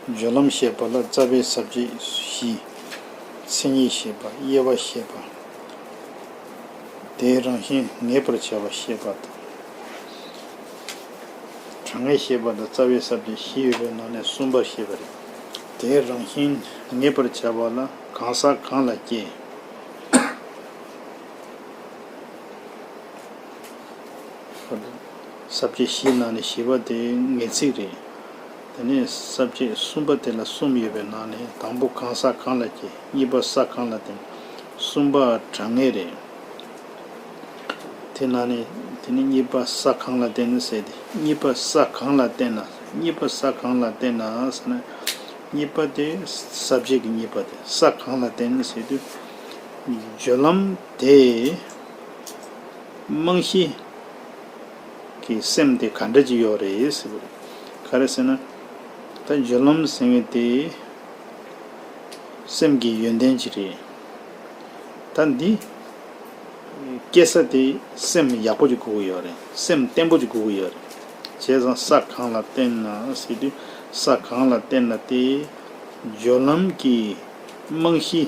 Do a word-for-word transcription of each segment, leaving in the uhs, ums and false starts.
སྦྱོར་ལམ་བཤད་པ་ལ་རྩ་བའི་ས་བཅད་བཞི། མཚན་ཉིད་བཤད་པ། དབྱེ་བ་བཤད་པ། དེའི་རང་བཞིན་ངེས་པར་བྱ་བ་བཤད་པ་དང་། གྲངས་ངེས་བཤད་པ་དང་རྩ་བའི་ས་བཅད་བཞི་ཡོད་པའི་ནང་ནས་གསུམ་པ་བཤད་པ་རེད། དེའི་རང་བཞིན་ངེས་པར་བྱ་བ་ལ་གང་ཟག་གང་ལ་སྐྱེ། ས་བཅད་བཞིའི་ནང་ནས་བཞི་པ་དེ་ངེས་ཚིག་རེད། དེ་ནས་ས་བཅད་གསུམ་པ་དེ་ལ་གསུམ་ཡོད་པའི་ནང་ནས་དང་པོ་གང་ཟག་གང་ལ་སྐྱེ། གཉིས་པ་ས་གང་ལ་བརྟེན། གསུམ་པ་གྲངས་ངེས་རེད། དེ་ནང་ནས་དེ་ནས་གཉིས་པ་ས་གང་ལ་བརྟེན་ཟེར་ཏེ། གཉིས་པ་ས་གང་ལ་བརྟེན་ན། གཉིས་པ་ས་གང་ལ་བརྟེན་ན་ཟེར་ན། གཉིས་པ་དེ་ས་བཅད་ཀྱི་གཉིས་པ་དེ་ས་གང་ལ་བརྟེན་ཟེར་དུས། སྦྱོར་ལམ་དེ་རྨང་གཞི་གི་སེམས་དེ་ག་འདྲ་ཅིག་ཡོད་རེད་ཟེར་བ་རེད། ག་རེ་ཟེར་ན། ད་སྦྱོར་ལམ་ཟེར་མཁན་དེ་སེམས་ཀྱི་ཡོན་ཏན་ཅིག་རེད། ད་འདི་སྐྱེ་ས་དེ་སེམས་ཡག་པོ་ཅིག་དགོས་ཀྱི་ཡོད་རེད། སེམས་བརྟན་པོ་ཅིག་དགོས་ཀྱི་ཡོད་རེད། བྱས་ཙང་ས་གང་ལ་བརྟེན་ན་ཟེར་དུས། ས་གང་ལ་བརྟེན་ན་དེ་སྦྱོར་ལམ་གྱི་རྨང་གཞི་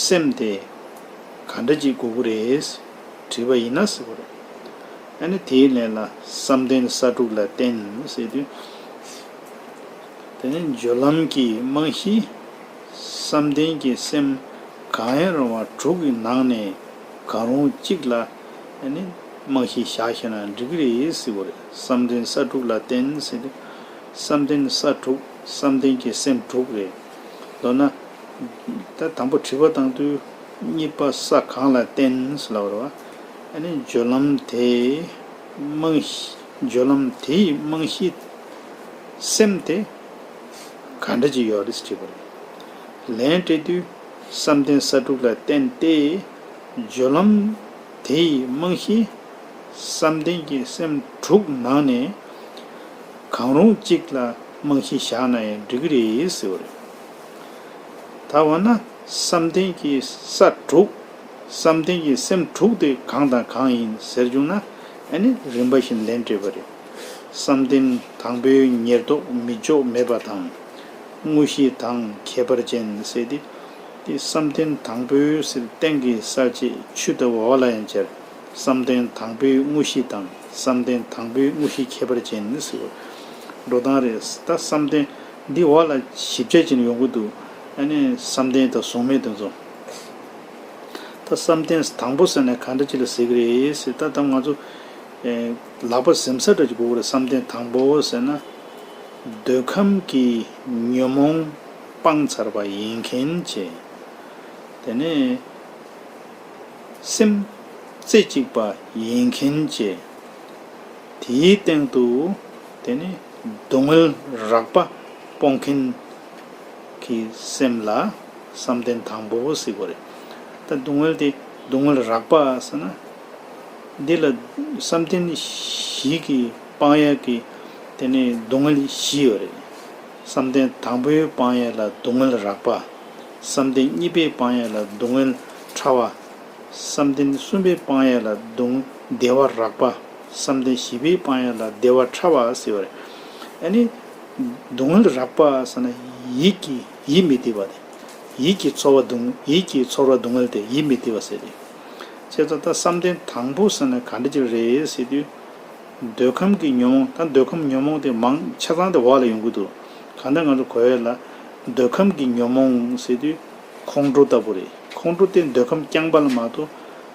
སེམས་དེ་ག་འདྲ་ཅིག་དགོས་ཀྱི་རེད་དྲིས་པ་ཡིན་ན་ཟེར་བ་རེད། ཨ་ནི་དེའི་ལན་ལ་བསམ་གཏན་ས་དྲུག་ལ་བརྟེན་ཟེར་དུས། དེ་ནས་སྦྱོར་ལམ་གྱི་རྨང་གཞི་བསམ་གཏན་གྱི་སེམས་གང་ཡང་རུང་བ་དྲུག་གི་ནང་ནས་གང་རུང་གཅིག་ལ་ཨ་ནི་རྨང་གཞི་བཞག་ཤེས་ན་འགྲིག་གི་རེད་ཟེར་བ་རེད། བསམ་གཏན་ས་དྲུག་ལ་བརྟེན་ཟེར་དུས། བསམ་གཏན་ས་དྲུག་བསམ་གཏན་གྱི་སེམས་དྲུག་རེད། མདོར་ན། ད་དང་པོ་དྲི་བ་བཏང་དུས། གཉིས་པ་ས་གང་ལ་བརྟེན་ཟེར་ལབ་པ་རེད་བ། ཨ་ནི་སྦྱོར་ལམ་དེའི་རྨང་གཞི། སྦྱོར་ལམ་དེའི་རྨང་གཞི་སེམས་དེ་ག་འདྲ་ཅིག་ཡོད་རེད་ཟེར་དྲིས་པ་རེད། ལན་སྤྲད་དུས་བསམ་གཏན་ས་དྲུག་ལ་བརྟེན་ཏེ། སྦྱོར་ལམ་དེའི་རྨང་གཞི་བསམ་གཏན་གྱི་སེམས་དྲུག་ནང་ནས་གང་རུང་གཅིག་ལ་རྨང་གཞི་བཞག་ན་ཡང་འགྲིག་གི་རེད་ཟེར་བ་རེད། ད་འོ་ན་བསམ་གཏན་གྱི་ས་དྲུག་བསམ་གཏན་གྱི་སེམས་དྲུག་དེ་གང་དང་གང་ཡིན་ཟེར་བྱུང་ན། ཨ་ནི་རིམ་པ་བཞིན་ལན་སྤྲད་པ་རེད། བསམ་གཏན་དང་པོའི་ཉེར་བསྡོགས་མི་འཇོག་མེད་པ་དང་། དངོས་གཞི་དང་ཁྱད་པར་ཅན་ཟེར་ཏེ། དེ་བསམ་གཏན་དང་པོའི་ཟེར་སྟེང་གི་ས་བཅད་ཆུ་ལྟ་བུ་འོག་ལ་ཡང་སྦྱར། བསམ་གཏན་དང་པོའི་དངོས་གཞི་དང་། བསམ་གཏན་དང་པོའི་དངོས་གཞི་ཁྱད་པར་ཅན་ཟེར་བ་འགྲོ་སྟངས་རེད། ད་བསམ་གཏན་འདི་འོག་ལ་ཞིབ་ཆ་ཅན་ཡོང་གི་འདུག་ཨ་ནི་བསམ་གཏན་དང་གཟུགས་མེད་དེ་ཚོ། ད་བསམ་གཏན་དང་པོ་ཟེར་ན་ག་འདྲ་ཅིག་ལ་ཟེར་གི་རེད་ཟེར། ད་ད་ང་ཚོ་ཨེ་ལག་པ་གཟིམ་ས་འདྲ་ཅིག་དགོས་ཀྱི་རེད། བསམ་གཏན་དང་པོ་ཟེར་ན། འདོད་ཁམས་ཀྱི་ཉོན་མོངས་སྤངས་ཚར་བ་ཡིན་མཁན་བྱས། དེ་ནས་སེམས་རྩེ་གཅིག་པ་ཡིན་མཁན་བྱས། དེའི་སྟེང་དུ་དེ་ནི་སྡུག་བསྔལ་རགས་པ་སྤོང་མཁན་གྱི་སེམས་ལ་བསམ་གཏན་དང་པོ་ཟེར་གྱི་རེད། ད་སྡུག་བསྔལ་དེ་སྡུག་བསྔལ་རགས་པ་ཟེར་ན། འདི་ལ་བསམ་གཏན་བཞི་གི་སྤང་ཡག་གི་དེ་ནི་སྡུག་བསྔལ་བཞི་ཡོད་རེད། བསམ་གཏན་དང་པོའི་སྤང་ཡག་ལ་སྡུག་བསྔལ་རགས་པ། བསམ་གཏན་གཉིས་པའི་སྤང་ཡག་ལ་སྡུག་བསྔལ་ཕྲ་བ། བསམ་གཏན་གསུམ་པའི་སྤང་ཡག་ལ་སྡུག་བདེ་བ་རགས་པ། བསམ་གཏན་བཞི་པའི་སྤང་ཡག་ལ་བདེ་བ་ཕྲ་བ་ཟེར་བ་རེད། ཨ་ནི། སྡུག་བསྔལ་རགས་པ་ཟེར་ན་ཡིད་ཀྱི་ཡིད་མི་བདེ་བ་དེ། ཡིད་ཀྱི་ཚོར་བ་སྡུག་ཡིད་ཀྱི་ཚོར་བ་སྡུག་བསྔལ་དེ་ཡིད་མི་བདེ་བ་ཟེར་ཏེ། བྱས་ཙང་ད་བསམ་གཏན་དང་པོ་ཟེར་ན་ག་འདྲ་ཅིག་རེད་ཟེར་དུས། འདོད་ཁམས་ཀྱི་ཉོན་མོངས། ད་འདོད་ཁམས་ཉོན་མོངས་དེ་མང་ཆ་ཚང་དེ་འོག་ལ་ཡོང་གི་འདུག་གང་ལྟར་ང་ཚོ་གོ་ཡ་ལ། འདོད་ཁམས་ཀྱི་ཉོན་མོངས་ཟེར་དུས་ཁོང་ཁྲོ་ལྟ་བུ་རེད། ཁོང་ཁྲོ་དེ་འདོད་ཁམས་རྐྱང་པ་ལ་མ་གཏོགས་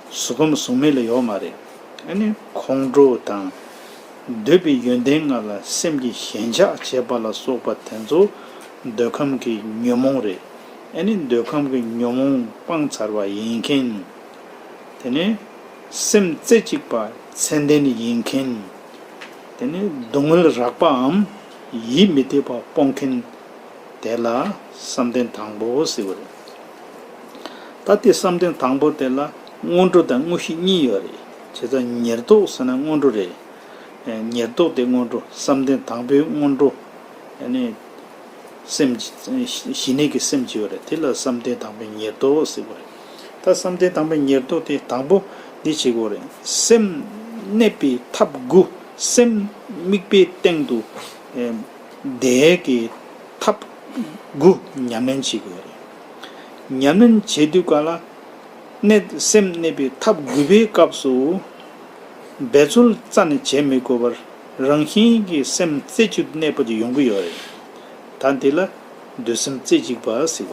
གཟུགས་ཁམས་གཟུགས་མེད་ལ་ཡོད་མ་རེད། ཨ་ནི་ཁོང་ཁྲོ་དང་། འདོད་པའི་ཡོན་ཏན་ལྔ་ལ་སེམས་ཀྱི་ཞེན་ཆགས་བྱེད་པ་ལ་སོགས་པ་དེ་ཚོ་འདོད་ཁམས་ཀྱི་ཉོན་མོངས་རེད། ཨ་ནི་འདོད་ཁམས་ཀྱི་ཉོན་མོངས་སྤངས་ཚར་བ་ཡིན་མཁན། དེ་ནས་སེམས་རྩེ་གཅིག་པ་མཚན་ལྡན་ཡིན་མཁན། དེ་ནས་སྡུག་བསྔལ་རགས་པའམ་ཡིད་མི་བདེ་བ་སྤོང་མཁན་དེ་ལ་བསམ་གཏན་དང་པོ་ཟེར་བ་རེད། ད་དེ་བསམ་གཏན་དང་པོ་དེ་ལ་སྔོན་འགྲོ་དང་དངོས་གཞི་གཉིས་ཡོད་རེད། བྱས་ཙང་ཉེར་བསྡོགས་ཟེར་ན་སྔོན་འགྲོ་རེད། ཉེར་བསྡོགས་དེ་སྔོན་འགྲོ། བསམ་གཏན་དང་པོའི་སྔོན་འགྲོ། ཨ་ནི། སེམས་ཀྱི་ཞི་གནས་ཀྱི་སེམས་ཀྱི་ཡོད་རེད། དེ་ལ་བསམ་གཏན་དང་པོའི་ཉེར་བསྡོགས་ཟེར་བ་རེད། ད་བསམ་གཏན་དང་པོའི་ཉེར་བསྡོགས་དེ་དང་པོ་འདི་བྱེད་དགོས་རེད། སེམས་གནས་པའི་ཐབས་དགུ། སེམས་དམིགས་པའི་སྟེང་དུ་ཨེ་བསྡད་ཀྱི་ཐབས་ དགུ་ཉམས་ལེན་བྱེད་དགོས་རེད། ཉམས་ལེན་བྱེད་དུས་ག་ལ་གནས་སེམས་གནས་པའི་ཐབས་དགུ་པའི་སྐབས་སུ་འབད་རྩོལ་རྩ་ནས་བྱེད་མི་དགོས་པར་རང་བཞིན་གྱིས་སེམས་རྩེ་གཅིག་ཏུ་གནས་པ་དེ་ཡོང་གི་ཡོད་རེད། ད་འདི་ལ་འདོད་སེམས་རྩེ་གཅིག་པ་ཟེར་བ་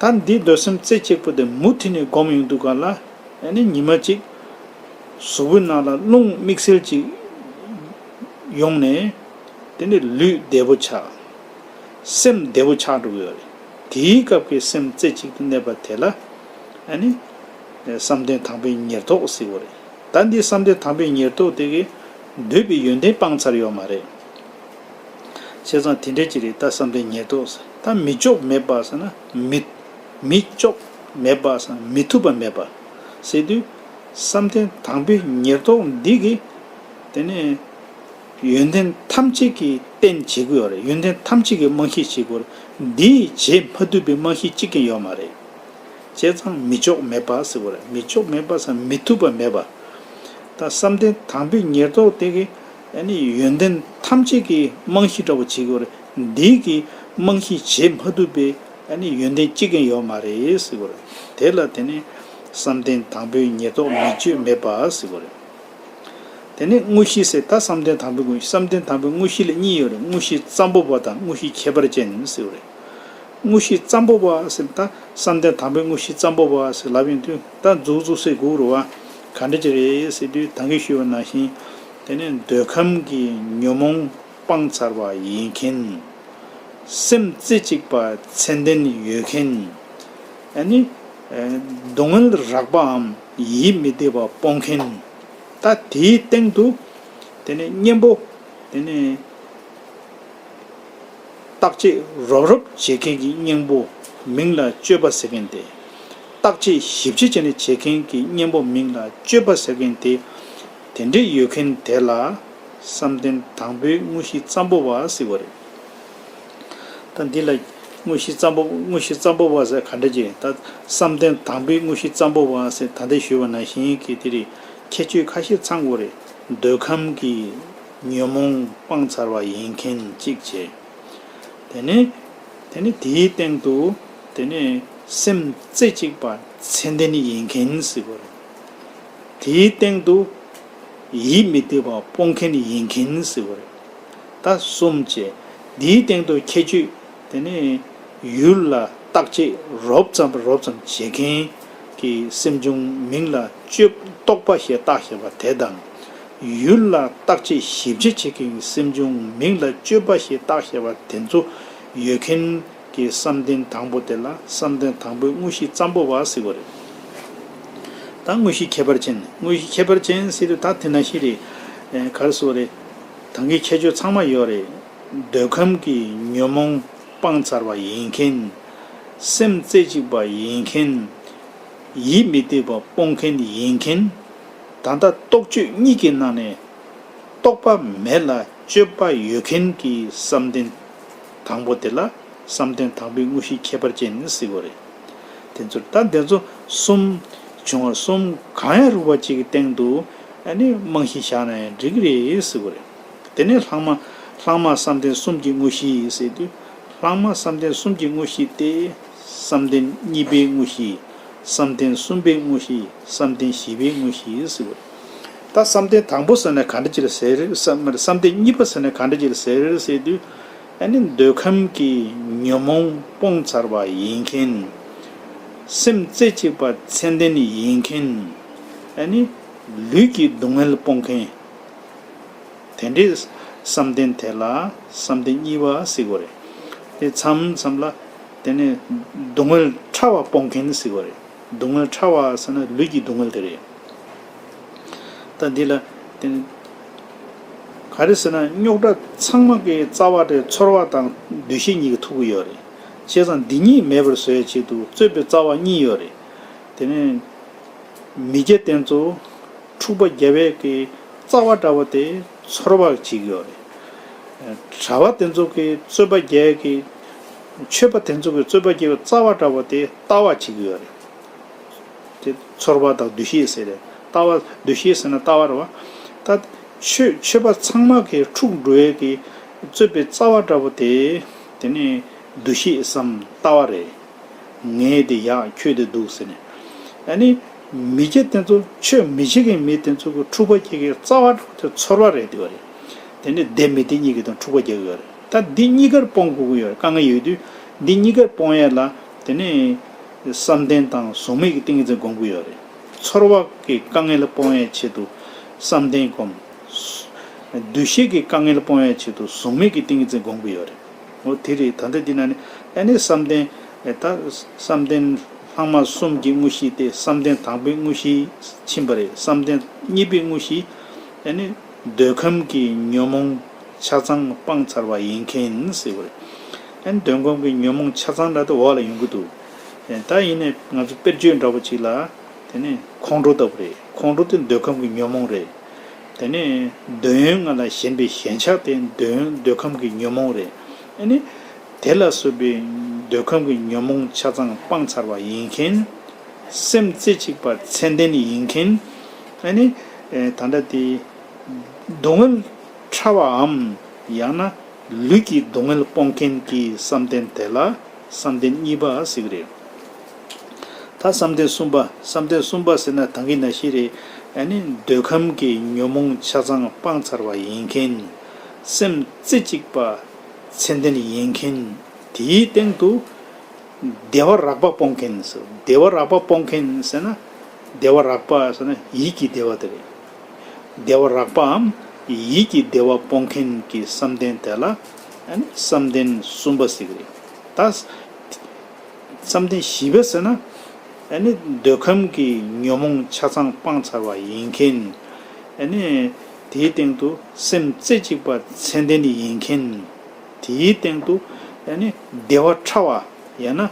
རེད། ད་འདི་འདོད་སེམས་རྩེ་གཅིག་པ་དེ་མུ་མཐུད་ནས་སྒོམ་ཡོང་དུས་ག་ལ་ཨ་ནི་ཉི་མ་གཅིག་གཟུགས་པོའི་ནང་ལ་རླུང་དམིགས་བསལ་གཅིག་ཡོང་ནས་དེ་ནི་ལུས་བདེ་པོ་ཆགས། སེམས་བདེ་པོ་ཆགས་འགྲོ་གི་ཡོད་རེད། དེའི་སྐབས་ཀྱི་སེམས་རྩེ་གཅིག་ཏུ་གནས་པ་དེ་ལ་ཨ་ནི་བསམ་གཏན་དང་པོའི་ཉེར་བསྡོགས་ཟེར་བ་རེད། ད་འདི་བསམ་གཏན་དང་པོའི་ཉེར་བསྡོགས་དེ་གིས་འདོད་པའི་ཡོན་ཏན་སྤངས་ཚར་ཡོད་མ་རེད། བྱས་ཙང་དེ་འདྲའི་ཅིག་རེད། ད་བསམ་གཏན་ཉེར་བསྡོགས་ཟེར། ད་མི་ལྕོགས་མེད་པ་ཟེར་ན་མི་མི་ལྕོགས་མེད་པ་ཟེར་ན་མི་ཐུབ་པ་མེད་པ་ཟེར་དུས་བསམ་གཏན་དང་པོའི་ཉེར་བསྡོགས་འདི་གིས་དེ་ནས་ཡོན་ཏན་ཐམས་ཅད་ཀྱི་རྟེན་བྱེད་དགོས་རེད། ཡོན་ཏན་ཐམས་ཅད་ཀྱི་རྨང་གཞི་བྱེད་དགོས་རེད། འདིས་བྱེད་མ་ཐུབ་པའི་རྨང་གཞི་གཅིག་ཀྱང་ཡོད་མ་རེད། བྱས་ཙང་མི་ལྕོགས་མེད་པ་ཟེར་བ་རེད། མི་ལྕོགས་མེད་པ་ཟེར་མི་ཐུབ་པ་མེད་པ། ད་བསམ་གཏན་དང་པོའི་ཉེར་བསྡོགས་དེ་གིས་ཨ་ནི་ཡོན་ཏན་ཐམས་ཅད་ཀྱི་རྨང་གཞི་འདྲ་བོ་བྱེད་དགོས་རེད། འདི་གི་རྨང་གཞི་བྱེད་མ་ཐུབ་པའི་ཨ་ནི་ཡོན་ཏན་གཅིག་ཀྱང་ཡོད་མ་རེད་ཟེར་བ་རེད། དེ་ལ་དེ་ནི་བསམ་གཏན་དང་པོའི་ཉེར་བསྡོགས་མི་ལྕོགས་མེད་པ་ཟེར་བ་རེད། དེ་ནས་དངོས་གཞི་ཟེར། ད་བསམ་གཏན་དང་པོའི་དངོས་གཞི། བསམ་གཏན་དང་པོའི་དངོས་གཞི་ལ་གཉིས་ཡོད་རེད། དངོས་གཞི་ཙམ་པོ་པ་དང་དངོས་གཞི་ཁྱད་པར་ཅན་ཟེར་བ་རེད། དངོས་གཞི་ཙམ་པོ་པ་ཟེར། ད་བསམ་གཏན་དང་པོའི་དངོས་གཞི་ཙམ་པོ་པ་ཟེར་ལབ་ཡོང་དུས་ད་མཛུབ་བཙུགས་སའི་སྒུག་རུ་བ་ག་འདྲ་ཅིག་རེད་ཟེར་དུས་ད་གིན་ཞུས་པ་ནང་བཞིན་དེ་ནས་འདོད་ཁམས་ཀྱི་ཉོན་མོངས་སྤངས་ཚར་བ་ཡིན་མཁན། སེམས་རྩེ་གཅིག་པ་མཚན་ལྡན་ཡོད་མཁན། ཨ་ནི་སྡུག་བསྔལ་རགས་པའམ་ཡིད་མི་བདེ་བ་སྤོང་མཁན། ད་དེའི་སྟེང་དུ་དེ་ནས་གཉེན་པོ་དེ་ནས་བརྟག་དཔྱད་རོབ་རོབ་བྱེད་མཁན་གྱི་གཉེན་པོ་མིང་ལ་སྤྱོད་པ་ཟེར་མཁན་དེ། བརྟག་དཔྱད་ཞིབ་དཔྱད་བྱས་ནས་བྱེད་མཁན་གྱི་གཉེན་པོ་མིང་ལ་སྤྱོད་པ་ཟེར་མཁན་དེ། དེ་འདྲའི་ཡོད་མཁན་དེ་ལ་བསམ་གཏན་དང་པོའི་དངོས་གཞི་ཙམ་པོ་པ་ཟེར་བ་རེད། ད་འདི་ལ་དངོས་གཞི་ཙམ་པོ། དངོས་གཞི་ཙམ་པོ་པ་ཟེར་ག་འདྲ་ཅིག་ད་བསམ་གཏན་དང་པོའི་དངོས་གཞི་ཙམ་པོ་པ་ཟེར་ད་ལྟ་ཞུས་པ་ནང་བཞིན་གྱི་དེ་རེད། ཁྱད་ཆོས་ཁ་ཤས་ཚང་དགོས་རེད། འདོད་ཁམས་ཀྱི་ཉོན་མོངས་སྤངས་ཚར་བ་ཡིན་མཁན་གཅིག་བྱས། དེ་ནས་དེ་ནས་དེའི་སྟེང་དུ་དེ་ནས་སེམས་རྩེ་གཅིག་པ་མཚན་ལྡན་ཡིན་མཁན་ཟེར་བ་རེད། དེའི་སྟེང་དུ་ཡིད་མི་བདེ་བ་སྤོང་མཁན་ཡིན་མཁན་ཟེར་བ་རེད། ད་གསུམ་བྱས། དེའི་སྟེང་དུ་ཁྱད་ཆོས་དེ་ནས་ཡུལ་ལ་བརྟག་དཔྱད་རོབ་ཙམ་རོབ་ཙམ་བྱེད་མཁན་གྱི་སེམས་བྱུང་མིང་ལ་སྤྱོད། རྟོག་པ་ཞེས་བཏགས་བཞག་པ་དེ་དང་། ཡུལ་ལ་བརྟག་དཔྱད་ཞིབ་དཔྱད་བྱེད་མཁན་གྱི་སེམས་བྱུང་མིང་ལ་སྤྱོད་པ་ཞེས་བཏགས་བཞག་པ་དེ་ཚོ་ཡོད་མཁན་གྱི་བསམ་གཏན་དང་པོ་དེ་ལ་བསམ་གཏན་དང་པོའི་དངོས་གཞི་ཙམ་པོ་པ་ཟེར་བ་རེད། ད་དངོས་གཞི་ཁྱད་པར་ཅན། དངོས་གཞི་ཁྱད་པར་ཅན་ཟེར་དུས་ད་དེ་ནང་བཞིན་རེད། ཨེ། ག་རེ་ཟེར་བ་རེད། ད་གིན་ཁྱད་ཆོས་ཚང་མ་ཡོད་རེད། འདོད་ཁམས་ཀྱི་ཉོན་མོངས་སྤངས་ཚར་བ་ཡིན་མཁན། སེམས་རྩེ་གཅིག་པ་ཡིན་མཁན། ཡིད་མི་བདེ་བ་སྤོང་མཁན་ཡིན་མཁན། ད་ལྟ་རྟོག་དཔྱོད་གཉིས་ཀྱི་ནང་ནས་རྟོག་པ་མེད་ལ་དཔྱོད་པ་ཡོད་མཁན་གྱི་བསམ་གཏན་དང་པོ་དེ་ལ་བསམ་གཏན་དང་པོའི་དངོས་གཞི་ཁྱད་པར་ཅན་ཟེར་བ་རེད། དེ་ཚོ་ད་དེ་ཚོ་གསུམ་བྱུང་བ་གསུམ་གང་ཡང་རུང་བ་གཅིག་གི་སྟེང་དུ་ཨ་ནི་རྨང་གཞི་བཞག་ན་ཡང་འགྲིག་གི་རེད་ཟེར་བ་རེད། དེ་ནས་ལྷག་མ། ལྷག་མ་བསམ་གཏན་གསུམ་གྱི་དངོས་གཞི་ཟེར་དུས། ལྷག་མ་བསམ་གཏན་གསུམ་གྱི་དངོས་གཞི་སྟེ། བསམ་གཏན་གཉིས་པའི་དངོས་གཞི། བསམ་གཏན་གསུམ་པའི་དངོས་གཞི། བསམ་གཏན་བཞི་པའི་དངོས་གཞི་ཟེར་བ་རེད། ད་བསམ་གཏན་དང་པོ་ཟེར་ན་ག་འདྲ་ཅིག་ལ་ཟེར། བསམ། བསམ་གཏན་གཉིས་པ་ཟེར་ན་ག་འདྲ་ཅིག་ལ་ཟེར་ཟེར་དུས། ཨ་ནི་འདོད་ཁམས་ཀྱི་ཉོན་མོངས་སྤོང་ཚར་བ་ཡིན་མཁན། སེམས་རྩེ་གཅིག་པ་མཚན་ལྡན་ཡིན་མཁན། ཨ་ནི་ལུས་ཀྱི་སྡུག་བསྔལ་སྤོང་མཁན། དེ་འདྲའི་བསམ་གཏན་དེ་ལ་བསམ་གཏན་གཉིས་པ་ཟེར་གྱི་ཡོད་རེད། དེ་མཚམས་མཚམས་ལ་དེ་ནས་སྡུག་བསྔལ་ཕྲ་བ་སྤོང་མཁན་ཟེར་གྱི་ཡོད་རེད། སྡུག་བསྔལ་ཕྲ་བ་ཟེར་ན་ལུས་ཀྱི་སྡུག་བསྔལ་དེ་རེད། ད་འདི་ལ་དེ་ནས་ག་རེ་ཟེར་ན་རྙོག་དྲ་ཚང་མ་གི་རྩ་བ་དེ་ཚོར་བ་དང་འདུ་ཤེས་གཉིས་ཀྱིས་ཐུག་གི་ཡོད་རེད། བྱས་ཙང་འདི་གཉིས་མེད་པར་བཟོ་ཡའི་ཆེད་དུ་རྩོད་པའི་རྩ་བ་གཉིས་ཡོད་རེད། དེ་ནས་མི་དགེ་དེ་ཚོ་འཁྲུག་པ་རྒྱབ་པའི་གི་རྩ་བ་འདྲ་བོ་དེ་ཚོར་བ་བྱེད་ཀྱི་ཡོད་རེད། གྲྭ་པ་དེ་ཚོ་གི་རྩོད་པ་རྒྱག་གི། ཆོས་པ་དེ་ཚོ་གི་རྩོད་པ་རྒྱག་པའི་རྩ་བ་འདྲ་བོ་དེ་ལྟ་བ་བྱེད་ཀྱི་ཡོད་རེད། དེ་ཚོར་བ་དང་འདུ་ཤེས་ཟེར་རེད། ལྟ་བ། འདུ་ཤེས་ཟེར་ན་ལྟ་བ་རེད་བ། ད་ཆོས། ཆོས་པ་ཚང་མ་གི་འཁྲུག་འགྲོ་ཡས་ཀྱི་རྩོད་པའི་རྩ་བ་འདྲ་བོ་དེ། དེ་ནི་ འདུ་ཤེས་སམ་ལྟ་བ་རེད། ངས་དེ་ཡག་ཁྱོས་དེ་སྡུག་ཟེར་ནས། ཨ་ནི། མི་སྐྱ་དེ་ཚོ་ཆོས་མི་བྱེད་མཁན་མི་དེ་ཚོ་གི་འཁྲུག་པ་སྐྱེ་གི་རྩ་བ་དེ་ཚོར་བ་རེད་དེ་བ་རེད། དེ་ནི་བདེ་མི་བདེ་གཉིས་ཀྱི་དང་འཁྲུག་པ་རྒྱག་གི་ཡོད་རེད། ད་འདི་གཉིས་ཀར་སྤོང་དགོས་ཀྱི་ཡོད་རེད། དཀའ་ངལ་ཡོད་དུས་འདི་གཉིས་ཀར་སྤོང་ཡས་ལ་དེ་ནི་བསམ་གཏན་དང་གཟུགས་མེད་ཀྱི་ཏིང་ངེ་འཛིན་སྒོམ་དགོས་ཡོད་རེད། ཚོར་བ་གི་དཀའ་ངལ་སྤོང་ཡས་ཆེད་དུ་བསམ་གཏན་སྒོམ། འདུ་ཤེས་ཀྱི་དཀའ་ངལ་སྤོང་ཡས་ཆེད་དུ་གཟུགས་མེད་ཀྱི་ཏིང་ངེ་འཛིན་སྒོམ་དགོས་ཡོད་རེད། འོ་དེ་རེད། ད་ལྟ་འདི་ན་ནི་ཨ་ནི་བསམ་གཏན་ད་བསམ་གཏན་ལྷག་མ་གསུམ་གྱི་དངོས་གཞི་སྟེ་བསམ་གཏན་དང་པོའི་དངོས་གཞི་ཕྱིན་པ་རེད། བསམ་གཏན་གཉིས་པའི་དངོས་གཞི་ཨ་ནི་འདོད་ཁམས་ཀྱི་ཉོན་མོངས་ཆ་ཚང་སྤངས་ཚར་བ་ཡིན་མཁན་ཟེར་བ་རེད། ཨ་ནི་འདོད་ཁམས་ཀྱི་ཉོན་མོངས་ཆ་ཚང་འདྲ་དེ་འོག་ལ་ཡོང་གི་འདུག་ད་ཡིན་ནའི་ང་ཚོ་དཔེར་བརྗོད་འདྲ་པོ་ཅིག་ལ། དེ་ནས་ཁོང་ཁྲོ་ལྟ་བུ་རེད། ཁོང་ཁྲོ་དེ་འདོད་ཁམས་ཀྱི་ཉོན་མོངས་རེད། དེ་ནས་འདོད་ཡོན་ལྔ་ལ་ཞེན་པའི་ཞེན་ཆགས་དེ་འདོད་ཡོན་འདོད་ཁམས་ཀྱི་ཉོན་མོངས་རེད། ཨ་ནི་དེ་ལ་སོགས་པའི་འདོད་ཁམས་ཀྱི་ཉོན་མོངས་ཆ་ཚང་སྤངས་ཚར་བ་ཡིན་མཁན། སེམས་རྩེ་གཅིག་པ་མཚན་ལྡན་ཡིན་མཁན། ཨ་ནི་ད་ལྟ་དེ་སྡུག་བསྔལ་ཕྲ་བའམ་ཡང་ན། ལུས་ཀྱི་སྡུག་བསྔལ་སྤོང་མཁན་གྱི་བསམ་གཏན་དེ་ལ་བསམ་གཏན་གཉིས་པ་ཟེར་གྱི་རེད། ད་བསམ་གཏན་གསུམ་པ། བསམ་གཏན་གསུམ་པ་ཟེར་ན་ད་གིན་ནང་བཞིན་རེད། ཨ་ནི་འདོད་ཁམས་ཀྱི་ཉོན་མོངས་ཆ་ཚང་སྤངས་ཚར་བ་ཡིན་མཁན། སེམས་རྩེ་གཅིག་པ་མཚན་ལྡན་ཡིན་མཁན། དེའི་སྟེང་དུ་བདེ་བ་རགས་པ་སྤོང་མཁན་ཟེར། བདེ་བ་རགས་པ་སྤོང་མཁན་ཟེར་ན། བདེ་བ་རགས་པ་ཟེར་ན་ཡིད་ཀྱི་བདེ་བ་དེ་རེད། བདེ་བ་རགས་པའམ་ཡིད་ཀྱི་བདེ་བ་སྤོང་མཁན་གྱི་བསམ་གཏན་དེ་ལ་ཨ་ནི་བསམ་གཏན་གསུམ་པ་ཟེར་གྱི་རེད། ད་བསམ་གཏན་བཞི་པ་ཟེར་ན། ཨ་ནི་འདོད་ཁམས་ཀྱི་ཉོན་མོངས་ཆ་ཚང་སྤངས་ཚར་བ་ཡིན་མཁན། ཨ་ནི་དེའི་སྟེང་དུ་སེམས་རྩེ་གཅིག་པ་མཚན་ལྡན་ཡིན་མཁན། དེའི་སྟེང་དུ་ཨ་ནི་བདེ་བ་ཕྲ་བ། ཡང་ན་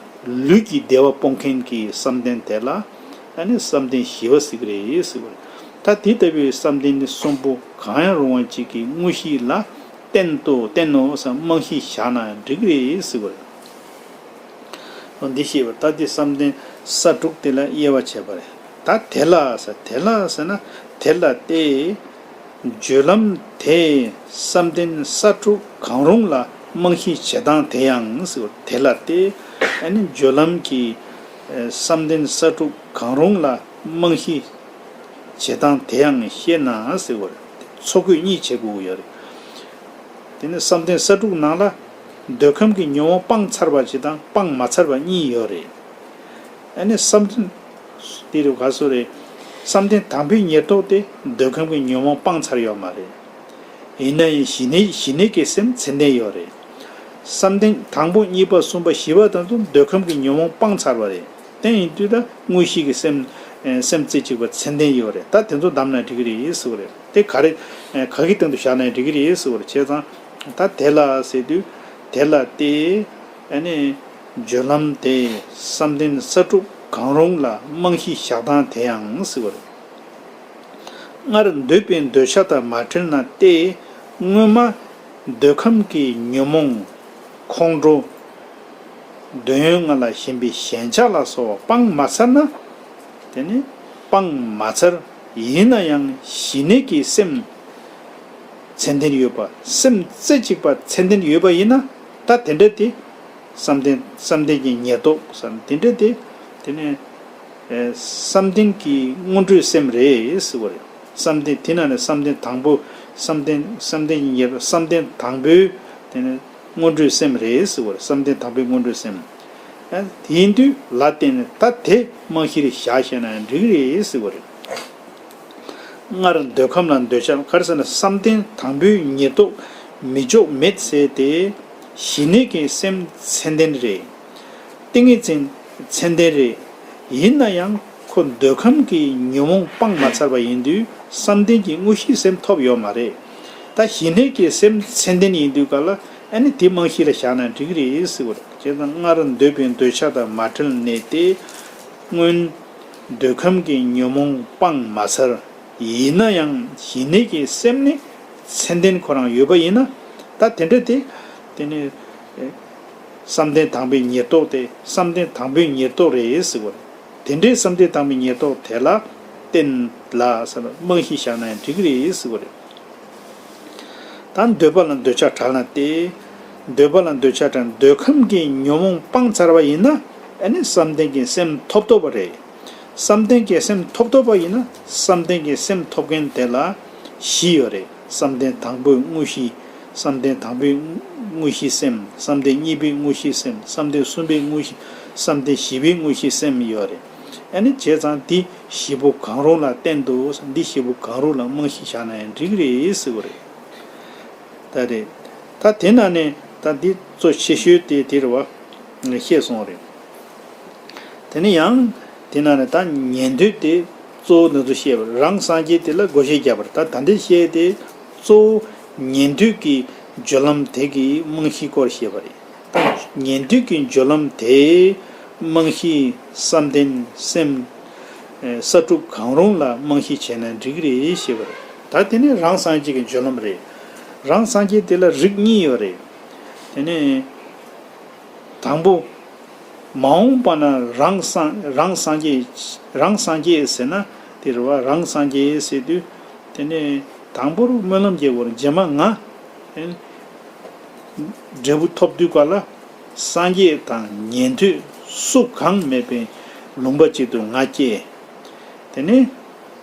ལུས་ཀྱི་བདེ་བ་སྤོང་མཁན་གྱི་བསམ་གཏན་དེ་ལ་ཨ་ནི་བསམ་གཏན་བཞི་པ་ཟེར་གྱི་རེད་ཟེར་བ་རེད། ད་དེ་ལྟ་བུའི་བསམ་གཏན་ནི་གསུམ་པོ་གང་ཡང་རུང་བ་གཅིག་གི་དངོས་གཞི་ལ་བརྟེན་ཏོ་བརྟེན་ནོ་བསམ་རྨང་གཞི་བཞག་ན་འགྲིག་གི་རེད་ཟེར་བ་རེད། འོ་འདི་ཤེས་པ། ད་དེ་བསམ་གཏན་ས་དྲུག་དེ་ལ་དབྱེ་བ་བྱས་པ་རེད། ད་དེ་ལ་ཟེར། དེ་ལ་ཟེར་ན་དེ་ལ་སྟེ། སྦྱོར་ལམ་དེས་བསམ་གཏན་ས་དྲུག་གང་རུང་ལ་རྨང་གཞི་བྱེད་སྟངས་དེ་ཡང་ཟེར་བ་དེ་ལ་སྟེ། ཨ་ནི་སྦྱོར་ལམ་གྱི་བསམ་གཏན་ས་དྲུག་གང་རུང་ལ་རྨང་གཞི་བྱེད་སྟངས་དེ་ཡང་ཤེས་ན་ཟེར་བ་རེད། ཚོགས་ཀྱི་གཉིས་བྱེད་དགོས་ཡོད་རེད། དེ་ནི་བསམ་གཏན་ས་དྲུག་ནང་ལ་འདོད་ཁམས་ཀྱི་ཉོན་མོངས་སྤངས་ཚར་བ་གཅིག་དང་སྤངས་མ་ཚར་བ་གཉིས་ཡོད་རེད། ཨ་ནི་བསམ་གཏན་དེ་རུ་ག་སོ་རེད། བསམ་གཏན་དང་པོའི་ཉེར་བསྡོགས་དེ་འདོད་ཁམས་ཀྱི་ཉོན་མོངས་སྤངས་ཚར་ཡོད་མ་རེད། ཡིན་ན་ཡང་ཞི་གནས་ཞི་གནས་ཀྱི་སེམས་མཚན་ལྡན་ཡོད་རེད། བསམ་གཏན་དང་པོ་གཉིས་པ་གསུམ་པ་བཞི་པ་དང་དུ་འདོད་ཁམས་ཀྱི་ཉོན་མོངས་སྤངས་ཚར་བ་རེད། དེ་ཡིན་དུས་ད་དངོས་གཞི་གི་སེམས་སེམས་རྩེ་གཅིག་པ་མཚན་ལྡན་ཡོད་རེད། ད་དེ་ཚོ་བསྡམས་ན་འགྲིག་གི་རེད་ཟེར་བ་རེད། དེ་ག་རེ་ག་གི་སྟེང་དུ་བཞག་ན་འགྲིག་གི་རེད་ཟེར་བ་རེད། བྱས་ཙང་ད་དེ་ལ་ཟེར་དུས་དེ་ལ་སྟེ། ཨ་ནི་སྦྱོར་ལམ་དེ་བསམ་གཏན་ས་དྲུག་གང་རུང་ལ་རྨང་གཞི་བཞག་སྟངས་དེ་ཡང་ཟེར་བ་རེད། སྔར་འདོད་པའི་འདོད་ཆགས་དང་མ་བྲལ་ན་སྟེ། སྔོན་མ་འདོད་ཁམས་ཀྱི་ཉོན་མོངས་ཁོང་ཁྲོ་འདོད་ཡོན་ལྔ་ལ་ཞེན་པའི་ཞེན་ཆགས་ལ་སོགས་པ་སྤངས་མ་ཚར་ན། དེ་ནི་སྤངས་མ་ཚར། ཡིན་ན་ཡང་ཞི་གནས་ཀྱི་སེམས་མཚན་ལྡན་ཡོད་པ། སེམས་རྩེ་གཅིག་པ་མཚན་ལྡན་ཡོད་པ་ཡིན་ན། ད་དེ་འདྲ་དེ་བསམ་གཏན་བསམ་གཏན་གྱི་ཉེར་བསྡོགས་བསམ་དེ་འདྲ་དེ། དེ་ནས་ཨེ་བསམ་གཏན་གྱི་སྔོན་འགྲོའི་སེམས་རེད་ཟེར་བ་རེད། བསམ་གཏན་དེ་ན་ནས་བསམ་གཏན་དང་པོ། བསམ་གཏན་བསམ་གཏན་གྱི་ཉེར་བསྡོགས། བསམ་གཏན་དང་པོའི་དེ་ནས་སྔོན་འགྲོའི་སེམས་རེད་ཟེར་བ་རེད། བསམ་གཏན་དང་པོའི་སྔོན་འགྲོའི་སེམས། ཨ་དེ་ཡིན་དུས་ལ་བརྟེན་ནས་ད་དེ་རྨང་གཞི་རེ་བཞག་བཤད་ན་འགྲིག་རེད་ཟེར་བ་རེད། སྔར་འདོད་ཁམས་ལ་འདོད་ཆགས། ག་རེ་ཟེར་ན་བསམ་གཏན་དང་པོའི་ཉེར་བསྡོགས་མི་འཇོག་མེད་ཟེར་ཏེ། ཞི་གནས་ཀྱི་སེམས་མཚན་ལྡན་རེད། ཏིང་ངེ་འཛིན་མཚན་ལྡན་རེད། ཡིན་ན་ཡང་ཁོ་འདོད་ཁམས་ཀྱི་ཉོན་མོངས་སྤངས་མ་ཚར་བ་ཡིན་དུས་བསམ་གཏན་གྱི་དངོས་གཞིའི་སེམས་ཐོབ་ཡོད་མ་རེད། ད་ཞི་གནས་ཀྱི་སེམས་མཚན་ལྡན་ཡིན་དུས་ག་ལ་ཨ་ནི་དེ་རྨང་གཞི་ལ་བཞག་ན་འགྲིག་གི་རེད་ཟེར་བ་རེད། བྱས་ཙང་སྔར་འདོད་པའི་འདོད་ཆགས་དང་མ་བྲལ་ནས་ཏེ། སྔོན་འདོད་ཁམས་ཀྱི་ཉོན་མོངས་སྤངས་མ་ཚར། ཡིན་ན་ཡང་ཞི་གནས་ཀྱི་སེམས་ནི་མཚན་ལྡན་ཁོ་རང་ཡོད་པ་ཡིན་ན། ད་དེ་འདྲ་དེ། དེ་ནི་བསམ་གཏན་དང་པོའི་ཉེར་བསྡོགས་ཏེ། བསམ་གཏན་དང་པོའི་ཉེར་བསྡོགས་རེད་ཟེར་བ་རེད། དེ་འདྲའི་བསམ་གཏན་དང་པོའི་ཉེར་བསྡོགས་དེ་ལ་བརྟེན་ལ་ཟེར་ན་རྨང་གཞི་བཞག་ན་ཡང་འགྲིག་གི་རེད་ཟེར་བ་རེད། ད་འདོད་པ་ལ་འདོད་ཆགས་བྲལ་ན་སྟེ། འདོད་པ་ལ་འདོད་ཆགས་དང་འདོད་ཁམས་ཀྱི་ཉོན་མོངས་སྤངས་ཚར་བ་ཡིན་ན། ཨ་ནི་བསམ་གཏན་གྱི་སེམས་ཐོབ་ཐོབ་པ་རེད། བསམ་གཏན་གྱི་སེམས་ཐོབ་ཐོབ་པ་ཡིན་ན། བསམ་གཏན་གྱི་སེམས་ཐོབ་མཁན་དེ་ལ་བཞི་ཡོད་རེད། བསམ་གཏན་དང་པོའི་དངོས་གཞི། བསམ་གཏན་དང་པོའི་དངོས་གཞིའི་སེམས། བསམ་གཏན་གཉིས་པའི་དངོས་གཞིའི་སེམས། བསམ་གཏན་གསུམ་པའི་དངོས་གཞི། བསམ་གཏན་བཞི་པའི་དངོས་གཞིའི་སེམས་ཡོད་རེད། ཨ་ནི་བྱས་ཙང་འདི་བཞི་པོ་གང་རུང་ལ་བརྟེན་དུ། འདི་བཞི་པོ་གང་རུང་ལ་རྨང་གཞི་བཞག་ན་ཡང་འགྲིག་གི་རེད་ཟེར་བ་རེད། ད་རེད། ད་དེ་ནང་ནས་ད་འདི་གཙོ་ཆེ་ཤོས་དེ་དེ་རེད་བ། བཤད་སོང་བ་རེད། དེ་ནས་ཡང་དེ་ནང་ནས་ད་ཉན་ཐོས་དེ་གཙོ་བོ་འདི་ཚོ་བཤད་པ་རེད། རང་སངས་རྒྱས་དེ་ལ་བགོ་བཤའ་བརྒྱབ་པ་རེད། ད་ད་འདི་བཤད་དེ་གཙོ་བོ་ཉན་ཐོས་ཀྱི་སྦྱོར་ལམ་དེ་གི་རྨང་གཞིའི་སྐོར་བཤད་པ་རེད། ད་ཉན་ཐོས་ཀྱི་སྦྱོར་ལམ་དེའི་རྨང་གཞི་བསམ་གཏན་སེམས། ས་དྲུག་གང་རུང་ལ་རྨང་གཞི་བྱས་ན་འགྲིག་གི་རེད་ཞེས་པ་རེད། ད་དེ་ནི་རང་སངས་རྒྱས་ཀྱི་སྦྱོར་ལམ་རེད། རང་སངས་རྒྱས་དེ་ལ་རིགས་གཉིས་ཡོད་རེད། དེ་ནི་དང་པོ། མ་འོངས་པ་ན་རང་སངས་རང་སངས་རྒྱས་རང་སངས་རྒྱས་ཟེར་ན་དེ་རེད་བ། རང་སངས་རྒྱས་ཟེར་དུས་དེ་ནི་དང་པོར་སྨོན་ལམ་རྒྱག་དགོས་རེད། རྗེས་མ་ང་། འབྲས་བུ་ཐོབ་དུས་ག་ལ་སངས་རྒྱས་དང་ཉན་ཐོས་སུ་གང་མེད་པའི་ལུང་པ་གཅིག་ཏུ་ང་སྐྱེས། དེ་ནས་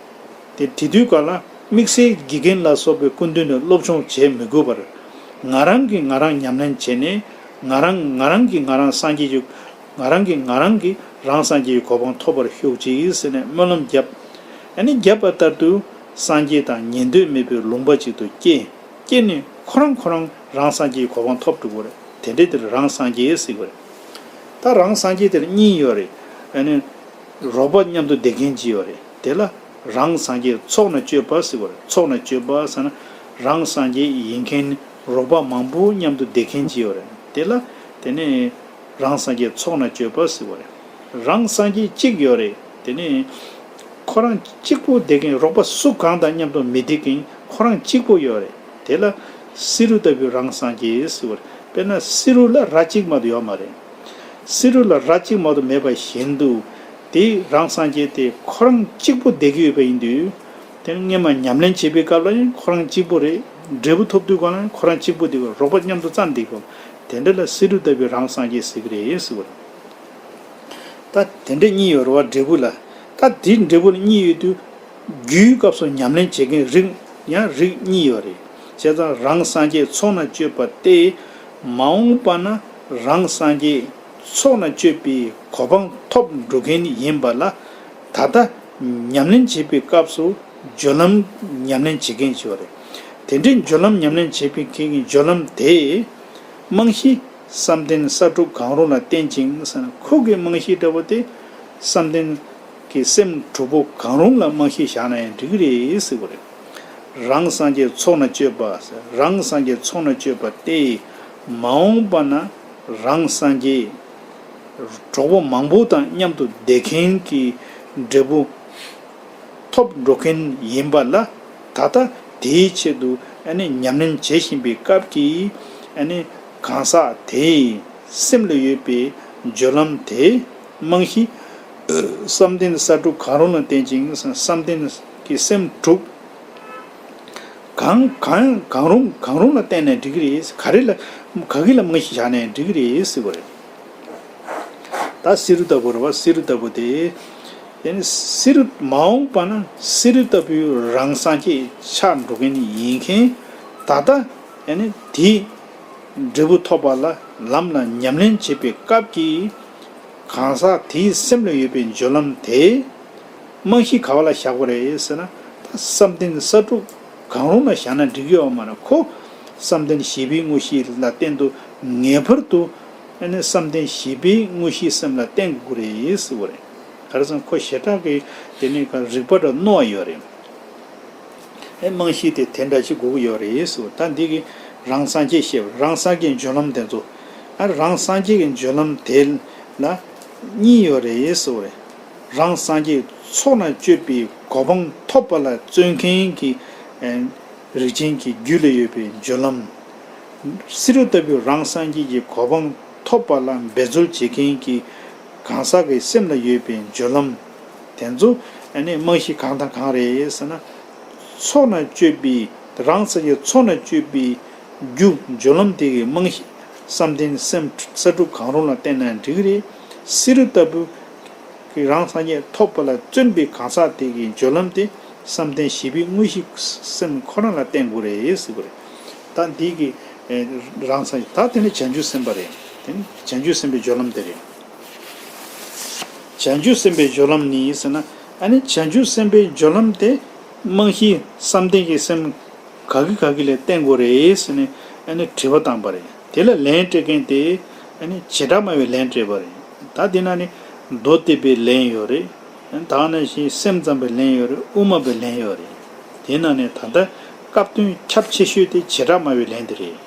དེ་དེ་དུས་ག་ལ་དམིགས་བསལ་དགེ་རྒན་ལ་སོགས་པའི་སྐུ་མདུན་ནས་སློབ་སྦྱོང་བྱེད་མི་དགོས་པར། ང་རང་གིས་ང་རང་ཉམས་ལེན་བྱས་ནས། ང་རང་ང་རང་གིས་ང་རང་སངས་རྒྱས་ཀྱི། ང་རང་གིས་ང་རང་གིས་རང་སངས་རྒྱས་ཀྱི་གོ་འཕང་ཐོབ་པར་ཤོག་ཅིག་ཟེར་ནས་སྨོན་ལམ་བརྒྱབ། ཨ་ནི་བརྒྱབ་པ་ལྟར་དུ་སངས་རྒྱས་དང་ཉན་ཐོས་མེད་པའི་ལུང་པ་གཅིག་ཏུ་སྐྱེས། སྐྱེས་ནས་ཁོ་རང་ཁོ་རང་རང་སངས་རྒྱས་ཀྱི་གོ་འཕང་ཐོབ་འགྲོ་གི་རེད། དེ་འདྲའི་དེར་རང་སངས་རྒྱས་ཟེར་གི་རེད། ད་རང་སངས་རྒྱས་དེར་གཉིས་ཡོད་རེད། ཨ་ནི་རོགས་པ་མཉམ་དུ་བསྡད་མཁན་གཅིག་ཡོད་རེད། དེ་ལ་རང་སངས་རྒྱས་ཚོགས་ན་སྤྱོད་པ་ཟེར་གི་རེད། ཚོགས་ན་སྤྱོད་པ་ཟེར་ན་རང་སངས་རྒྱས་ཡིན་མཁན་རོགས་པ་མང་པོ་མཉམ་དུ་བསྡད་མཁན་གཅིག་ཡོད་རེད། དེ་ལ་དེ་ནས་རང་སངས་རྒྱས་ཚོགས་ན་སྤྱོད་པ་ཟེར་གི་རེད། རང་སངས་རྒྱས་གཅིག་ཡོད་རེད། དེ་ནས་ཁོ་རང་གཅིག་པུ་བསྡད་མཁན་རོགས་པ་སུ་གང་དང་མཉམ་དུ་མི་བསྡད་མཁན་ཁོ་རང་གཅིག་པུ་ཡོད་རེད། དེ་ལ་བསེ་རུ་ལྟ་བུའི་རང་སངས་རྒྱས་ཟེར་བ་རེད། དཔེར་ན་བསེ་རུ་ལ་རྭ་གཅིག་མ་གཏོགས་ཡོད་མ་རེད། བསེ་རུ་ལ་རྭ་གཅིག་མ་གཏོགས་མེད་པ་བཞིན་དུ། དེ་རང་སངས་རྒྱས་དེ་ཁོ་རང་གཅིག་པུ་བསྡད་ཀྱི་ཡོད་པ་ཡིན་དུས། དེ་སྔོན་མ་ཉམས་ལེན་བྱེད་པའི་སྐབས་ལ་ཡང་ཁོ་རང་གཅིག་པུ་རེད། འབྲས་བུ་ཐོབ་དུས་གང་ལ་ཡང་ཁོ་རང་གཅིག་པུ་བསྡད་དགོས། རོགས་པ་མཉམ་དུ་རྩ་འདེགས་དགོས། དེ་འདྲ་ལ་བསེ་རུ་ལྟ་བུའི་རང་སངས་རྒྱས་ཟེར་གྱི་རེད་ཟེར་བ་རེད། ད་དེ་འདྲ་གཉིས་ཡོད་རེད་བ། འབྲས་བུ་ལ། ད་དེ་འབྲས་བུ་ལ་གཉིས་ཡོད་དུས། རྒྱུའི་སྐབས་སུ་ཉམས་ལེན་བྱེད་མཁན་རིགས་ཡང་རིགས་གཉིས་ཡོད་རེད། བྱས་ཙང་རང་སངས་རྒྱས་ཚོགས་ན་སྤྱོད་པ་སྟེ། མ་འོངས་པ་ན་རང་སངས་རྒྱས་ཚོགས་ན་སྤྱོད་པའི་གོ་འཕང་ཐོབ་འགྲོ་མཁན་ཡིན་པ་ལ། ད་ལྟ་ཉམས་ལེན་བྱེད་པའི་སྐབས་སུ་སྦྱོར་ལམ་ཉམས་ལེན་བྱེད་མཁན་ཞིག་ཡོད་རེད། དེ་འདྲའི་སྦྱོར་ལམ་ཉམས་ལེན་བྱེད་པའི་མཁན་གྱི་སྦྱོར་ལམ་དེ། རྨང་གཞི་བསམ་གཏན་ས་དྲུག་གང་རུང་ལ་བརྟེན་ཅིང་ཟེར་ན། ཁོ་གི་རྨང་གཞི་འདྲ་བོ་དེ་བསམ་གཏན་གྱི་སེམས་དྲུག་པོ་གང་རུང་ལ་རྨང་གཞི་བཞག་ན་ཡང་འགྲིག་གི་རེད་ཟེར་བ་རེད། རང་སངས་རྒྱས་ཚོགས་ན་སྤྱོད་པ། རང་སངས་རྒྱས་ཚོགས་ན་སྤྱོད་པ་སྟེ། མ་འོངས་པ་ན་རང་སངས་རྒྱས་གྲོགས་པོ་མང་པོ་དང་མཉམ་དུ་བསྡད་མཁན་གྱི་འབྲས་བུ་ཐོབ་འགྲོ་མཁན་ཡིན་པ་ལ། ད་ལྟ་དེའི་ཆེད་དུ་ཨ་ནི་ཉམས་ལེན་བྱེད་བཞིན་པའི་སྐབས་ཀྱི་ཨ་ནི་གང་ཟག་དེའི་སེམས་ལ་ཡོད་པའི་སྦྱོར་ལམ་དེའི་རྨང་གཞི། བསམ་གཏན་ས་དྲུག་གང་རུང་ལ་བརྟེན་ཅིང་། བསམ་གཏན་གྱི་སེམས་དྲུག་གང་གང་གང་རུང་གང་རུང་ལ་བརྟེན་ནས་འགྲིག་གི་རེད། ག་རེ་ལ་ག་གི་ལ་རྨང་གཞི་བཞག་ནས་འགྲིག་གི་རེད་ཟེར་བ་རེད། ད་བསེ་རུ་ལྟ་བུ་རེད་བ། བསེ་རུ་ལྟ་བུ་དེ། ཡང་ན་བསེ་རུ་མ་འོངས་པ་ན་བསེ་རུ་ལྟ་བུའི་རང་སངས་རྒྱས་ཆགས་འགྲོ་མཁན་ཡིན་མཁན། ད་ལྟ་ཡང་ན་དེའི་འབྲས་བུ་ཐོབ་པ་ལ་ལམ་ལ་ཉམས་ལེན་བྱེད་པའི་སྐབས་ཀྱི་གང་ཟག་དེའི་སེམས་ལ་ཡོད་པའི་སྦྱོར་ལམ་དེ། རྨང་གཞི་ག་བ་ལ་བཞག་པ་རེད་ཟེར་ན། ད་བསམ་གཏན་ས་དྲུག་གང་རུང་ལ་བཞག་ན་འགྲིག་གི་ཡོད་མ་རེད། ཁོ་བསམ་གཏན་བཞི་པའི་དངོས་གཞི་ལ་བརྟེན་དུ་ངེས་པར་དུ་ཨ་ནི་བསམ་གཏན་བཞི་པའི་དངོས་གཞིའི་སེམས་ལ་བརྟེན་དགོས་རེད་ཟེར་བ་རེད། ག་རེ་ཟེར་ན་ཁོ་ཞེ་དྲག་གི་དེ་ནི་ག་རིག་པ་འདྲ་རྣོ་བ་ཡོད་རེད། ཨེ་རྨང་གཞི་དེ་དེ་འདྲ་ཞིག་དགོས་ཀྱི་ཡོད་རེད་ཟེར་བ། ད་འདི་གི་རང་སངས་རྒྱས་བཤད་པ། རང་སངས་རྒྱས་སྦྱོར་ལམ་དེ་ཚོ། ཨ་རང་སངས་རྒྱས་ཀྱི་སྦྱོར་ལམ་དེ་ལ་གཉིས་ཡོད་རེད་ཟེར་བ་རེད། རང་སངས་རྒྱས་ཚོགས་ན་སྤྱོད་པའི་གོ་འཕང་ཐོབ་པ་ལ་བརྩོན་མཁན་གྱི་ཨེ་རིགས་ཅན་གྱི་རྒྱུད་ལ་ཡོད་པའི་སྦྱོར་ལམ། བསེ་རུ་ལྟ་བུའི་རང་སངས་རྒྱས་ཀྱི་གོ་འཕང་ཐོབ་པ་ལ་འབད་རྩོལ་བྱེད་མཁན་གྱི་གང་ཟག་གི་སེམས་ལ་ཡོད་པའི་སྦྱོར་ལམ། དེ་ཚོ་ཨ་ནི་རྨང་གཞི་གང་དང་གང་རེད་ཟེར་ན། ཚོགས་ན་སྤྱོད་པའི་རང་སངས་རྒྱས་ཚོགས་ན་སྤྱོད་པའི་རྒྱུ་སྦྱོར་ལམ་དེ་གི་རྨང་གཞི། བསམ་གཏན་སེམས་ས་དྲུག་གང་རུང་ལ་བརྟེན་ན་འགྲིག་གི་རེད། བསེ་རུ་ལྟ་བུ་གི་རང་སངས་རྒྱས་ཐོབ་པ་ལ་བརྩོན་པའི་གང་ཟག་དེ་གི་སྦྱོར་ལམ་དེ་བསམ་གཏན་བཞི་པའི་དངོས་གཞི་སེམས་ཁོ་རང་ལ་བརྟེན་དགོས་རེད་ཟེར་གི་རེད། ད་འདི་གི་ཨེ་རང་སངས་རྒྱས། ད་དེ་ནི་བྱང་ཆུབ་སེམས་དཔའ་རེད། དེ་ནི་བྱང་ཆུབ་སེམས་དཔའི་སྦྱོར་ལམ་དེ་རེད། བྱང་ཆུབ་སེམས་དཔའི་སྦྱོར་ལམ་ནི་ཟེར་ན། ཨ་ནི་བྱང་ཆུབ་སེམས་དཔའི་སྦྱོར་ལམ་དེ་རྨང་གཞི་བསམ་གཏན་གྱི་སེམས་ག་གི་ག་གི་ལ་བརྟེན་དགོས་རེད་ཟེར་ནས་ཨ་ནི་དྲི་བ་བཏང་པ་རེད། དེ་ལ་ལན་སྤྲད་མཁན་དེ་ཨ་ནི་བྱེ་བྲག་སྨྲ་བའི་ལན་སྤྲད་པ་རེད། ད་དེ་ན་ནི་མདོ་སྡེ་པའི་ལན་ཡོད་རེད། ད་ནང་བཞིན་སེམས་ཙམ་པའི་ལན་ཡོད་རེད། དབུ་མ་པའི་ལན་ཡོད་རེད། དེ་ནང་ནས་ད་ལྟ་སྐབས་དོན་ཁྱབ་ཆེ་ཤོས་དེ་བྱེ་བྲག་སྨྲ་བའི་ལན་དེ་རེད།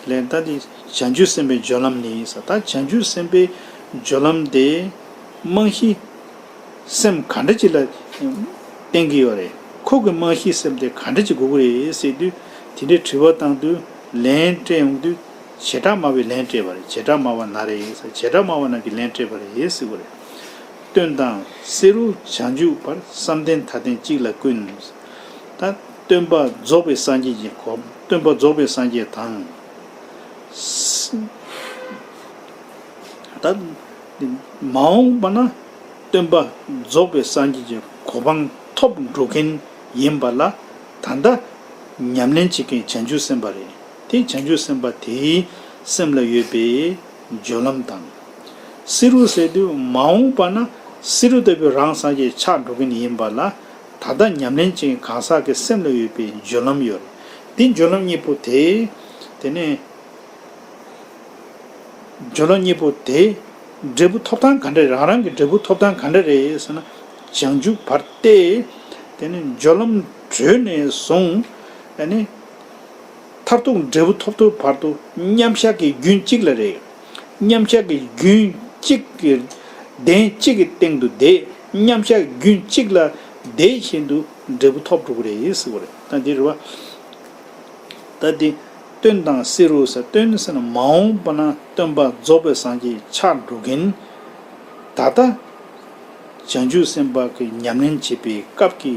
ལན། ད་འདི་བྱང་ཆུབ་སེམས་དཔའི་སྦྱོར་ལམ་ནི་ཟེར། ད་བྱང་ཆུབ་སེམས་དཔའི་སྦྱོར་ལམ་དེ་རྨང་གཞི་སེམས་ག་འདྲ་ཅིག་ལ་བརྟེན་གྱི་ཡོད་རེད། ཁོ་གི་རྨང་གཞི་སེམས་དེ་ག་འདྲ་ཅིག་དགོས་ཀྱི་རེད་ཟེར་དུས། དེ་འདྲའི་དྲི་བ་བཏང་དུས་ལན་སྤྲད་ཡོང་དུས་བྱེ་བྲག་སྨྲ་བའི་ལན་སྤྲད་པ་རེད། བྱེ་བྲག་སྨྲ་བ་ན་རེ་ཟེར། བྱེ་བྲག་སྨྲ་བ་རྣམས་ཀྱིས་ལན་སྤྲད་པ་རེད་ཟེར་གྱི་རེད། སྟོན་དང་བསེ་རུ་བྱང་ཆུབ་བར། བསམ་གཏན་མཐའ་རྟེན་གཅིག་ལ་ཀུན། ད་སྟོན་པ་རྫོགས་པའི་སངས་རྒྱས་ཀྱི་གོ། སྟོན་པ་རྫོགས་པའི་སངས་རྒྱས་དང་། ད་མ་འོངས་པ་ན་སྟོན་པ་རྫོགས་པའི་སངས་རྒྱས་ཀྱི་གོ་འཕང་ཐོབ་འགྲོ་མཁན་ཡིན་པ་ལ། ད་ལྟ་ཉམས་ལེན་བྱེད་མཁན་བྱང་ཆུབ་སེམས་དཔའ་རེད། དེ་བྱང་ཆུབ་སེམས་དཔའ་དེའི་སེམས་ལ་ཡོད་པའི་སྦྱོར་ལམ་དང་། བསེ་རུ་ཟེར་དུས་མ་འོངས་པ་ན་བསེ་རུ་ལྟ་བུའི་རང་སངས་རྒྱས་ཆགས་འགྲོ་མཁན་ཡིན་པ་ལ། ད་ལྟ་ཉམས་ལེན་བྱེད་མཁན་གང་ཟག་གི་སེམས་ལ་ཡོད་པའི་སྦྱོར་ལམ་ཡོད་རེད། དེ་སྦྱོར་ལམ་གཉིས་པོ་དེ། དེ་ནས་སྦྱོར་ལམ་གཉིས་པོ་དེ་འབྲས་བུ་ཐོབ་སྟངས་ག་འདྲ་རེད། རང་རང་གི་འབྲས་བུ་ཐོབ་སྟངས་ག་འདྲ་རེད་ཟེར་ན། བྱང་ཆུབ་བར་ཏེ། དེ་ནས་སྦྱོར་ལམ་གྲོལ་ནས་བཟུང་། ཨ་ནི་མཐར་ཐུག་འབྲས་བུ་ཐོབ་ཐོབ་བར་དུ་མཉམ་གཞག་གི་རྒྱུན་གཅིག་ལ་རེད། མཉམ་གཞག་གི་རྒྱུན་གཅིག་གི་གདན་གཅིག་གི་སྟེང་དུ་བསྡད། མཉམ་གཞག་རྒྱུན་གཅིག་ལ་བསྡད་བཞིན་དུ་འབྲས་བུ་ཐོབ་འགྲོ་གི་རེད་ཟེར་བ་རེད། ད་འདི་རེད་བ། ད་འདི་སྟོན་དང་བསེ་རུ་ཟེར། སྟོན་ཟེར་ན་མ་འོངས་པ་ན་སྟོན་པ་རྫོགས་པའི་སངས་རྒྱས་ཆགས་འགྲོ་མཁན། ད་ལྟ་བྱང་ཆུབ་སེམས་དཔའ་གི་ཉམས་ལེན་བྱེད་པའི་སྐབས་ཀྱི་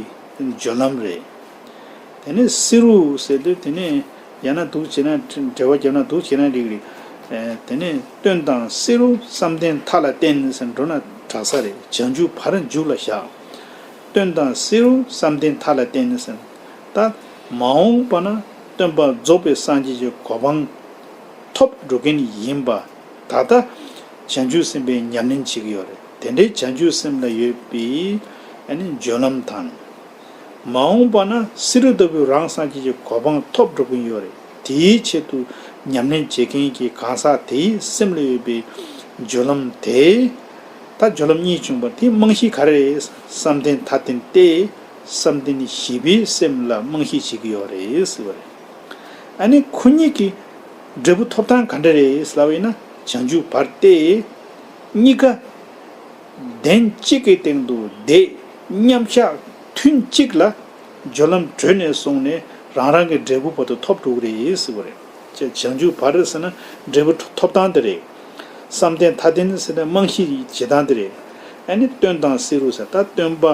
སྦྱོར་ལམ་རེད། དེ་ནས་བསེ་རུ་ཟེར་དུས་དེ་ནས་ཡང་ན་འདུག་བྱས་ན། འགྲེལ་པ་བརྒྱབ་ན་འདུག་བྱས་ན་འགྲིག་རེད། ཨེ། དེ་ནས་སྟོན་དང་བསེ་རུ་བསམ་གཏན་མཐའ་ལ་བརྟེན་ཟེར་འགྲོ་ན་དྲག་ས་རེད། བྱང་ཆུབ་བར་མཇུག་ལ་བཞག། སྟོན་དང་བསེ་རུ་བསམ་གཏན་མཐའ་ལ་བརྟེན་ཟེར། ད་མ་འོངས་པ་ན་སྟོན་པ་རྫོགས་པའི་སངས་རྒྱས་ཀྱི་གོ་འཕང་ཐོབ་འགྲོ་མཁན་ཡིན་པ། ད་ལྟ་བྱང་ཆུབ་སེམས་དཔའི་ཉམས་ལེན་བྱེད་ཀྱི་ཡོད་རེད། དེ་འདྲའི་བྱང་ཆུབ་སེམས་ལ་ཡོད་པའི་ཨ་ནི་སྦྱོར་ལམ་དང་། མ་འོངས་པ་ན་བསེ་རུ་ལྟ་བུའི་རང་སངས་རྒྱས་ཀྱི་གོ་འཕང་ཐོབ་འགྲོ་གིན་ཡོད་རེད། དེའི་ཆེད་དུ་ཉམས་ལེན་བྱེད་མཁན་གྱི་གང་ཟག་དེའི་སེམས་ལ་ཡོད་པའི་སྦྱོར་ལམ་དེ། ད་སྦྱོར་ལམ་གཉིས་བྱུང་བ་དེ་རྨང་གཞི་ག་རེ་རེད། བསམ་གཏན་མཐའ་རྟེན་ཏེ། བསམ་གཏན་བཞི་པའི་སེམས་ལ་རྨང་གཞི་བྱེད་ཀྱི་ཡོད་རེད་ཟེར་བ་རེད། ཨ་ནི་ཁོ་གཉིས་ཀྱི་འབྲས་བུ་ཐོབ་སྟངས་ག་འདྲ་རེད་ལབ་ཡིན་ན། བྱང་ཆུབ་བར་ཏེ། གཉིས་ཀ་གདན་གཅིག་གི་སྟེང་དུ་བསྡད། མཉམ་གཞག་ཐུན་གཅིག་ལ་སྦྱོར་ལམ་གྲོལ་ནས་བཟུང་ནས་རང་རང་གི་འབྲས་བུ་བར་དུ་ཐོབ་འགྲོ་གི་རེད་ཟེར་བ་རེད། བྱང་ཆུབ་བར་ཟེར་ན་འབྲས་བུ་ཐོབ་སྟངས་དེ་རེད། བསམ་གཏན་མཐའ་རྟེན་ཟེར་ན་རྨང་གཞི་བྱེད་སྟངས་དེ་རེད། ཨ་ནི་སྟོན་དང་བསེ་རུ་ཟེར། ད་སྟོན་པ་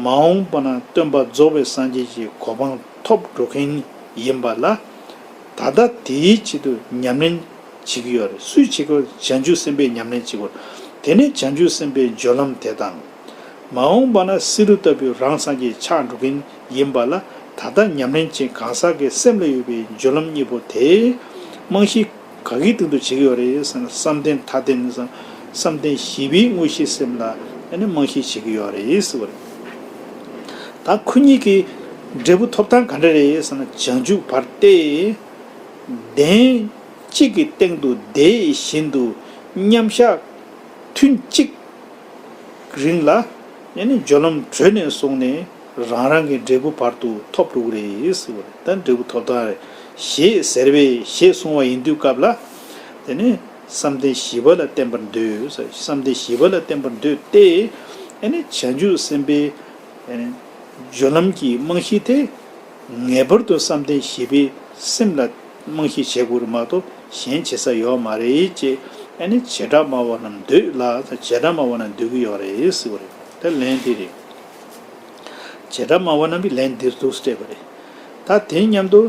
མ་འོངས་པ་ན་སྟོན་པ་རྫོགས་པའི་སངས་རྒྱས་ཀྱི་གོ་འཕང་ཐོབ་འགྲོ་མཁན་ཡིན་པ་ལ། ད་ལྟ་དེའི་ཆེད་དུ་ཉམས་ལེན་བྱེད་ཀྱི་ཡོད་རེད། སུས་བྱེད་ཀྱི་ཡོད། བྱང་ཆུབ་སེམས་དཔས་ཉམས་ལེན་བྱེད་ཀྱི་ཡོད་རེད། དེ་ནས་བྱང་ཆུབ་སེམས་དཔའི་སྦྱོར་ལམ་དེ་དང་། མ་འོངས་པ་ན་བསེ་རུ་ལྟ་བུའི་རང་སངས་རྒྱས་ཆགས་འགྲོ་མཁན་ཡིན་པ་ལ། ད་ལྟ་ཉམས་ལེན་བྱེད་གང་ཟག་གི་སེམས་ལ་ཡོད་པའི་སྦྱོར་ལམ་གཉིས་པོ་དེ་རྨང་གཞི་ག་གི་སྟེང་དུ་བྱེད་ཀྱི་ཡོད་རེད་ཟེར་ན། བསམ་གཏན་མཐའ་རྟེན་ཟེར། བསམ་གཏན་བཞི་པའི་དངོས་གཞི་སེམས་ལ་ཨ་ནི་རྨང་གཞི་བྱེད་ཀྱི་ཡོད་རེད་ཟེར་བ་རེད། ད་ཁོ་གཉིས་ཀྱི་འབྲས་བུ་ཐོབ་སྟངས་ག་འདྲ་རེད་ཟེར་ན། བྱང་ཆུབ་བར་ཏེ། གདན་གཅིག་གི་སྟེང་དུ་བསྡད་བཞིན་དུ་མཉམ་གཞག་ཐུན་གཅིག་རིང་ལ་ཨ་ནི་སྦྱོར་ལམ་གྲོལ་ནས་བཟུང་ནས་རང་རང་གི་འབྲས་བུ་བར་དུ་ཐོབ་འགྲོ་གི་རེད་ཟེར་བ་རེད། ད་འབྲས་བུ་ཐོབ་སྟངས་རེད། ཞེས་ཟེར་བས། ཞེས་གསུངས་པ་ཡིན་དུས་སྐབས་ལ། དེ་ནས་བསམ་གཏན་བཞི་པ་ལ་བརྟེན་པར་འདོད། བསམ་གཏན་བཞི་པ་ལ་བརྟེན་པར་འདོད་དེ། ཨ་ནི་བྱང་ཆུབ་སེམས་དཔའི་ཨ་ནི་སྦྱོར་ལམ་གྱི་རྨང་གཞི་དེ་ངེས་པར་དུ་བསམ་གཏན་བཞི་པའི་སེམས་ལ་རྨང་གཞི་བྱེད་དགོས་རེད་མ་གཏོགས་གཞན་བྱེད་ས་ཡོད་མ་རེད་ཅེས། ཨ་ནི་བྱེ་བྲག་སྨྲ་བ་རྣམས་འདོད་ལ། བྱེ་བྲག་སྨྲ་བ་རྣམས་འདོད་ཀྱི་ཡོད་རེད་ཟེར་བ་རེད། ད་ལན་དེ་རེད། བྱེ་བྲག་སྨྲ་བ་རྣམས་ཀྱིས་ལན་འདིར་འདུག་སྤྲད་པ་རེད། ད་དེ་མཉམ་དུ་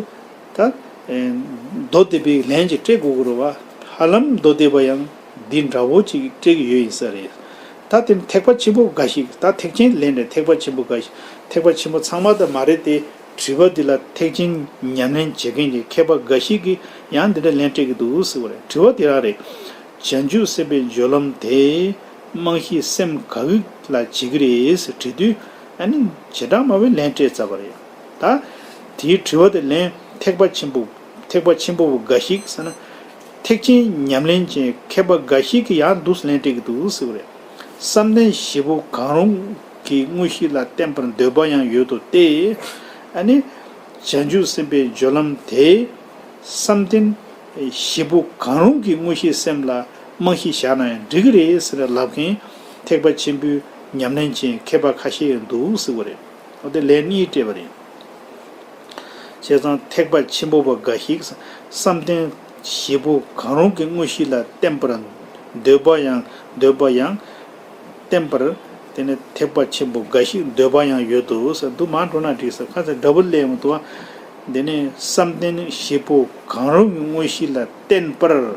ད་མདོ་སྡེ་པའི་ལན་ཅིག་སྤྲད་དགོས་ཀྱི་རེད་བ། ཧ་ལམ་མདོ་སྡེ་པ་ཡང་འདི་འདྲ་བོ་ཅིག་སྤྲད་ཀྱི་ཡོད་ཡིན་ས་རེད། ད་དེ་ནི་ཐེག་པ་ཆེན་པོ་འགའ་ཞིག་ད་ཐེག་ཆེན་ལན་རེད། ཐེག་པ་ཆེན་པོ་འགའ་ཞིག་ཐེག་པ་ཆེན་པོ་ཚང་མ་ད་མ་རེད་དེ། དྲི་བ་འདི་ལ་ཐེག་ཆེན་ཉམས་ལེན་བྱེད་མཁན་གྱི་མཁས་པ་འགའ་ཞིག་གིས་ཡང་འདི་འདྲ་ལན་སྤྲད་ཀྱི་འདུག་ཟེར་བ་རེད། དྲི་བ་འདི་རང་རེད། བྱང་ཆུབ་སེམས་དཔའི་སྦྱོར་ལམ་དེ་རྨང་གཞི་སེམས་ག་གི་ལ་བྱེད་ཀྱི་རེད་ཟེར་དྲིས་དུས། ཨ་ནི་བྱེ་བྲག་སྨྲ་བས་ལན་སྤྲད་ཚར་བ་རེད། ད་དེའི་དྲི་བ་དེ་ལན་ཐེག་པ་ཆེན་པོ་ཐེག་པ་ཆེན་པོ་བ་འགའ་ཞིག་ཟེར་ན། ཐེག་ཆེན་ཉམས་ལེན་ཅན་མཁས་པ་འགའ་ཞིག་གིས་ཡང་འདུག་ལན་སྤྲད་ཀྱི་འདུག་ཟེར་བ་རེད། བསམ་གཏན་བཞི་པོ་གང་རུང་གི་དངོས་གཞི་ལ་བརྟེན་པར་འདོད་པ་ཡང་ཡོད་དོ་སྟེ། ཨ་ནི་བྱང་ཆུབ་སེམས་དཔའི་སྦྱོར་ལམ་དེ་བསམ་གཏན་བཞི་པོ་གང་རུང་གི་དངོས་གཞི་སེམས་ལ་རྨང་གཞི་བཞག་ན་ཡང་འགྲིག་གི་རེད་ཟེར་ལབ་མཁན་ཐེག་པ་ཆེན་པོའི་ཉམས་ལེན་ཅན་མཁས་པ་ཁ་ཤས་ཡང་འདུག་ཟེར་བ་རེད། འོ་དེ་ལན་གཉིས་སྤྲད་པ་རེད། བྱས་ཙང་ཐེག་པ་ཆེན་པོ་བ་འགའ་ཞིག་བསམ་གཏན་བཞི་པོ་གང་རུང་གི་དངོས་གཞི་ལ་བརྟེན་པར་འདོད་པ་ཡང་འདོད་པ་ཡང་བརྟེན་པར། དེ་ནི་ཐེག་པ་ཆེན་པོ་འགའ་ཞིག་འདོད་པ་ཡང་ཡོད་དོ་ཟེར་འདུག་མར་འགྲོ་ན་འགྲིག་ས། ཁ་ཚ་འདྲ་བོ་ལས་མི་འདུག་བ། དེ་ནི་བསམ་གཏན་བཞི་པོ་གང་རུང་གི་དངོས་གཞི་ལ་བརྟེན་པར།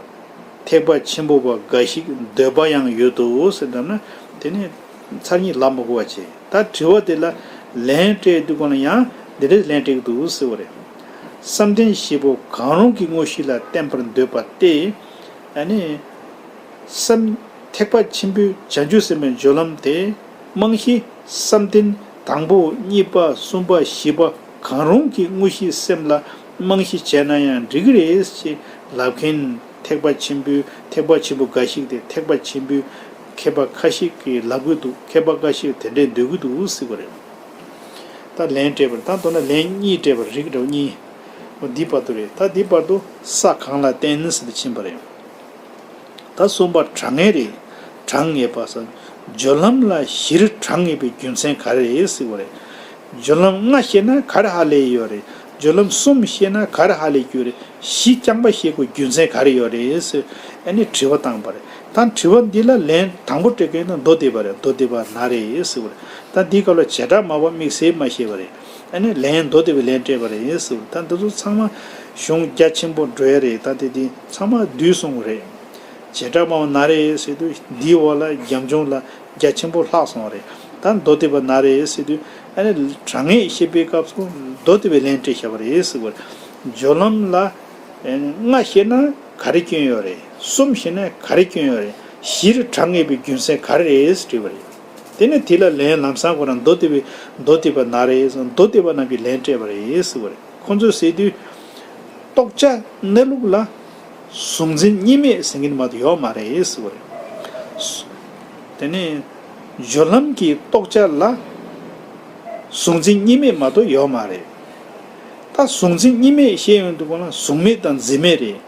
ཐེག་པ་ཆེན་པོ་བ་འགའ་ཞིག་འདོད་པ་ཡང་ཡོད་དོ་ཟེར་འདྲ་ན། དེ་ནི་ཚར་གཉིས་ལབ་མ་དགོས་པ་བྱས། ད་དྲི་བ་དེ་ལ་ལན་སྤྲད་དུས་གོང་ལ་ཡང་འདི་འདྲའི་ལན་སྤྲད་ཀྱི་འདུག་ཟེར་བ་རེད། བསམ་གཏན་བཞི་པོ་གང་རུང་གི་དངོས་གཞི་ལ་བརྟེན་པར་འདོད་པ་སྟེ། ཨ་ནི། བསམ། ཐེག་པ་ཆེན་པོའི་བྱང་ཆུབ་སེམས་དཔའི་སྦྱོར་ལམ་དེ་རྨང་གཞི་བསམ་གཏན་དང་པོ་གཉིས་པ་གསུམ་པ་བཞི་པ་གང་རུང་གི་དངོས་གཞི་སེམས་ལ་རྨང་གཞི་བྱས་ན་ཡང་འགྲིག་གི་རེད་ཅེས་ལབ་མཁན་ཐེག་པ་ཆེན་པོའི་ཐེག་པ་ཆེན་པོ་འགའ་ཞིག་དེ་ཐེག་པ་ཆེན་པོའི་མཁས་པ་ཁ་ཤས་ཀྱིས་ལབ་གི་འདུག་མཁས་པ་འགའ་ཞིག་དེ་འདྲས་འདོད་ཀྱི་འདུག་ཟེར་བ་རེད། ད་ལན་སྤྲད་པར་ད་མདོར་ན་ལན་གཉིས་སྤྲད་པར་རིགས་འདྲ་བ་གཉིས། འོ་འདི་བར་དུ་རེད། ད་འདི་བར་དུ་ས་གང་ལ་བརྟེན་ཟེར་དུ་ཕྱིན་པ་རེད། ད་གསུམ་པ་དྲང་ངེས་རེད། དྲང་ངེས་པ་ཟེར། སྦྱོར་ལམ་ལ་བཞིར་དྲང་ངེས་པའི་རྒྱུ་མཚན་ག་རེ་རེད་ཟེར་བ་རེད། སྦྱོར་ལམ་ལྔ་ཤེས་ན་ག་རེ་ཧ་ལས་ཡོད་རེད། སྦྱོར་ལམ་གསུམ་ཤེས་ན་ག་རེ་ཧ་ལས་རྒྱུ་རེད། བཞི་རྐྱང་པ་ཤེས་དགོས་རྒྱུ་མཚན་ག་རེ་ཡོད་རེད་ཟེར་ཨ་ནི་དྲི་བ་བཏང་པ་རེད། ད་དྲི་བ་འདི་ལ་ལན་དང་པོ་སྤྲད་མཁན་ནི་མདོ་སྡེ་པ་རེད། མདོ་སྡེ་པ་ན་རེ་ཟེར་བ་རེད། ད་འདི་སྐབས་ལ་བྱེ་བྲག་སྨྲ་བ་དམིགས་བསལ་མ་བཤད་པ་རེད། ཨ་ནི་ལན་མདོ་སྡེ་པའི་ལན་སྤྲད་པ་རེད་ཟེར་བ་རེད། ད་འདི་ཚོ་ཚང་མ་གཞུང་རྒྱ་ཆེན་པོ་འགྲོ་ཡ་རེད། ད་དེ་འདི་ཚང་མ་བསྡུས་སོང་བ་རེད། བྱེ་བྲག་སྨྲ་བ་ན་རེ་ཟེར་དུས་འདིའི་འོག་ལ་རྒྱབ་ལྗོངས་ལ་རྒྱ་ཆེན་པོ་ལྷག་སོང་བ་རེད། ད་མདོ་སྡེ་པ་ན་རེ་ཟེར་དུས་ཨ་ནི་དྲང་ངེས་བཤད་པའི་སྐབས་སུ་མདོ་སྡེ་པའི་ལན་སྤྲད་བཞག་པ་རེད་ཟེར་བ་རེད། སྦྱོར་ལམ་ལ་ལྔ་ཤེས་ན་ག་རེ་སྐྱོན་ཡོད་རེད། གསུམ་ཤེས་ན་ག་རེ་སྐྱོན་ཡོད་རེད། བཞིར་དྲང་ངེས་པའི་རྒྱུ་མཚན་ག་རེ་རེད་ཟེར་དྲིས་པ་རེད། དེ་ནས་དེ་ལ་ལན་ལམ་སང་ཁོ་རང་མདོ་སྡེ་པའི་མདོ་སྡེ་པ་ན་རེ་ཟེར་མདོ་སྡེ་པ་རྣམས་ཀྱིས་ལན་སྤྲད་པ་རེད་ཟེར་བ་རེད། ཁོ་ཚོས་ཟེར་དུས། རྟོགས་བྱ་གནས་ལུགས་ལ་གཟུང་འཛིན་གཉིས་མེད་ཟེར་མཁན་མ་གཏོགས་ཡོད་མ་རེད་ཟེར་བ་རེད། དེ་ནས་སྦྱོར་ལམ་གྱི་རྟོགས་བྱ་ལ་གཟུང་འཛིན་གཉིས་མེད་མ་གཏོགས་ཡོད་མ་རེད། ད་གཟུང་འཛིན་གཉིས་མེད་བཤད་ཡོང་དུས་གོང་ལ་གཟུང་མེད་དང་འཛིན་མེད་རེད།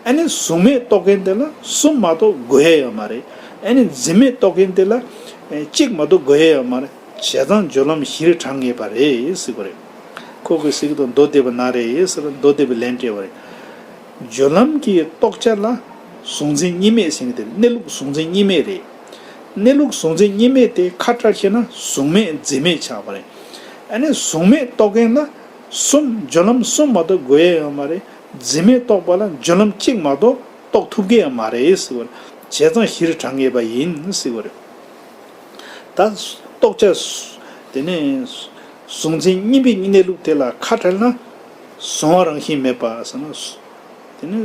ཨ་ནི་གཟུང་མེད་རྟོགས་མཁན་དེ་ལ་གསུམ་མ་གཏོགས་དགོས་ཡ་ཡོད་མ་རེད། ཨ་ནི་འཛིན་མེད་རྟོགས་མཁན་དེ་ལ་གཅིག་མ་གཏོགས་དགོས་ཡ་ཡོད་མ་རེད། བྱས་ཙང་སྦྱོར་ལམ་བཞིར་དྲང་ངེས་པ་རེད་ཟེར་གི་རེད། ཁོ་གི་ཟེར་གི་འདུག་མདོ་སྡེ་པ་ན་རེ་ཟེར་མདོ་སྡེ་པའི་ལན་སྤྲད་པ་རེད། སྦྱོར་ལམ་གྱི་རྟོགས་བྱ་ལ་གཟུང་འཛིན་གཉིས་མེད་ཟེར་གི་དེ་གནས་ལུགས་གཟུང་འཛིན་གཉིས་མེད་རེད། གནས་ལུགས་གཟུང་འཛིན་གཉིས་མེད་དེ་ཁ་བྲལ་ཤེས་ན་གཟུང་མེད་འཛིན་མེད་ཆགས་པ་རེད། ཨ་ནི་གཟུང་མེད་རྟོགས་མཁན་ལ་གསུམ་སྦྱོར་ལམ་གསུམ་མ་གཏོགས་དགོས་ཡ་ཡོད་མ་རེད། འཛིན་མེད་རྟོགས་པ་ལ་སྦྱོར་ལམ་གཅིག་མ་གཏོགས་རྟོགས་ཐུབ་ཀྱི་ཡང་མ་རེད་ཟེར་བ་རེད། བྱས་ཙང་བཞིར་དྲང་ངེས་པ་ཡིན་ཟེར་བ་རེད། ད་རྟོགས་བྱ་དེ་ནས་གཟུང་འཛིན་གཉིས་པའི་གནས་ལུགས་དེ་ལ་ཁ་བྲལ་ན་གཟུང་བ་རང་བཞིན་མེད་པ་ཟེར་ན། དེ་ནི་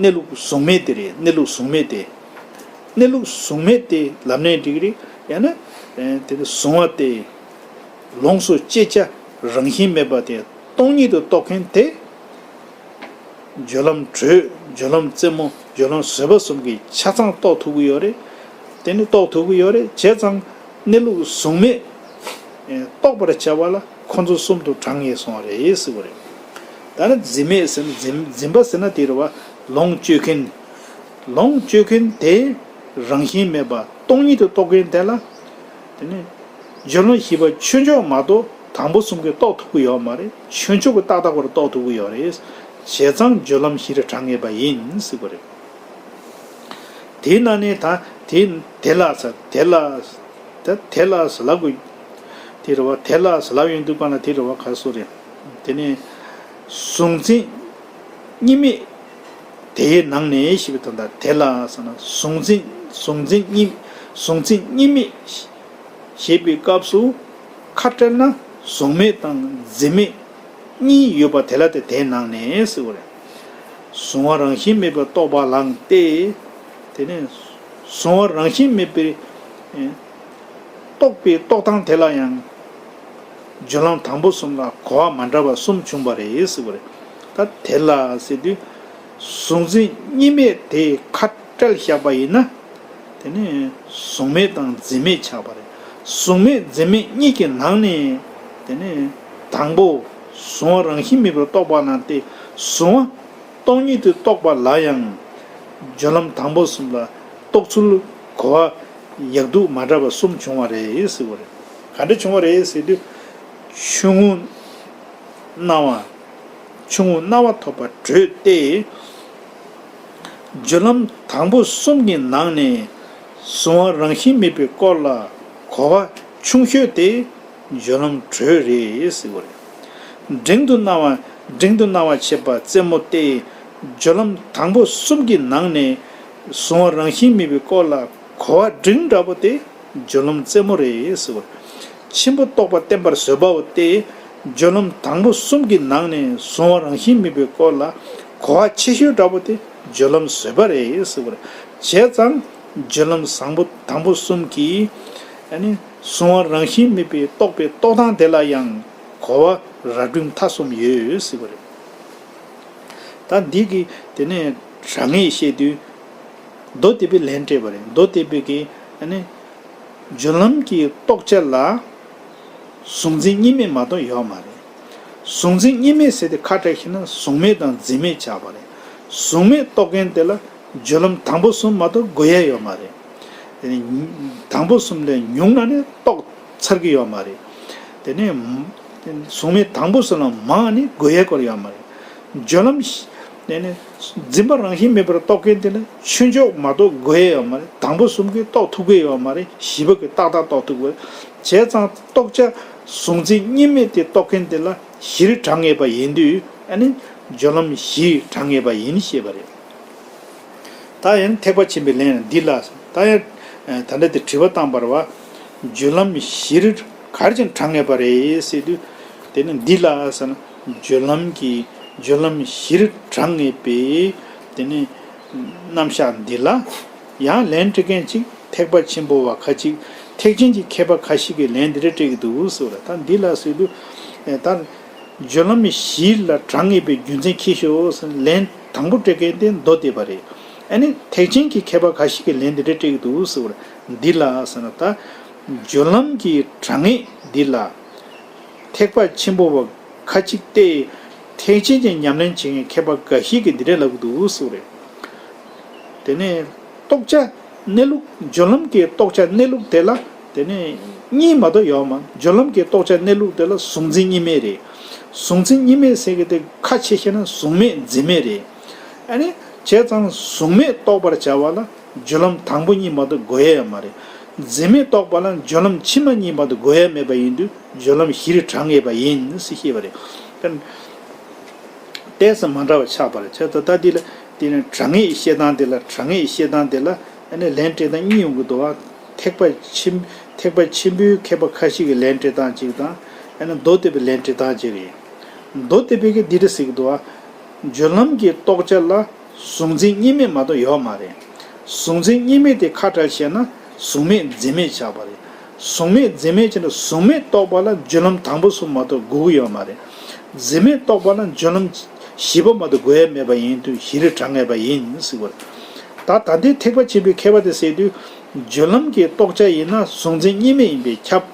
གནས་ལུགས་གཟུང་མེད་དེ་རེད། གནས་ལུགས་གཟུང་མེད་དེ། གནས་ལུགས་གཟུང་མེད་དེ་ལབ་ནའི་འགྲིག་གི་རེད། ཡང་ན་དེ་ནི་གཟུང་བ་དེ་ལོངས་སུ་སྤྱད་བྱ་རང་བཞིན་མེད་པ་དེ་སྟོང་ཉིད་དུ་རྟོགས་མཁན་དེ། སྦྱོར་ལམ་དྲོད། སྦྱོར་ལམ་རྩེ་མོ། སྦྱོར་ལམ་བཟོད་པ་གསུམ་གྱི་ཆ་ཚང་རྟོགས་ཐུབ་ཀྱི་ཡོད་རེད། དེ་ནི་རྟོགས་ཐུབ་ཀྱི་ཡོད་རེད། བྱས་ཙང་གནས་ལུགས་གཟུང་མེད་རྟོགས་པར་བྱ་བ་ལ་ཁོ་ཚོ་གསུམ་དུ་དྲང་ངེས་སོང་བ་རེད་ཟེར་བ་རེད། ད་ནི་འཛིན་མེད་ཟེར་ན་འཛིན་འཛིན་པ་ཟེར་ན་དེ་རེད་བ། ལོངས་སྤྱོད་མཁན། ལོངས་སྤྱོད་མཁན་དེ་རང་བཞིན་མེད་པ་སྟོང་ཉིད་དུ་རྟོགས་མཁན་དེ་ལ། དེ་ནི་སྦྱོར་ལམ་བཞི་པ་ཆོས་མཆོག་མ་གཏོགས་དང་པོ་གསུམ་གྱིས་རྟོགས་ཐུབ་ཀྱི་ཡོད་མ་རེད། ཆོས་མཆོག་གིས་ཏག་ཏག་པར་རྟོགས་ཐུབ་ཀྱི་ཡོད་རེད། བྱས་ཙང་སྦྱོར་ལམ་བཞིར་དྲང་ངེས་པ་ཡིན་ཟེར་བ་རེད། དེས་ན་ནི་ད་དེ་དེ་ལ་ཟེར་དེ་ལ་ད་དེ་ལ་ཟེར་ལབ་དགོས། དེ་རེད་བ། དེ་ལ་ཟེར་ལབ་ཡོང་དུས་གང་ལ་དེ་རེད་བ། ག་སོ་རེད། དེ་ནི་གཟུང་འཛིན་གཉིས་མེད་ དེའི་ནང་ནས་ཞེས་པའི་དོན་དག་དེ་ལ་ཟེར་ན། གཟུང་འཛིན་གཟུང་འཛིན་གཉིས་གཟུང་འཛིན་གཉིས་མེད་ཞེས་པའི་སྐབས་སུ་ཁ་བྲལ་ན་གཟུང་མེད་དང་འཛིན་མེད་གཉིས་ཡོད་པ་དེ་ལ་དེ་དེའི་ནང་ནས་ཟེར་བ་རེད། གཟུང་བ་རང་བཞིན་མེད་པའི་རྟོག་པ་ལའང་སྟེ། དེ་ནས་གཟུང་བ་རང་བཞིན་མེད་པའི་རྟོག་པའི་རྟོག་སྟངས་དེ་ལ་ཡང་སྦྱོར་ལམ་དང་པོ་གསུམ་ལ་གོ་བ་མ་འདྲ་བ་གསུམ་བྱུང་བ་རེད་ཟེར་བ་རེད། ད་དེ་ལ་ཟེར་དུས། གཟུང་འཛིན་གཉིས་མེད་དེ་ཁ་བྲལ་བཞག་པ་ཡིན་ན། དེ་ནི་གཟུང་མེད་དང་འཛིན་མེད་ཆགས་པ་རེད། གཟུང་མེད་འཛིན་མེད་གཉིས་ཀྱི་ནང་ནས། དེ་ནི་དང་པོ་གཟུང་བ་རང་བཞིན་མེད་པར་རྟོག་པ་ལའང་སྟེ། གཟུང་བ་སྟོང་ཉིད་དུ་རྟོགས་པ་ལ་ཡང་སྦྱོར་ལམ་དང་པོ་གསུམ་ལ་རྟོགས་ཚུལ་གོ་བ་ཡག་སྡུག་མ་འདྲ་བ་གསུམ་བྱུང་བ་རེད་ཟེར་བ་རེད། ག་འདྲ་བྱུང་བ་རེད་ཟེར་དུས། ཆུང་ངུ་སྣང་བ། ཆུང་ངུ་སྣང་བ་ཐོབ་པ་དྲོད་དེ། སྦྱོར་ལམ་དང་པོ་གསུམ་གྱི་ནང་ནས་གཟུང་བ་རང་བཞིན་མེད་པའི་སྐོར་ལ་གོ་བ་ཆུང་ཤོས་དེ་སྦྱོར་ལམ་དྲོད་རེད་ཟེར་བ་རེད། འབྲིང་དུ་སྣང་བ། འབྲིང་དུ་སྣང་བ་བྱེད་པ་རྩེ་མོ་སྟེ། སྦྱོར་ལམ་དང་པོ་གསུམ་གྱི་ནང་ནས་གཟུང་བ་རང་བཞིན་མེད་པའི་སྐོར་ལ་གོ་བ་འབྲིང་དྲགས་པོ་དེ་སྦྱོར་ལམ་རྩེ་མོ་རེད་ཟེར་བ་རེད། ཆེན་པོ་རྟོགས་པ་བསྟན་པར་བཟོད་པའོ་སྟེ། སྦྱོར་ལམ་དང་པོ་གསུམ་གྱི་ནང་ནས་གཟུང་བ་རང་བཞིན་མེད་པའི་སྐོར་ལ་གོ་བ་ཆེ་ཤོས་དྲགས་པོ་དེ་སྦྱོར་ལམ་བཟོད་པ་རེད་ཟེར་བ་རེད། བྱས་ཙང་སྦྱོར་ལམ་བཟང་པོ་དང་པོ་གསུམ་གྱིས། ཨ་ནི་གཟུང་བ་རང་བཞིན་མེད་པའི་རྟོགས་པའི་རྟོགས་སྟངས་དེ་ལ་ཡང་གོ་བ་རབ་འབྲིང་ཐ་གསུམ་ཡོད་ཟེར་བ་རེད། ད་འདི་གི་དེ་ནས་དྲང་ངེས་བཤད་དུས། མདོ་སྡེ་པའི་ལན་སྤྲད་པ་རེད། མདོ་སྡེ་པའི་གི་ཨ་ནི། སྦྱོར་ལམ་གྱི་རྟོགས་བྱ་ལ་གཟུང་འཛིན་གཉིས་མེད་མ་གཏོགས་ཡོད་མ་རེད། གཟུང་འཛིན་གཉིས་མེད་ཟེར་དེ་ཁ་བྲལ་ཤེས་ན་གཟུང་མེད་དང་འཛིན་མེད་ཆགས་པ་རེད། གཟུང་མེད་རྟོགས་མཁན་དེ་ལ་སྦྱོར་ལམ་དང་པོ་གསུམ་མ་གཏོགས་དགོས་ཡ་ཡོད་མ་རེད། དེ་ནི་དང་པོ་གསུམ་ལས་ཉུང་ན་ནི་རྟོགས་ཚར་གི་ཡོད་མ་རེད། དེ་ནས་གཟུང་མེད་དང་པོ་གསུམ་ལ་མང་ནི་དགོས་ཡ་སྐོར་ཡོད་མ་རེད། སྦྱོར་ལམ། དེ་ནི་འཛིན་པ་རང་བཞིན་མེད་པར་རྟོགས་མཁན་དེ་ལ་ཆོས་མཆོག་མ་གཏོགས་དགོས་ཡ་ཡོད་མ་རེད། དང་པོ་གསུམ་གྱིས་རྟོགས་ཐུབ་ཀྱི་ཡོད་མ་རེད། བཞི་པ་གིས་ཏག་ཏག་རྟོགས་ཐུབ་དགོས། བྱས་ཙང་རྟོགས་བྱ་གཟུང་འཛིན་གཉིས་མེད་དེ་རྟོགས་མཁན་དེ་ལ་བཞིར་གྲངས་ངེས་པ་ཡིན་དུས། ཨ་ནི་སྦྱོར་ལམ་བཞིར་གྲངས་ངེས་པ་ཡིན་ཞེས་པ་རེད། ད་ཡང་ཐེག་པ་ཆེན་པོའི་ལན་འདི་ལ། ད་ཡང་ད་ལྟ་དེ་དྲི་བ་བཏང་བར་བ། སྦྱོར་ལམ་བཞིར་ག་རེ་བྱས་ནས་གྲངས་ངེས་པ་རེད་ཟེར་དུས། དེ་ནི་འདི་ལ་ཟེར་ན། སྦྱོར་ལམ་གྱི་སྦྱོར་ལམ་བཞིར་གྲངས་ངེས་པའི་དེ་ནི་རྣམ་གཞག་འདི་ལ། ཡང་ལན་སྤྲད་མཁན་གཅིག་ཐེག་པ་ཆེན་པོ་བ་ཁ་ཅིག་ཐེག་ཆེན་གྱི་མཁས་པ་ཁ་ཤས་ཀྱིས་ལན་འདི་འདྲ་སྤྲད་ཀྱི་འདུག་ཟེར་བ་རེད། ད་འདི་ལ་ཟེར་དུས། ད། སྦྱོར་ལམ་བཞི་ལ་གྲངས་ངེས་པའི་རྒྱུ་མཚན་ཁྱེར་ཤོག་ཟེར་ལན་དང་པོ་སྤྲད་མཁན་དེ་མདོ་སྡེ་པ་རེད། ཨ་ནི་ཐེག་ཆེན་གྱི་མཁས་པ་ཁ་ཤས་ཀྱིས་ལན་འདི་འདྲ་སྤྲད་ཀྱི་འདུག་ཟེར་བ་རེད། འདི་ལ་ཟེར་ན། ད་སྦྱོར་ལམ་གྱི་གྲངས་ངེས་འདི་ལ་ཐེག་པ་ཆེན་པོ་བ་ཁ་ཅིག་སྟེ། ཐེག་ཆེན་གྱི་ཉམས་ལེན་བྱེད་མཁན་མཁས་པ་འགའ་ཞིག་གིས་འདི་འདྲ་ལབ་ཀྱི་འདུག་ཟེར་བ་རེད། དེ་ནས་རྟོགས་བྱ་གནས་ལུགས། སྦྱོར་ལམ་གྱི་རྟོགས་བྱ་གནས་ལུགས་དེ་ལ། དེ་ནས་གཉིས་མ་གཏོགས་ཡོད་མ། སྦྱོར་ལམ་གྱི་རྟོགས་བྱ་གནས་ལུགས་དེ་ལ་གཟུང་འཛིན་གཉིས་མེད་རེད། གཟུང་འཛིན་གཉིས་མེད་ཟེར་གྱི་དེ་ཁ་ཕྱེ་བཤད་ན་གཟུང་མེད་འཛིན་མེད་རེད། ཨ་ནི་བྱས་ཙང་གཟུང་མེད་རྟོགས་པར་བྱ་བ་ལ་སྦྱོར་ལམ་དང་པོ་གཉིས་མ་གཏོགས་དགོས་ཡ་ཡོད་མ་རེད། འཛིན་མེད་རྟོགས་པ་ལ་སྦྱོར་ལམ་ཕྱི་མ་གཉིས་མ་གཏོགས་དགོས་ཡ་མེད་པ་ཡིན་དུས་སྦྱོར་ལམ་བཞིར་གྲངས་ངེས་པ་ཡིན་ཟེར་བཤད་པ་རེད། ཏོག་ཙམ་མ་འདྲ་བ་ཆགས་པ་རེད། བྱས་ཙང་ད་འདི་ལ། དེ་ནས་གྲངས་ངེས་བཤད་སྟངས་དེ་ལ། གྲངས་ངེས་བཤད་སྟངས་དེ་ལ་ཨ་ནི་ལན་སྤྲད་སྟངས་གཉིས་ཡོང་གི་འདུག་བ། ཐེག་པ་ཆེན། ཐེག་པ་ཆེན་པོའི་མཁས་པ་ཁ་ཤས་ཀྱི་ལན་སྤྲད་སྟངས་གཅིག་དང་། ཨ་ནི་མདོ་སྡེ་པའི་ལན་སྤྲད་སྟངས་གཅིག་རེད། མདོ་སྡེ་པའི་གིས་འདི་འདྲ་ཟེར་གྱི་འདུག་བ། སྦྱོར་ལམ་གྱི་རྟོགས་བྱ་ལ་གཟུང་འཛིན་གཉིས་མེད་མ་གཏོགས་ཡོད་མ་རེད། གཟུང་འཛིན་གཉིས་མེད་དེ་ཁ་བྲལ་བྱས་ན་གཟུང་མེད་འཛིན་མེད་ཆགས་པ་རེད། གཟུང་མེད་འཛིན་མེད་བྱས་ན་གཟུང་མེད་རྟོགས་པ་ལ་སྦྱོར་ལམ་དང་པོ་གསུམ་མ་གཏོགས་དགོས་ཀྱི་ཡོད་མ་རེད། འཛིན་མེད་རྟོགས་པ་ལ་སྦྱོར་ལམ་བཞི་པོ་མ་གཏོགས་དགོས་ཡ་མེད་པ་ཡིན་དུས་བཞིར་གྲངས་ངེས་པ་ཡིན་ཟེར་བ་རེད། ད་ད་ལྟའི་ཐེག་པ་ཆེན་པོའི་མཁས་པ་དེ་ཟེར་དུས། སྦྱོར་ལམ་གྱི་རྟོགས་བྱ་ཡིན་ན་གཟུང་འཛིན་གཉིས་མེད་ཡིན་པས་ཁྱབ།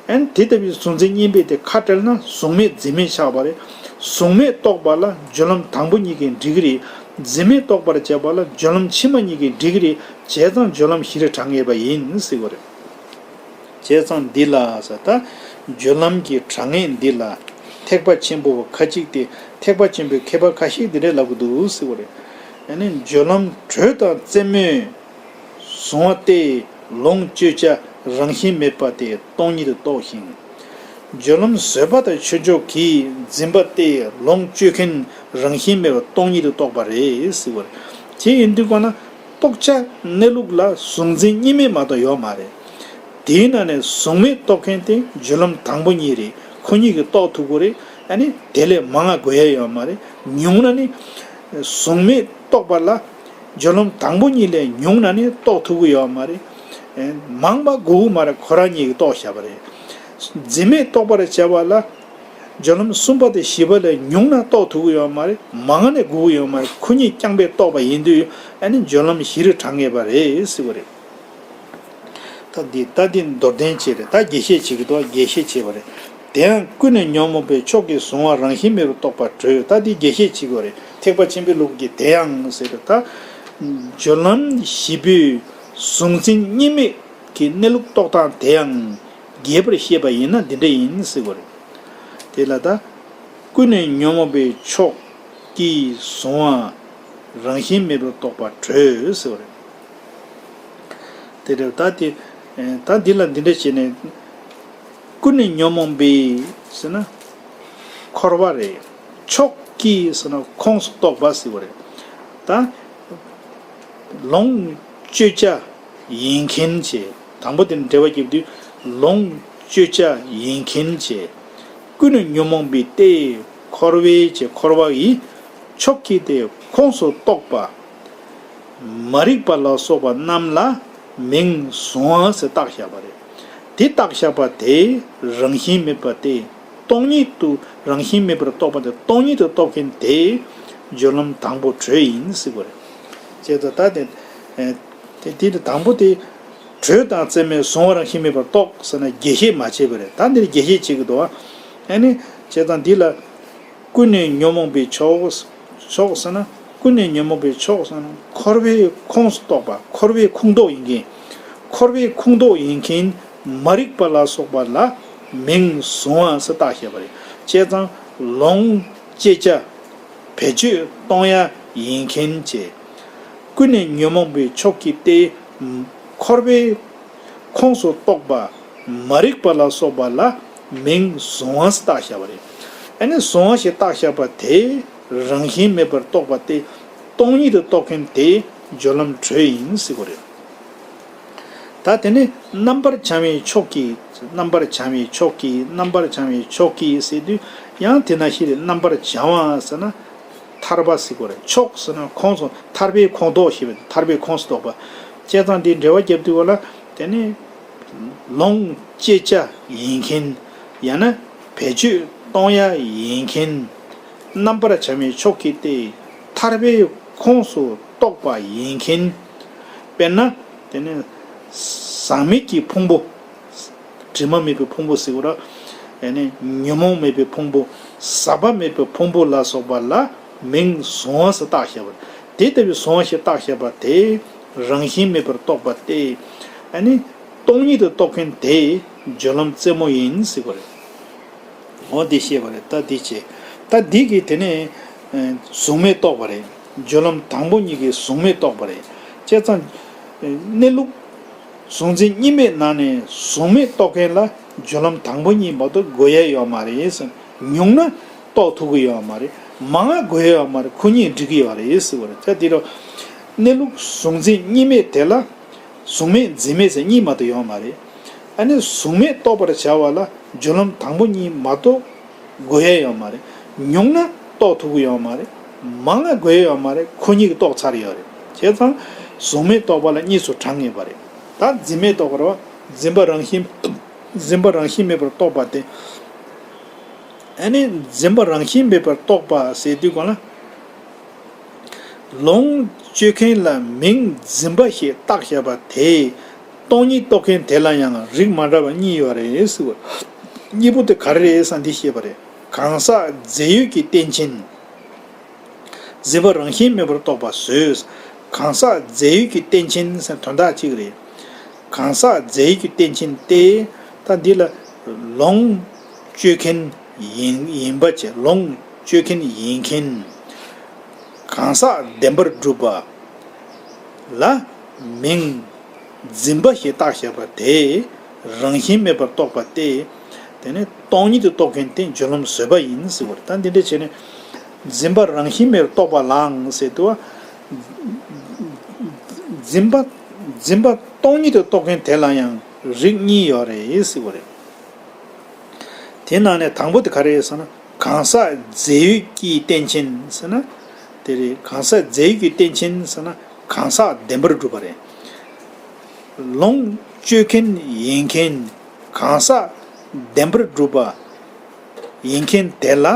ཨ་ནི་དེ་ལྟ་བུའི་གཟུང་འཛིན་གཉིས་མེད་དེ་ཁ་བྲལ་ན་གཟུང་མེད་འཛིན་མེད་ཆགས་པ་རེད། གཟུང་མེད་རྟོགས་པ་ལ་སྦྱོར་ལམ་དང་པོ་གཉིས་ཀས་འགྲིག་གི་རེད། འཛིན་མེད་རྟོགས་པར་བྱེད་པ་ལ་སྦྱོར་ལམ་ཕྱི་མ་གཉིས་ཀས་འགྲིག་གི་རེད། བྱས་ཙང་སྦྱོར་ལམ་བཞིར་གྲངས་ངེས་པ་ཡིན་ཟེར་བ་རེད། བྱས་ཙང་འདི་ལ་ཟེར། ད་སྦྱོར་ལམ་གྱི་གྲངས་ངེས་འདི་ལ། ཐེག་པ་ཆེན་པོ་བ་ཁ་ཅིག་སྟེ། ཐེག་པ་ཆེན་པོའི་མཁས་པ་ཁ་ཤས་འདི་འདྲ་ལབ་ཀྱི་འདུག་ཟེར་བ་རེད། ཨ་ནི་སྦྱོར་ལམ་དྲོད་དང་རྩེ་མོས་གཟུང་བ་སྟེ། ལོངས་སྤྱོད་བྱ་རང་བཞིན་མེད་པ་སྟེ་སྟོང་ཉིད་དུ་རྟོགས་ཤིང་། སྦྱོར་ལམ་བཟོད་པ་དང་ཆོས་མཆོག་གིས་འཛིན་པ་སྟེ་ལོངས་སྤྱོད་མཁན་རང་བཞིན་མེད་པར་སྟོང་ཉིད་དུ་རྟོགས་པ་རེད་ཟེར་བ་རེད། དེ་ཡིན་དུས་གང་ན་རྟོགས་བྱ་གནས་ལུགས་ལ་གཟུང་འཛིན་གཉིས་མེད་མ་གཏོགས་ཡོད་མ་རེད། དེའི་ནང་ནས་གཟུང་མེད་རྟོགས་མཁན་དེ་སྦྱོར་ལམ་དང་པོ་གཉིས་རེད། ཁོ་གཉིས་ཀྱིས་རྟོགས་ཐུབ་ཀྱི་རེད། ཨ་ནི་དེ་ལས་མང་བ་དགོས་ཡ་ཡོད་མ་རེད། ཉུང་ན་ནི་གཟུང་མེད་རྟོགས་པ་ལ་སྦྱོར་ལམ་དང་པོ་གཉིས་ལས་ཉུང་ན་ནི་རྟོགས་ཐུབ་ཀྱི་ཡོད་མ་རེད། མང་བ་དགོས་ཀྱི་མ་རེད། ཁོ་རང་གཉིས་ཀྱིས་རྟོགས་བཞག་པ་རེད། འཛིན་མེད་རྟོགས་པར་བྱ་བ་ལ་སྦྱོར་ལམ་གསུམ་པ་དང་བཞི་པ་ལས་ཉུང་ན་རྟོགས་ཐུབ་ཀྱི་ཡོད་མ་རེད། མང་ན་དགོས་ཀྱི་ཡོད་མ་རེད། ཁོ་གཉིས་རྐྱང་པས་རྟོགས་པ་ཡིན་དུས་ཨ་ནི་སྦྱོར་ལམ་བཞི་རུ་གྲངས་ངེས་པ་རེད་ཟེར་བ་རེད། ད་འདི་ད་འདི་མདོར་བསྟན་བྱས་རེད། ད་རྒྱས་བཤད་བྱེད་ཀྱི་འདུག་རྒྱས་བཤད་བྱས་པ་རེད། དེ་ཡང་ཀུན་ནས་ཉོན་མོངས་པའི་ཕྱོགས་ཀྱིས་གཟུང་བ་རང་བཞིན་མེད་པར་རྟོགས་པར་གྲོལ། ད་འདི་རྒྱས་བཤད་བྱེད་དགོས་རེད། ཐེག་པ་ཆེན་པོའི་ལུགས་ཀྱི་དེ་ཡང་ཟེར་རེད། ད་སྦྱོར་ལམ་བཞི་པོའི་གཟུང་འཛིན་གཉིས་མེད་ཀྱི་གནས་ལུགས་རྟོགས་སྟངས་དེ་ཡང་རྒྱས་པར་བཤད་པ་ཡིན་ན་འདི་འདྲ་ཡིན་ཟེར་དགོས་རེད། དེ་ལ་ད་ཀུན་ནས་ཉོན་མོངས་པའི་ཕྱོགས་ཀྱིས་གཟུང་བ་རང་བཞིན་མེད་པར་རྟོགས་པར་གྲོལ་ཟེར་བ་རེད། དེ་རེད། ད་དེ་ད་འདི་ལ་འདི་འདྲ་བྱས་ནས་ཀུན་ནས་ཉོན་མོངས་པའི་ཟེར་ན་འཁོར་བ་རེད། ཕྱོགས་ཀྱིས་ཟེར་ན་ཁོངས་སུ་གཏོགས་པ་ཟེར་བ་རེད། ད་ལོངས་སྤྱོད་བྱ་ཡིན་མཁན་བྱས། དང་པོ་དེ་ནི་འགྲེལ་པ་རྒྱབ་དུས་ལོངས་སྤྱོད་བྱ་ཡིན་མཁན་བྱས། ཀུན་ནས་ཉོན་མོངས་པའི་སྟེ་འཁོར་བའི་བྱས་འཁོར་བ་ཡི་ཕྱོགས་ཀྱི་སྟེ་ཁོངས་སུ་གཏོགས་པ། མ་རིག་པ་ལ་སོགས་པ་རྣམས་ལ་མིང་གཟུང་བ་ཟེར་བཏགས་བཞག་པ་རེད། དེ་བཏགས་བཞག་པ་དེ་རང་བཞིན་མེད་པ་སྟེ་སྟོང་ཉིད་དུ་རང་བཞིན་མེད་པར་རྟོགས་པ་དེ་སྟོང་ཉིད་དུ་རྟོགས་མཁན་དེ་སྦྱོར་ལམ་དང་པོ་གྲོལ་ཡིན་ཟེར་བ་རེད། ཅེས་ད་ལྟ་དེ་དེ་དེ་དང་པོ་དེ་གྲོལ་དང་རྩེ་མོའི་གཟུང་བ་རང་བཞིན་མེད་པར་རྟོགས་ཟེར་ན་རྒྱས་བཤད་མ་བྱས་པ་རེད། ད་འདིར་རྒྱས་བཤད་བྱེད་ཀྱི་འདུག་ཨ་ནི་བྱས་ཙང་འདི་ལ། ཀུན་ནས་ཉོན་མོངས་པའི་ཕྱོགས། ཕྱོགས་ཟེར་ན། ཀུན་ནས་ཉོན་མོངས་པའི་ཕྱོགས་ཟེར་ན་འཁོར་བའི་ཁོངས་སུ་གཏོགས་པ། འཁོར་བའི་ཁོངས་གཏོགས་ཡིན་མཁན། འཁོར་བའི་ཁོངས་གཏོགས་ཡིན་མཁན་མ་རིག་པ་ལ་སོགས་པ་ལ་མིང་གཟུང་བ་ཟེར་བཏགས་བཞག་པ་རེད། བྱས་ཙང་ལོངས་སྤྱད་བྱ། བེད་སྤྱོད་གཏོང་ཡ་ཡིན་མཁན་བྱས། ཀུན་ནས་ཉོན་མོངས་པའི་ཕྱོགས་ཀྱི་སྟེ། འཁོར་བའི་ཁོངས་སུ་གཏོགས་པ་མ་རིག་པ་ལ་སོགས་པ་ལ་མིང་གཟུང་བ་ཟེར་བཏགས་བཞག་པ་རེད། ཨ་ནི་གཟུང་བ་ཞེས་བཏགས་བཞག་པ་དེ་རང་བཞིན་མེད་པར་རྟོགས་པ་སྟེ་སྟོང་ཉིད་དུ་རྟོགས་མཁན་དེ་སྦྱོར་ལམ་གྲོལ་ཡིན་ཟེར་གྱི་རེད། ད་དེ་ནི་རྣམ་པར་བྱང་བའི་ཕྱོགས་ཀྱིས། རྣམ་པར་བྱང་བའི་ཕྱོགས་ཀྱིས། རྣམ་པར་བྱང་བའི་ཕྱོགས་ཀྱིས་ཟེར་དུས་ཡང་དེ་ན་ཤི་རེད། རྣམ་པར་བྱང་བ་ཟེར་ན། ཐར་པ་ཟེར་དགོས་རེད། ཕྱོགས་ཟེར་ན་ཁོངས་སུ་ཐར་པའི་ཁོངས་གཏོགས་ཞེས་པའི་ཐར་པའི་ཁོངས་སུ་གཏོགས་པ། བྱས་ཙང་འདིའི་འགྲེལ་བ་རྒྱབ་དུས་གོ་ལ་དེ་ནི་ལོངས་སྤྱད་བྱ་ཡིན་མཁན། ཡང་ན་བེད་སྤྱོད་གཏོང་ཡ་ཡིན་མཁན། རྣམ་པར་བྱང་བའི་ཕྱོགས་ཀྱི་སྟེ་ཐར་པའི་ཁོངས་སུ་གཏོགས་པ་ཡིན་མཁན། དཔེར་ན་དེ་ནི་ཟག་མེད་ཀྱི་ཕུང་པོ། དྲི་མ་མེད་པའི་ཕུང་པོ་ཟེར་བ་ར། ཨ་ནི་ཉོན་མོངས་མེད་པའི་ཕུང་པོ། ཟག་པ་མེད་པའི་ཕུང་པོ་ལ་སོགས་པ་ལ་མིང་གཟུང་བ་ཟེར་བཏགས་བཞག་པ་རེད། དེ་ལྟ་བུའི་གཟུང་བ་ཞེས་བཏགས་བཞག་པ་དེ་རང་བཞིན་མེད་པར་རྟོགས་པ་སྟེ། ཨ་ནི་སྟོང་ཉིད་དུ་རྟོགས་མཁན་དེ་སྦྱོར་ལམ་རྩེ་མོ་ཡིན་ཟེར་བ་རེད། འོ་འདི་བཤད་པ་རེད། ད་འདི་བྱས། ད་འདི་གིས་དེ་ནས་གཟུང་མེད་རྟོགས་པ་རེད། སྦྱོར་ལམ་དང་པོ་གཉིས་ཀྱིས་གཟུང་མེད་རྟོགས་པ་རེད། བྱས་ཙང་གནས་ལུགས། གཟུང་འཛིན་གཉིས་མེད་ནང་ནས་གཟུང་མེད་རྟོགས་མཁན་ལ་སྦྱོར་ལམ་དང་པོ་གཉིས་མ་གཏོགས་དགོས་ཡ་ཡོད་མ་རེད་ཟེར། ཉུང་ན་རྟོགས་ཐུབ་ཀྱི་ཡོད་མ་རེད། མང་ང་དགོས་ཡ་ཡོད་མ་རེད། ཁོ་གཉིས་འགྲིག་གི་ཡོད་རེད་ཟེར་བ་རེད། ད་དེ་རུ་གནས་ལུགས་གཟུང་འཛིན་གཉིས་མེད་དེ་ལ་གཟུང་མེད་འཛིན་མེད་ཟེར་གཉིས་མ་གཏོགས་ཡོད་མ་རེད། ཨ་ནི་གཟུང་མེད་རྟོགས་པར་བྱ་བ་ལ་སྦྱོར་ལམ་དང་པོ་གཉིས་མ་གཏོགས་དགོས་ཡ་ཡོད་མ་རེད། ཉུང་ན་རྟོགས་ཐུབ་ཀྱི་ཡོད་མ་རེད། མང་ང་དགོས་ཡ་ཡོད་མ་རེད། ཁོ་གཉིས་ཀྱིས་རྟོགས་ཚར་ཡོད་རེད། བྱས་ཙང་གཟུང་མེད་རྟོགས་པ་ལ་གཉིས་སུ་གྲངས་ངེས་པ་རེད། ད་འཛིན་མེད་རྟོགས་པ་རེད་བ། འཛིན་པ་རང་བཞིན། འཛིན་པ་རང་བཞིན་མེད་པར་རྟོགས་པ་སྟེ། ཨ་ནི་འཛིན་པ་རང་བཞིན་མེད་པར་རྟོགས་པ་ཟེར་དུས་གང་ལ། ལོངས་སྤྱོད་མཁན་ལ་མིང་འཛིན་པ་ཞེས་བཏགས་བཞག་པ་དེས་སྟོང་ཉིད་རྟོགས་མཁན་དེ་ལ་ཡང་རིགས་མ་འདྲ་བ་གཉིས་ཡོད་རེད་ཟེར་བ། གཉིས་པོ་དེ་ག་རེ་རེད་ཟེར་ན་འདི་བཤད་པ་རེད། གང་ཟག་རྫས་ཡོད་ཀྱི་རྟེན་ཅན། འཛིན་པ་རང་བཞིན་མེད་པར་རྟོགས་པ་བཟོས། གང་ཟག་རྫས་ཡོད་ཀྱི་རྟེན་ཅན་ཟེར་དོན་དག་གཅིག་རེད། གང་ཟག་རྫས་ཡོད་ཀྱི་རྟེན་ཅན་ཏེ། ད་འདི་ལ་ལོངས་སྤྱོད་མཁན་ཡིན་ཡིན་པ་བྱས། ལོངས་སྤྱོད་མཁན་ཡིན་མཁན། གང་ཟག་བདེན་པར་གྲུབ་པ་ལ་མིང་འཛིན་པ་ཞེས་བཏགས་བཞག་པ་དེ་རང་བཞིན་མེད་པར་རྟོགས་པ་སྟེ། དེ་ནས་སྟོང་ཉིད་དུ་རྟོགས་མཁན་དེ་སྦྱོར་ལམ་བཟོད་པ་ཡིན་ཟེར་བ་རེད། ད་འདི་འདྲ་བྱས་ནས་འཛིན་པ་རང་བཞིན་མེད་པར་རྟོགས་པ་ལའང་ཟེར་དུས། འཛིན་པ་འཛིན་པ་སྟོང་ཉིད་དུ་རྟོགས་མཁན་དེ་ལ་ཡང་རིགས་གཉིས་ཡོད་རེད་ཟེར་བ་རེད། དེ་ནང་ནས་དང་པོ་དེ་ག་རེ་རེད་ཟེར་ན། གང་ཟག་རྫས་ཡོད་ཀྱི་རྟེན་ཅན་ཟེར་ན། དེ་རེད། གང་ཟག་རྫས་ཡོད་ཀྱི་རྟེན་ཅན་ཟེར་ན་གང་ཟག་བདེན་པར་གྲུབ་པ་རེད། ལོངས་སྤྱོད་མཁན་ཡིན་མཁན་གང་ཟག་བདེན་པར་གྲུབ་པ་ཡིན་མཁན་དེ་ལ་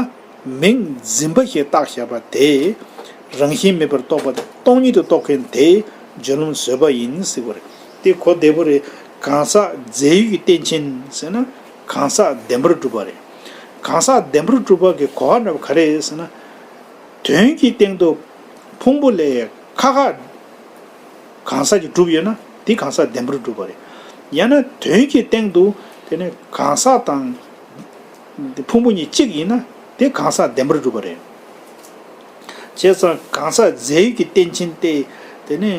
མིང་འཛིན་པ་ཞེས་བཏགས་བཞག་པ་དེ་རང་བཞིན་མེད་པར་རྟོགས་པ་སྟོང་ཉིད་དུ་རྟོགས་མཁན་དེ་སྦྱོར་ལམ་བཟོད་པ་ཡིན་ཟེར་བ་རེད། དེ་གོ་བདེ་པོ་རེད། གང་ཟག་རྫས་ཡོད་ཀྱི་རྟེན་ཅན་ཟེར་ན་གང་ཟག་བདེན་པར་གྲུབ་པ་རེད། གང་ཟག་བདེན་པར་གྲུབ་པ་གི་གོ་བ་འདྲ་བ་ག་རེ་རེད་ཟེར་ན། དོན་གྱི་སྟེང་དུ་ཕུང་པོ་ལས་ཁ་ཁ་གང་ཟག་ཅིག་གྲུབ་ཡོད་ན་དེ་གང་ཟག་བདེན་པར་གྲུབ་པ་རེད། ཡང་ན་དོན་གྱི་སྟེང་དུ་དེ་ནི་གང་ཟག་དང་ཕུང་པོ་གཉིས་གཅིག་ཡིན་ན་དེ་གང་ཟག་བདེན་པར་གྲུབ་པ་རེད། བྱས་ཙང་གང་ཟག་རྫས་ཡོད་ཀྱི་རྟེན་ཅན་ཏེ། དེ་ནི་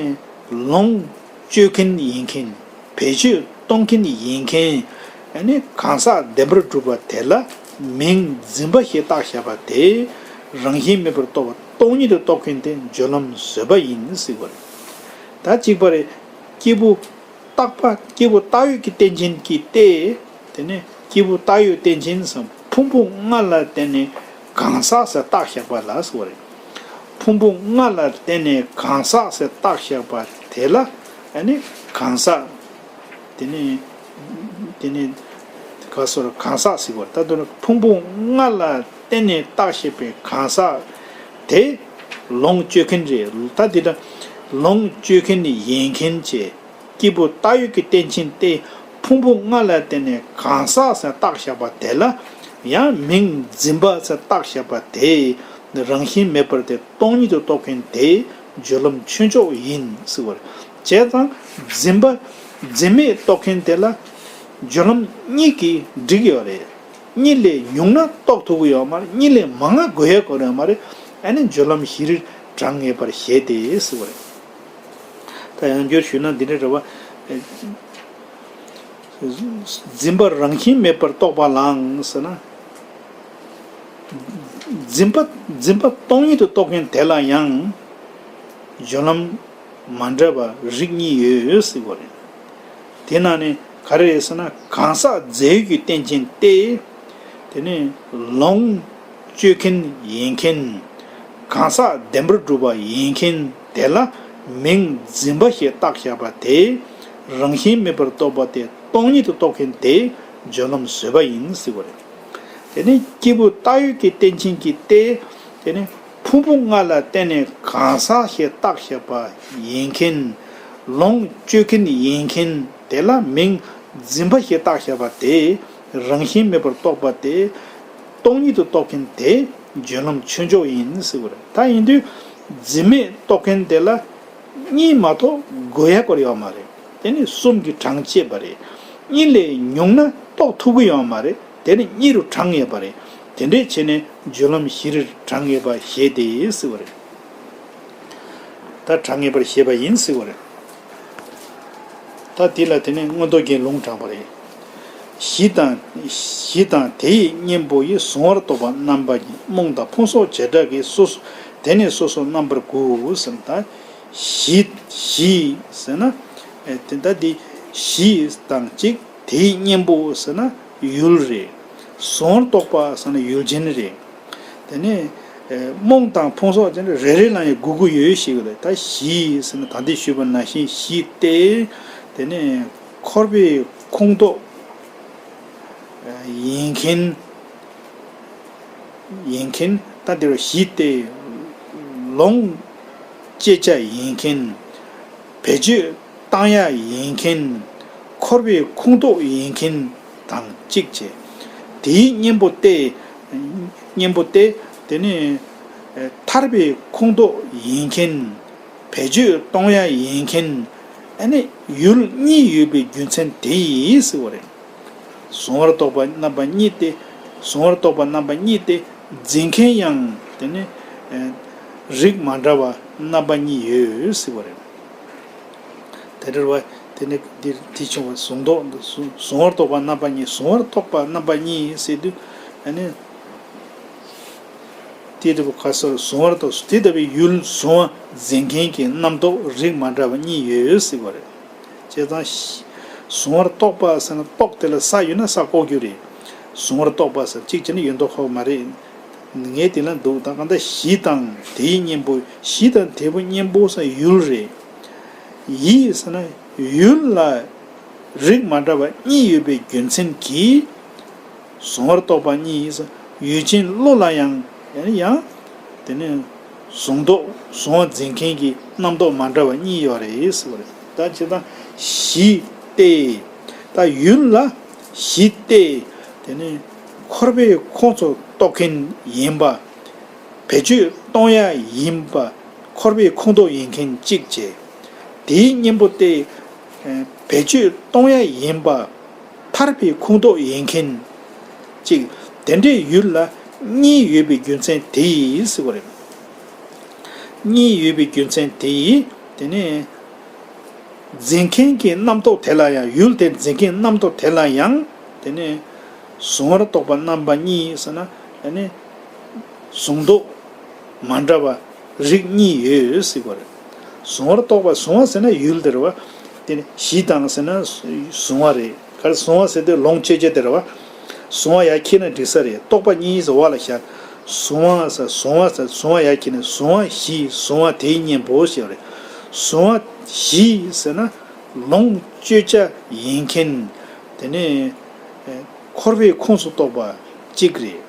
ལོངས་སྤྱོད་མཁན་ཡིན་མཁན། བེད་སྤྱོད་གཏོང་མཁན་ཡིན་མཁན། ཨ་ནི་གང་ཟག་བདེན་པར་གྲུབ་པ་དེ་ལ་མིང་འཛིན་པ་ཞེས་བཏགས་བཞག་པ་དེ་རང་བཞིན་མེད་པར་རྟོགས་པ་སྟོང་ཉིད་དུ་རྟོགས་མཁན་དེ་སྦྱོར་ལམ་བཟོད་པ་ཡིན་ཟེར་བ་རེད། ད་གཅིག་པ་རེད། སྐྱེས་བུ་རྟག་པ་སྐྱེས་བུ་བཏགས་ཡོད་ཀྱི་རྟེན་ཅན་གྱི་སྟེ། དེ་ནས་སྐྱེས་བུ་བཏགས་ཡོད་རྟེན་ཅན་སམ་ཕུང་པོ་ལྔ་ལ་བརྟེན་ནས་གང་ཟག་ཟེར་བཏགས་བཞག་པ་ལ་ཟེར་བ་རེད། ཕུང་པོ་ལྔ་ལ་བརྟེན་ནས་གང་ཟག་ཟེར་བཏགས་བཞག་པ་དེ་ལ་ཨ་ནི་གང་ཟག་དེ་ནི་དེ་ནི་ག་སོར་གང་ཟག་ཟེར་བ་རེད། ད་དུ་ནི་ཕུང་པོ་ལྔ་ལ་བརྟེན་ནས་བཏགས་བཞག་པའི་གང་ཟག་དེ་ལོངས་སྤྱོད་མཁན་རེད། ད་དེ་ལ་ལོངས་སྤྱོད་མཁན་ཡིན་མཁན་བཅས། སྐྱེས་བུ་བཏགས་ཡོད་ཀྱི་རྟེན་ཅན་ཏེ། ཕུང་པོ་ལྔ་ལ་བརྟེན་ནས་གང་ཟག་ཟེར་བཏགས་བཞག་པ་དེ་ལ་ཡང་མིང་འཛིན་པ་ཟེར་བཏགས་བཞག་པ་དེ་རང་བཞིན་མེད་པར་དེ་སྟོང་ཉིད་དུ་རྟོགས་མཁན་དེ་སྦྱོར་ལམ་ཆོས་མཆོག་ཡིན་ཟེར་བ་རེད། བྱས་ཙང་འཛིན་པ་འཛིན་མེད་རྟོགས་མཁན་དེ་ལ་སྦྱོར་ལམ་གཉིས་ཀྱིས་འགྲིག་ཡོད་རེད། གཉིས་ལས་ཉུང་ན་རྟོགས་ཐུབ་ཀྱི་ཡོད་མ་རེད། གཉིས་ལས་མང་ང་དགོས་ཡ་དགོས་ཡོད་མ་རེད། ཨ་ནི་སྦྱོར་ལམ་བཞིར་གྲངས་ངེས་པར་བཞེད་དེ་ཟེར་བ་རེད། ད་ཡང་བསྐྱར་ཞུས་ན་འདི་འདྲ་རེད་བ། འཛིན་པ་རང་བཞིན་མེད་པར་རྟོགས་པ་ལའང་ཟེར་ན། འཛིན་པ་འཛིན་པ་སྟོང་ཉིད་དུ་རྟོགས་མཁན་དེ་ལ་ཡང་སྦྱོར་ལམ་མ་འདྲ་བ་རིགས་གཉིས་ཡོད་ཟེར་བ་རེད། དེ་ནང་ནས་ག་རེ་རེད་ཟེར་ན་གང་ཟག་རྫས་ཡོད་ཀྱི་རྟེན་ཅན་ཏེ། དེ་ནས་ལོངས་སྤྱོད་མཁན་ཡིན་མཁན། གང་ཟག་བདེན་པར་གྲུབ་པ་ཡིན་མཁན་དེ་ལ་མིང་འཛིན་པ་ཞེས་བཏགས་བཞག་པ་དེ་རང་བཞིན་མེད་པར་རྟོགས་པ་དེ་སྟོང་ཉིད་དུ་རྟོགས་མཁན་དེ་སྦྱོར་ལམ་བཟོད་པ་ཡིན་ཟེར་བ་རེད། དེ་ནས་སྐྱེས་བུ་བཏགས་ཡོད་ཀྱི་རྟེན་ཅན་གྱི་ཏེ། དེ་ནས་ཕུང་པོ་ལྔ་ལ་བརྟེན་ནས་གང་ཟག་ཞེས་བཏགས་བཞག་པ་ཡིན་མཁན། ལོངས་སྤྱོད་མཁན་ཡིན་མཁན་དེ་ལ་མིང་འཛིན་པ་ཞེས་བཏགས་བཞག་པ་དེ་རང་བཞིན་མེད་པར་རྟོགས་པ་དེ་སྟོང་ཉིད་དུ་རྟོགས་མཁན་དེ་སྦྱོར་ལམ་ཆོས་མཆོག་ཡིན་ཟེར་བ་རེད། ད་ཡིན་དུས་འཛིན་མེད་རྟོགས་མཁན་དེ་ལ་གཉིས་མ་གཏོགས་དགོས་ཡ་སྐོར་ཡོད་མ་རེད། དེ་ནི་གསུམ་གྱི་གྲངས་བཅད་པ་རེད། གཉིས་ལས་ཉུང་ན་རྟོགས་ཐུབ་ཀྱི་ཡོད་མ་རེད། དེ་ནི་གཉིས་རུ་གྲངས་ངེས་པ་རེད། དེ་འདྲས་བྱས་ནས་སྦྱོར་ལམ་བཞིར་གྲངས་ངེས་པ་བཞེད་དེ་ཟེར་བ་རེད། ད་གྲངས་ངེས་པར་བཞེད་པ་ཡིན་ཟེར་བ་རེད། ད་དེ་ལ་དེ་ནི་མངོན་རྟོགས་རྒྱན་ལུང་དྲངས་པ་རེད། གཞི་དང་གཞི་དང་དེ་ཡི་གཉེན་པོ་ཡི་གཟུང་བར་གཏོགས་པ་རྣམ་པ་གཉིས། རྨོངས་དང་ཕུང་སོགས་བྱེ་བྲག་གི་སོ་སོ་དེ་ནི་སོ་སོ་རྣམ་པར་དགུ་ཟེར། ད་གཞི་གཞི་ཟེར་ན་ཨེ་དེ་ད་དེ་གཞི་དང་གཅིག་དེའི་གཉེན་པོ་ཟེར་ན་ཡུལ་རེད། གཟུང་བར་གཏོགས་པ་ཟེར་ན་ཡུལ་ཅན་རེད། དེ་ནས་ཨེ་རྨོངས་དང་ཕུང་སོགས་ཅན་རེ་རེ་ལ་ཡང་དགུ་དགུ་ཡོད་ཞེས་པ་ལས། ད་གཞི་ཟེར་ན་ད་ལྟ་ཞུས་པ་ནང་བཞིན་གཞི་སྟེ། དེ་ནས་འཁོར་བའི་ཁོངས་གཏོགས་ཡིན་མཁན། ཡིན་མཁན། ད་དེ་བ་གཞི་སྟེ། ལོངས་སྤྱད་བྱ་ཡིན་མཁན། བེད་སྤྱོད་བཏང་ཡ་ཡིན་མཁན། འཁོར་བའི་ཁོངས་གཏོགས་ཡིན་མཁན་དང་གཅིག་བྱས། དེའི་གཉེན་པོ་སྟེ། གཉེན་པོ་སྟེ། དེ་ནི་ཐར་པའི་ཁོངས་གཏོགས་ཡིན་མཁན། བེད་སྤྱོད་གཏོང་ཡ་ཡིན་མཁན། ཨ་ནི་ཡུལ་གཉིས་ཡོད་པའི་རྒྱུ་མཚན་དེ་ཡིས་ཟེར་བ་རེད། གཟུང་བར་གཏོགས་པ་རྣམ་པ་གཉིས་ཏེ། གཟུང་བར་གཏོགས་པ་རྣམ་པ་གཉིས་ཏེ། འཛིན་མཁན་ཡང་དེ་ནི་རིགས་མ་འདྲ་བ་རྣམ་པ་གཉིས་ཡོད་ཟེར་བ་རེད། དེ་འདྲ་བ་ དེ་ནས་འདིར་དེ་བྱུང་བ་གཟུང་རྟོག་གཟུང་བར་གཏོགས་པ་རྣམ་པ་གཉིས། གཟུང་བར་གཏོགས་པ་རྣམ་པ་གཉིས་ཟེར་དུས་ཨ་ནི། དེ་ལྟ་བུ་ག་སར་གཟུང་བར་གཏོགས་སོ། དེ་ལྟ་བུའི་ཡུལ་གཟུང་བ་འཛིན་མཁན་གྱི་རྣམ་རྟོག་རིགས་མ་འདྲ་བ་གཉིས་ཡོད་ཟེར་བ་རེད། བྱས་ཙང་། གཟུང་བར་གཏོགས་པ་ཟེར་ན་རྟོག་དེ་ལ་ས་ཡོད་ན་ས་བཀོག་རྒྱུ་རེད། གཟུང་བར་གཏོགས་པ་ཟེར་གཅིག་བྱས་ན་ཡོད་མདོག་ཁ་པོ་མ་རེད། ངས་དེ་ལ་འདུག་ད་གང་ལྟར་གཞི་དང་དེའི་གཉེན་པོ། གཞི་དང་དེ་པོ་གཉེན་པོ་ཟེར་ཡུལ་རེད། ཡིད་ཟེར་ན་ཡུལ་ལ་རིགས་མ་འདྲ་བ་གཉིས་ཡོད་པའི་རྒྱུ་མཚན་གྱིས། གཟུང་བར་གཏོགས་པ་གཉིས་ཡིན་ཟེར་ཡུལ་ཅན་བློ་ལ་ཡང་ཡང་དེ་ནི་གཟུང་རྟོག་གཟུང་བ་འཛིན་མཁན་གྱི་རྣམ་རྟོག་མ་འདྲ་བ་གཉིས་ཡོད་རེད་ཟེར་བ་རེད། ད་བྱས་ཙང་གཞི་སྟེ། ད་ཡུལ་ལ་གཞི་སྟེ། དེ་ནི་འཁོར་བའི་ཁོངས་སུ་གཏོགས་མཁན་ཡིན་པ། བེད་སྤྱོད་གཏོང་ཡ་ཡིན་པ། འཁོར་བའི་ཁོངས་གཏོགས་ཡིན་མཁན་གཅིག་བྱས། དེའི་གཉེན་པོ་སྟེ། བེད་སྤྱོད་གཏོང་ཡ་ཡིན་པ། ཐར་པའི་ཁོངས་གཏོགས་ཡིན་མཁན་གཅིག་དེ་འདྲའི་ཡུལ་ལ་གཉིས་ཡོད་པའི་རྒྱུ་མཚན་དེ་ཡིས་ཟེར་བ་རེད། གཉིས་ཡོད་པའི་རྒྱུ་མཚན་དེ་ཡིས་དེ་ནི། འཛིན་མཁན་གྱི་རྣམ་རྟོག་དེ་ལ་ཡང་ཡུལ་དེ་འཛིན་མཁན་རྣམ་རྟོག་དེ་ལ་ཡང་དེ་ནི། གཟུང་བར་གཏོགས་པ་རྣམ་པ་གཉིས་ཟེར་ན་དེ་ནི། གཟུང་རྟོག་མ་འདྲ་བ་རིགས་གཉིས་ཡོད་ཟེར་བ་རེད། གཟུང་བར་གཏོགས་པ་གཟུང་བ་ཟེར་ན་ཡུལ་དེ་རེད་བ། དེ་ནི་གཞི་དང་ཟེར་ན་གཟུང་བ་རེད། ག་རེ་གཟུང་བ་ཟེར་དུས་ལོངས་སྤྱོད་བྱ་དེ་རེད་བ། གཟུང་བ་ཡར་འཁྱེར་ན་འགྲིག་ས་རེད། རྟོག་པ་གཉིས་ཟེར་བ་ལ་བཞག་གཟུང་བ་ཟེར་གཟུང་བ་ཟེར་གཟུང་བ་ཡར་འཁྱེར་ནས་གཟུང་བ་གཞི་གཟུང་བ་དེའི་གཉེན་པོ་ཞེས་པ་རེད། གཟུང་བ་གཞི་ཟེར་ན་ལོངས་སྤྱོད་བྱ་ཡིན་མཁན། དེ་ནི། འཁོར་བའི་ཁོངས་སུ་གཏོགས་པ་གཅིག་རེད།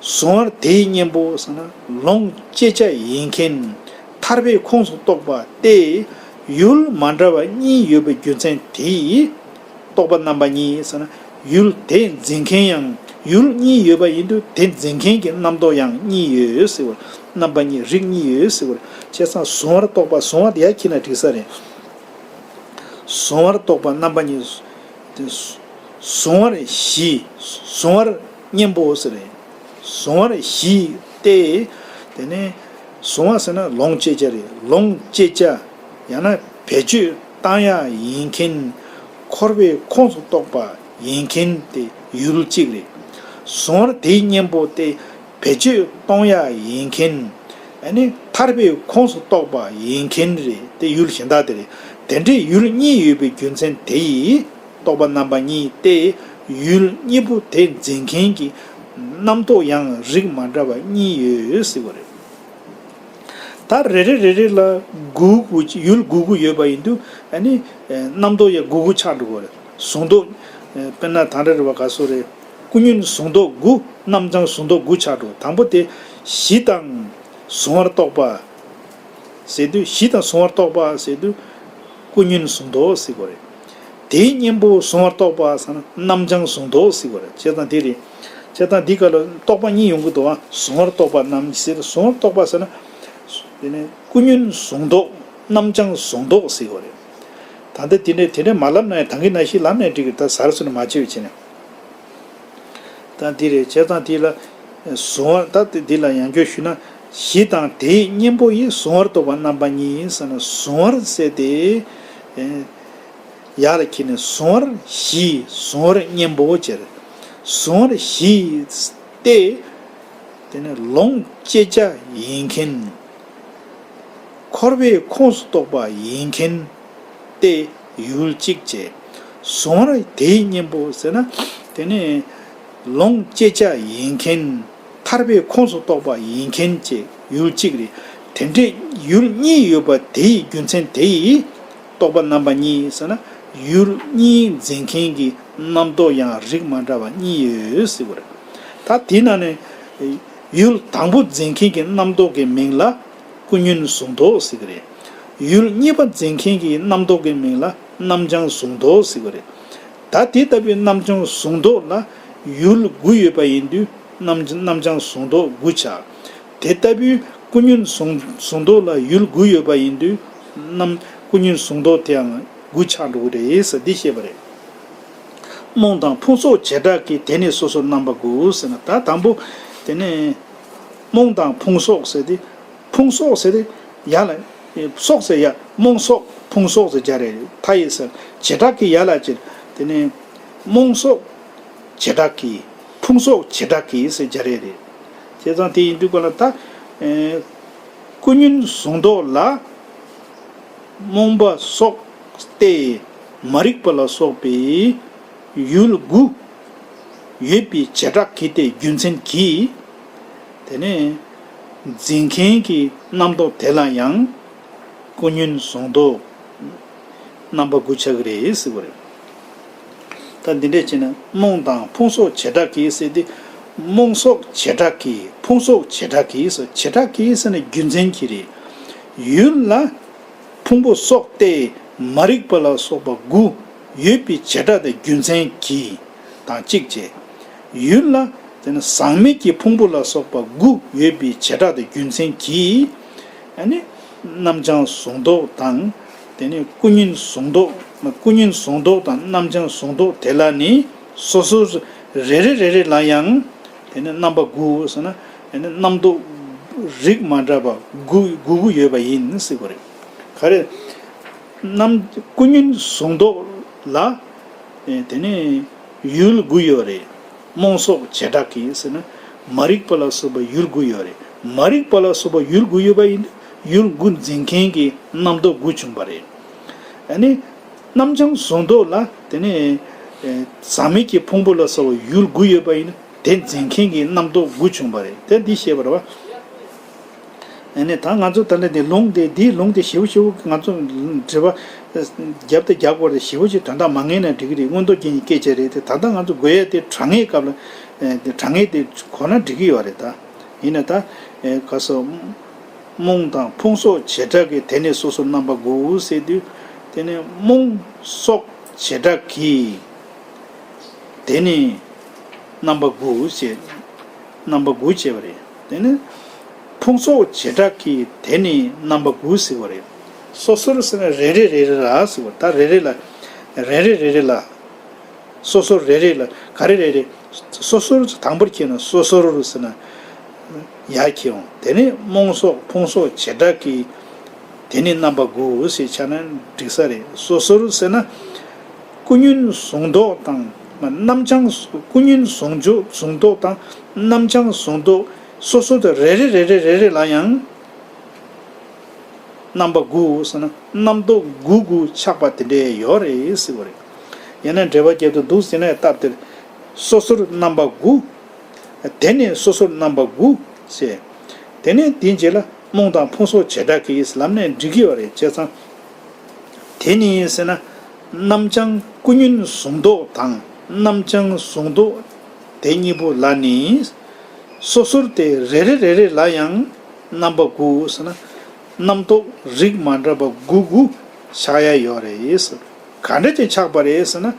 གཟུང་བར་དེའི་གཉེན་པོ་ཟེར་ན་ལོངས་སྤྱོད་བྱ་ཡིན་མཁན། ཐར་པའི་ཁོངས་སུ་གཏོགས་པ་སྟེ། ཡུལ་མ་འདྲ་བ་གཉིས་ཡོད་པའི་རྒྱུ་མཚན་དེ་ཡིས། རྟོགས་པ་རྣམ་པ་གཉིས་ཟེར་ན་ཡུལ་དེ་འཛིན་མཁན་ཡང་ཡུལ་གཉིས་ཡོད་པ་ཡིན་དུས་དེ་འཛིན་མཁན་གྱི་རྣམ་རྟོག་ཡང་གཉིས་ཡོད་ཟེར་བ། རྣམ་པ་གཉིས་རིགས་གཉིས་ཡོད་ཟེར་བ། བྱས་ཙང་གཟུང་བར་གཏོགས་པ་གཟུང་བ་དེ་ཡར་འཁྱེར་ན་འགྲིག་ས་རེད། གཟུང་བར་གཏོགས་པ་རྣམ་པ་གཉིས། དེ་གཟུང་བར་གཞི། གཟུང་བར་གཉེན་པོ་ཟེར་རེད། གཟུང་བར་གཞི་སྟེ། དེ་ནས་གཟུང་བ་ཟེར་ན་ལོངས་སྤྱོད་བྱ་རེད། ལོངས་སྤྱོད་བྱ། ཡང་ན་བེད་སྤྱོད་བཏང་ཡ་ཡིན་མཁན། འཁོར་བའི་ཁོངས་སུ་གཏོགས་པ་ཡིན་མཁན་དེ་ཡུལ་གཅིག་རེད། གཟུང་བར་དེའི་གཉེན་པོ་སྟེ། བེད་སྤྱོད་གཏོང་ཡ་ཡིན་མཁན། ཨ་ནི་ཐར་པའི་ཁོངས་སུ་གཏོགས་པ་ཡིན་མཁན་རེད། དེ་ཡུལ་གཞན་དག་དེ་རེད། དེ་འདྲའི་ཡུལ་གཉིས་ཡོད་པའི་རྒྱུ་མཚན་དེ་ཡིས་རྟོགས་པ་རྣམ་པ་གཉིས་ཏེ། ཡུལ་གཉིས་པོ་དེ་འཛིན་མཁན་གྱི་རྣམ་རྟོག་ཡང་རིགས་མ་འདྲ་བ་གཉིས་ཡོད་ཟེར་བ་རེད། ད་རེ་རེ་རེ་རེ་ལ་དགུ་དགུ་ཡུལ་དགུ་དགུ་ཡོད་པ་ཡིན་དུས་ཨ་ནི་རྣམ་རྟོག་ཡང་དགུ་དགུ་ཆགས་འགྲོ་གི་རེད། གཟུང་རྟོག་དཔེར་ན་ད་འདྲ་རེད་བ། ག་སོ་རེད། ཀུན་ཉོན་གཟུང་རྟོག་དགུ། རྣམ་བྱང་གཟུང་རྟོག་དགུ་ཆགས་འགྲོ། དང་པོ་དེ་གཞི་དང་གཟུང་བར་གཏོགས་པ་ཟེར་དུས། གཞི་དང་གཟུང་བར་གཏོགས་པ་ཟེར་དུས་ཀུན་ཉོན་གཟུང་རྟོག་ཟེར་དགོས་རེད། དེའི་གཉེན་པོ་གཟུང་བར་གཏོགས་པ་ཟེར་ན་རྣམ་བྱང་གཟུང་རྟོག་ཟེར་དགོས་རེད། བྱས་ཙང་དེ་རེད། བྱས་ཙང་འདི་ག་ལ་རྟོག་པ་གཉིས་ཡོང་གི་འདུག་ཨ། གཟུང་བར་གཏོགས་པ་རྣམ་ཟེར། གཟུང་བར་གཏོགས་པ་ཟེར་ན་དེ་ནས་ཀུན་ཉོན་གཟུང་རྟོག་རྣམ་བྱང་གཟུང་རྟོག་ཟེར་དགོས་རེད། ད་ལྟ་དེ་འདྲས་དེ་འདྲས་མ་ལབ་ན་ཡང་ད་གིན་ནང་བཞིན་ལབ་ནས་འགྲིག་གི། ད་གསར་བཟོ་ནས་མ་བྱས་པའི་ཆ་ནས། ད་འདི་རེད། བྱས་ཙང་འདི་ལ་གཟུང་བ། ད་འདི་ལ་ཡང་བསྐྱར་ཞུས་ན་གཞི་དང་དེའི་གཉེན་པོ་ཡིས་གཟུང་བར་གཏོགས་པ་རྣམ་པ་གཉིས་ཟེར་ན། གཟུང་བར་ཟེར་ཏེ་ཡར་ལ་འཁྱེར་ནས་གཟུང་བར་གཞི། གཟུང་བར་གཉེན་པོ་བྱས། གཟུང་བར་གཞི་སྟེ། དེ་ནས་ལོངས་སྤྱོད་བྱ་ཡིན་མཁན། འཁོར་བའི་ཁོངས་སུ་གཏོགས་པ་ཡིན་མཁན་ཏེ་ཡུལ་གཅིག་བྱས། གཟུང་བར་དེའི་གཉེན་པོ་ཟེར་ན་དེ་ནི་ལོངས་སྤྱོད་བྱ་ཡིན་མཁན། ཐར་པའི་ཁོངས་སུ་གཏོགས་པ་ཡིན་མཁན་བཅས་ཡུལ་གཅིག་རེད། དེ་འདྲའི་ཡུལ་གཉིས་ཡོད་པ་དེའི་རྒྱུ་མཚན་དེ་ཡིས་རྟོགས་པ་རྣམ་པ་གཉིས་ཟེར་ན་ཡུལ་གཉིས་འཛིན་མཁན་གྱི་རྣམ་རྟོག་ཡང་རིགས་མ་འདྲ་བ་གཉིས་ཡོད་ཟེར་བ་རེད། ད་དེའི་ནང་ནས་ཡུལ་དང་པོ་འཛིན་མཁན་གྱི་རྣམ་རྟོག་གི་མིང་ལ་ཀུན་ཉོན་གཟུང་རྟོག་ཟེར་གྱི་རེད། ཡུལ་གཉིས་པ་འཛིན་མཁན་གྱི་རྣམ་རྟོག་གི་མིང་ལ་རྣམ་བྱང་གཟུང་རྟོག་ཟེར་གྱི་རེད། ད་དེ་ལྟ་བུའི་རྣམ་བྱང་གཟུང་རྟོག་ལ་ཡུལ་དགུ་ཡོད་པ་ཡིན་དུས་རྣམ་རྣམ་བྱང་གཟུང་རྟོག་དགུ་ཆགས། དེ་ལྟ་བུའི་ཀུན་ཉོན་གཟུང་གཟུང་རྟོག་ལ་ཡུལ་དགུ་ཡོད་པ་ཡིན་དུས་རྣམ་ཀུན་ཉོན་གཟུང་རྟོག་དེའང་དགུ་ཆགས་འགྲོ་གི་རེད་ཟེར་འདི་བཤད་པ་རེད། རྨོངས་དང་ཕུང་སོགས་བྱེ་བྲག་གིས། དེ་ནི་སོ་སོར་རྣམ་པ་དགུ་ཟེར་ན། ད་དང་པོ་དེ་ནི་རྨོངས་དང་ཕུང་སོགས་ཟེར་ཏེ། ཕུང་སོགས་ཟེར་ཏེ་ཡ་ལ་སོགས་ཟེར་ཡ། རྨོངས་སོགས་ ཕུང་སོགས་ཟེར་སྦྱར་ཡ་རེད། མཐའ་ཡས་ཟེར་བྱེ་བྲག་གི་ཡ་ལ་ཅིག་དེ་ནས་རྨོངས་སོགས་བྱེ་བྲག་གི་ཕུང་སོགས་བྱེ་བྲག་གི་ཟེར་སྦྱར་ཡ་རེད། བྱས་ཙང་དེ་ཡིན་དུས་ག་ལ་ད། ཨེ། ཀུན་ཉོན་གཟུང་རྟོག་ལ་རྨོངས་པ་སོགས་ཏེ་མ་རིག་པ་ལ་སོགས་པའི་ཡུལ་དགུ་ཡོད་པའི་བྱེ་བྲག་གི་སྟེ་རྒྱུ་མཚན་གྱིས། དེ་ནས་འཛིན་མཁན་གྱི་རྣམ་རྟོག་དེ་ལ་ཡང་ཀུན་ཉོན་གཟུང་རྟོག་རྣམ་པ་དགུ་ཆགས་ཀྱི་རེད་ཟེར་བ་རེད། ད་འདི་འདྲས་བྱས་ན་རྨོངས་དང་ཕུང་སོགས་བྱེ་བྲག་གིས་ཟེར་ཏེ། རྨོངས་སོགས་བྱེ་བྲག་གིས་ཕུང་སོགས་བྱེ་བྲག་གིས་ཟེར། བྱེ་བྲག་གིས་ཟེར་ན་རྒྱུ་མཚན་གྱིས་རེད། ཡུལ་ལ་ཕུང་པོ་སོགས་ཏེ་མ་རིག་པ་ལ་སོགས་པ་དགུ་ཡོད་པའི་བྱེ་བྲག་དང་རྒྱུ་མཚན་གྱིས་དང་གཅིག་བྱས། ཡུལ་ལ་དེ་ནི་ཟག་མེད་ཀྱི་ཕུང་པོ་ལ་སོགས་པ་དགུ་ཡོད་པའི་བྱེ་བྲག་དང་རྒྱུ་མཚན་གྱིས། ཨ་ནི་རྣམ་བྱང་གཟུང་རྟོག་དང་། དེ་ནི་ཀུན་ཉོན་གཟུང་རྟོག་ཀུན་ཉོན་གཟུང་རྟོག་དང་རྣམ་བྱང་གཟུང་རྟོག་དེ་ལ་ནི་སོ་སོ་རེ་རེ་རེ་རེ་ལ་ཡང་དེ་ནི་རྣམ་པ་དགུ་ཟེར་ན། དེ་ནི་རྣམ་རྟོག་རིགས་མ་འདྲ་བ་དགུ་དགུ་དགུ་ཡོད་པ་ཡིན་ཟེར་བ་རེད། ག་རེ། རྣམ་ཀུན་ཉོན་གཟུང་རྟོག་ལ། ཨེ། དེ་ནི་ཡུལ་དགུ་ཡོད་རེད། རྨོངས་སོགས་བྱེ་བྲག་གིས་ཟེར་ན། མ་རིག་པ་ལ་སོགས་པ་ཡུལ་དགུ་ཡོད་རེད། མ་རིག་པ་ལ་སོགས་པ་ཡུལ་དགུ་ཡོད་པ་ཡིན་དུས་ཡུལ་དགུ་འཛིན་མཁན་གྱི་རྣམ་རྟོག་དགུ་བྱུང་བ་རེད། ཨ་ནི། རྣམ་བྱང་གཟུང་རྟོག་ལ་དེ་ནི། ཨེ། ཟག་མེད་ཀྱི་ཕུང་པོ་ལ་སོགས་པ་ཡུལ་དགུ་ཡོད་པ་ཡིན་ན་དེ་འཛིན་མཁན་གྱི་རྣམ་རྟོག་དགུ་བྱུང་བ་རེད། དེ་འདི་ཤེས་པ་རེད་བ། ཨ་ནི་ད་ང་ཚོ་ད་ལྟ་འདི་ལུང་དེ་འདིའི་ལུང་དེ་ཞིབ་པོ་ཞིབ་པོ་ང་ཚོ་འབྲེལ་བ་རྒྱབ་དང་རྒྱབ་སྐོར་དེ་ཞིབ་པོ་ཞིག་དོན་དག་མ་ངེས་ན་འགྲིག་གི་རེད། མངོན་རྟོགས་རྒྱན་གྱི་སྐད་ཆ་རེད་དེ། ད་ལྟ་ང་ཚོ་དགོས་ཡས་དེ་དྲང་ངེས་སྐབས་ལ། ཨེ། དེ་དྲང་ངེས་དེ་གོ་ན་འགྲིག་གི་ཡོད་རེད་ད། ཡིན་ན་ད། ཨེ། ག་སོ། རྨོངས་དང་ཕུང་སོགས་བྱེ་བྲག་གིས་དེ་ནི་སོ་སོར་རྣམ་པ་དགུ་ཟེར་དུས། དེ་ནི་རྨོངས་སོགས་བྱེ་བྲག་གིས་དེ་ནི་རྣམ་པ་དགུ་ཞེས་རྣམ་པ་དགུ་བྱས་པ་རེད། དེ་ནི་ཕུང་སོགས་བྱེ་བྲག་གིས་དེ་ནི་རྣམ་པ་དགུ་ཟེར་བ་རེད། སོ་སོར་ཟེར་ན་རེ་རེ་རེ་རེ་ལ་ཟེར་བ། ད་རེ་རེ་ལ། རེ་རེ་རེ་རེ་ལ། སོ་སོར་རེ་རེ་ལ། ག་རེ་རེ་རེ། སོ་སོར་དང་པོར་ཁྱེར་ན་སོ་སོར་ཟེར་ན་ཡར་ཁྱེར་འོང་། དེ་ནས་རྨོངས་སོགས་ཕུང་སོགས་བྱེ་བྲག་གིས་དེ་ནི་རྣམ་པ་དགུ་ཞེས་བྱ་ན་འགྲིག་ས་རེད། སོ་སོར་ཟེར་ན་ཀུན་ཉོན་གཟུང་རྟོག་དང་རྣམ་བྱང་། ཀུན་ཉོན་གཟུང་འཇོག་གཟུང་རྟོག་དང་རྣམ་བྱང་གཟུང་རྟོག་སོ་སོ་དང་རེ་རེ་རེ་རེ་རེ་རེ་ལ་ཡང་། རྣམ་པ་དགུ་ཟེར་ན་རྣམ་རྟོག་དགུ་དགུ་ཆགས་པ་དེ་འདྲས་ཡོད་རེད་ཟེར་བ་རེད། ཡང་ན་འགྲེལ་པ་རྒྱབ་ཏུ་འདུག་ཟེར་ན་སྟབས་བདེ། སོ་སོར་རྣམ་པ་དགུ། དེ་ནས་སོ་སོར་རྣམ་པ་དགུ་ཟེར། དེ་ནས་དེའི་རྗེས་ལ་རྨོངས་དང་ཕུང་སོགས་བྱེ་བྲག་གིས་ལབ་ནས་འགྲིག་གི་ཡོད་རེད། བྱས་ཙང་། དེ་ནི་ཟེར་ན། རྣམ་བྱང་ཀུན་ཉོན་གཟུང་རྟོག་དང་རྣམ་བྱང་གཟུང་རྟོག་དེ་གཉིས་པོ་ལ་ནི། སོ་སོར་དེ་རེ་རེ་རེ་རེ་ལ་ཡང་རྣམ་པ་དགུ་ཟེར་ན། རྣམ་རྟོག་རིགས་མ་འདྲ་བ་དགུ་དགུ་ཆགས་ཡ་ཡོད་རེད་ཟེར། ག་འདྲ་ཅིག་ཆགས་པ་རེད་ཟེར་ན།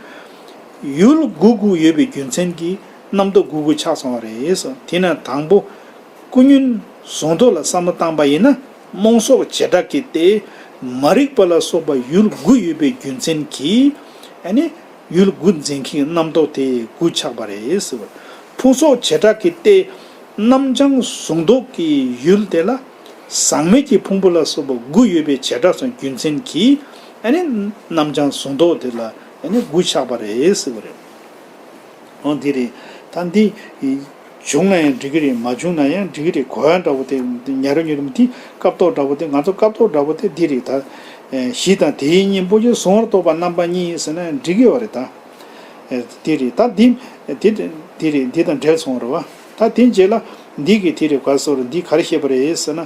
ཡུལ་དགུ་དགུ་ཡོད་པའི་རྒྱུ་མཚན་གྱིས་རྣམ་རྟོག་དགུ་དགུ་ཆགས་སོང་བ་རེད་ཟེར། དེས་ན་དང་པོ། ཀུན་ཉོན་གཟུང་རྟོག་ལ་བསམ་བློ་བཏང་པ་ཡིན་ན་རྨོངས་སོགས་བྱེ་བྲག་གིས་ཏེ། མ་རིག་པ་ལ་སོགས་པ་ཡུལ་དགུ་ཡོད་པའི་རྒྱུ་མཚན་གྱིས། ཨ་ནི་ཡུལ་དགུ་འཛིན་མཁན་གྱི་རྣམ་རྟོག་དེ་དགུ་ཆགས་པ་རེད་ཟེར་བ། ཕུང་སོགས་བྱེ་བྲག་གིས་ཏེ། རྣམ་བྱང་གཟུང་རྟོག་གི་ཡུལ་དེ་ལ་ཟག་མེད་ཀྱི་ཕུང་པོ་ལ་སོགས་པ་དགུ་ཡོད་པའི་བྱེ་བྲག་སོགས་རྒྱུ་མཚན་གྱིས། ཨ་ནི་རྣམ་བྱང་གཟུང་རྟོག་དེ་ལ་ཨ་ནི་དགུ་ཆགས་པ་རེད་ཟེར་བ་རེད། འོ་འདི་རེད། ད་འདི་བྱུང་ན་ཡང་འགྲིག་གི་རེད། མ་བྱུང་ན་ཡང་འགྲིག་གི་རེད། གོ་ཡ་འདྲ་པོ་དེ་ཉ་རོ་ཉུ་རོ་འདི་སྐབས་ཐོག་འདྲ་པོ་དེ། ང་ཚོ་སྐབས་ཐོག་འདྲ་པོ་དེ་འདི་རེད། ད་གཞི་དང་དེའི་གཉེན་པོ་ཡི་གཟུང་བར་གཏོགས་པ་རྣམ་པ་གཉིས་ཟེར་ན་འགྲིག་གི་ཡོད་རེད། ད་འདི་རེད། ད་འདི་འདི་འདི་རེད། འདི་དང་འབྲེལ་སོང་རེད་བ། ད་དེ་རྗེས་ལ་འདི་གི་དེ་རེད། ག་སོ་རེད། འདི་ག་རེ་བཤད་པ་རེད་ཟེར་ན།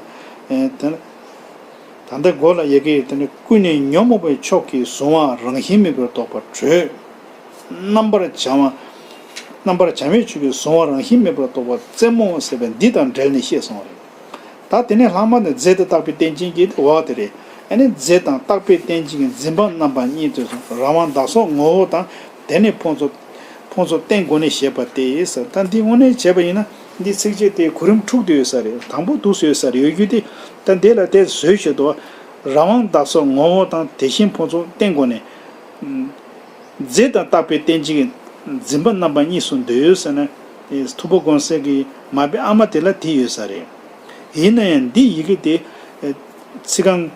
ད་ལྟ་མགོ་ལ་ཡ་གི་དེ་ནི་ཀུན་ནས་ཉོན་མོངས་པའི་ཕྱོགས་ཀྱི་གཟུང་བ་རང་བཞིན་མེད་པར་རྟོགས་པ་དྲོད། རྣམ་པར་བྱང་བ། རྣམ་པར་བྱང་བའི་ཕྱོགས་ཀྱི་གཟུང་བ་རང་བཞིན་མེད་པར་རྟོགས་པ་རྩེ་མོ་ཟེར་བའི་འདི་དང་འབྲེལ་ནས་བཤད་སོང་བ་རེད། ད་དེ་ནས་ལྷག་མ་ནི་རྫས་དང་རྟག་པའི་རྟེན་ཅན་གྱི་འོག་དེ་རེད། ཨ་ནི་རྫས་དང་རྟག་པའི་རྟེན་ཅན་གྱི་འཛིན་པ་རྣམ་པ་གཉིས་ཏེ། རང་དབང་བདག་སོགས་ངོ་བོ་དང་། དེ་ནི་ཕུང་ཚོགས། ཕུང་ཚོགས་རྟེན་དགོས་ནས་བཤད་པ་སྟེ་ཟེར། ད་འདི་དངོས་གནས་བྱས་པ་ཡིན་ན་འདི་ཚིགས་བཅད་དེ་གོ་རིམ་དྲུག་ཏུ་ཡོད་ས་རེད། དང་པོ་འདུག་སེ་ཡོད་ས་རེད། ཡོད་རྒྱུ་དེ་ད་འདི་ལ་དེ་བཟོས་བྱེད་དོ། རང་དབང་བདག་སོགས་ངོ་བོ་དང་། དེ་བཞིན་ཕུང་ཚོགས་རྟེན་དགོས་ནས། རྫས་དང་རྟག་པའི་རྟེན་ཅན་གྱི་འཛིན་པ་རྣམ་པ་གཉིས་སུ་འདོད་ཟེར་ན། ཐུབ་པ་དགོན་གསལ་གྱི་མར་པའི་ཨ་མ་དེ་ལ་དེ་ཡོད་ས་རེད། ཡིན་ན་ཡང་འདི་ཡི་གེ་དེ་ཚིག་རྐང་།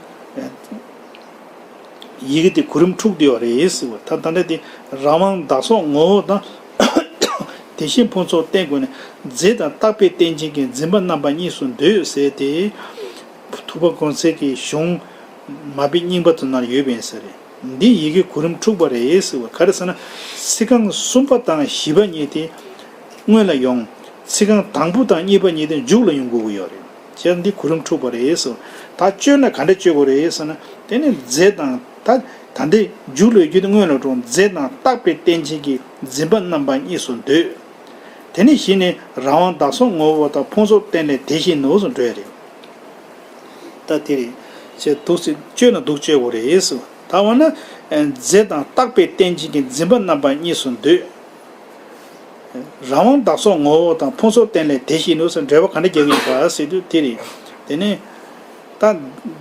ཡི་གེ་དེ་གོ་རིམ་དྲུག་དེ་ཡོད་རེད་ཟེར་བ། ད་ད་ལྟ་དེ་རང་དབང་བདག་སོགས་ངོ་བོ་དང་། དེ་བཞིན་ཕུང་སོགས་རྟེན་དགོས་ནས། རྫས་དང་རྟག་པའི་རྟེན་ཅན་གྱི་འཛིན་པ་རྣམ་པ་གཉིས་སུ་འདོད་ཟེར་ཏེ། ཐུབ་པ་དགོངས་གསལ་གྱི་གཞུང་མ་དཔེ་རྙིང་པ་དེ་ནང་ཡོད་པ་ཡིན་ས་རེད། འདི་ཡི་གེ་གོ་རིམ་དྲུག་པ་རེད་ཟེར་བ། ག་རེ་ཟེར་ན། ཚིག་རྐང་གསུམ་པ་དང་བཞི་པ་གཉིས་དེ་སྔོན་ལ་ཡོང་། ཚིག་རྐང་དང་པོ་དང་གཉིས་པ་གཉིས་དེ་མཇུག་ལ་ཡོང་དགོས་ཀྱི་ཡོད་རེད། བྱས་ཙང་འདི་གོ་རིམ་དྲུག་པ་རེད་ཟེར་བ། ད་བཅོས་ན་ག་འདྲ་བཅོས་དགོས་རེད་ཟེར་ན། དེ་ནི་རྫས་དང་ད་ད་འདི་མཇུག་ལ་ཡོད་རྒྱུ་དེ་སྔོན་ལ་འགྲོ། རྫས་དང་རྟག་པའི་རྟེན་ཅན་གྱི་འཛིན་པ་རྣམ་པ་གཉིས་སུ་འདོད། དེ་ནས་གཞི་ནས་རང་དབང་བདག་སོགས་ངོ་བོ་དང་ཕུང་སོགས་རྟེན་ལས་དེ་བཞིན་ནོ་ཟེར་འགྲོ་ཡ་རེད། ད་དེ་རེད། ཅེས་འདུག་སེ་བཅོས་ན་འདུག་བཅོས་དགོས་རེད་ཟེར། ད་འོ་ན། རྫས་དང་རྟག་པའི་རྟེན་ཅན་གྱི་འཛིན་པ་རྣམ་པ་གཉིས་སུ་འདོད། རང་དབང་བདག་སོགས་ངོ་བོ་དང་ཕུང་སོགས་རྟེན་ལས་དེ་བཞིན་ནོ་ཟེར་འགྲེལ་པ་ག་འདྲ་རྒྱག་གི་ཡིན་པ་ཟེར་དུས་དེ་རེད། དེ་ནས། ད།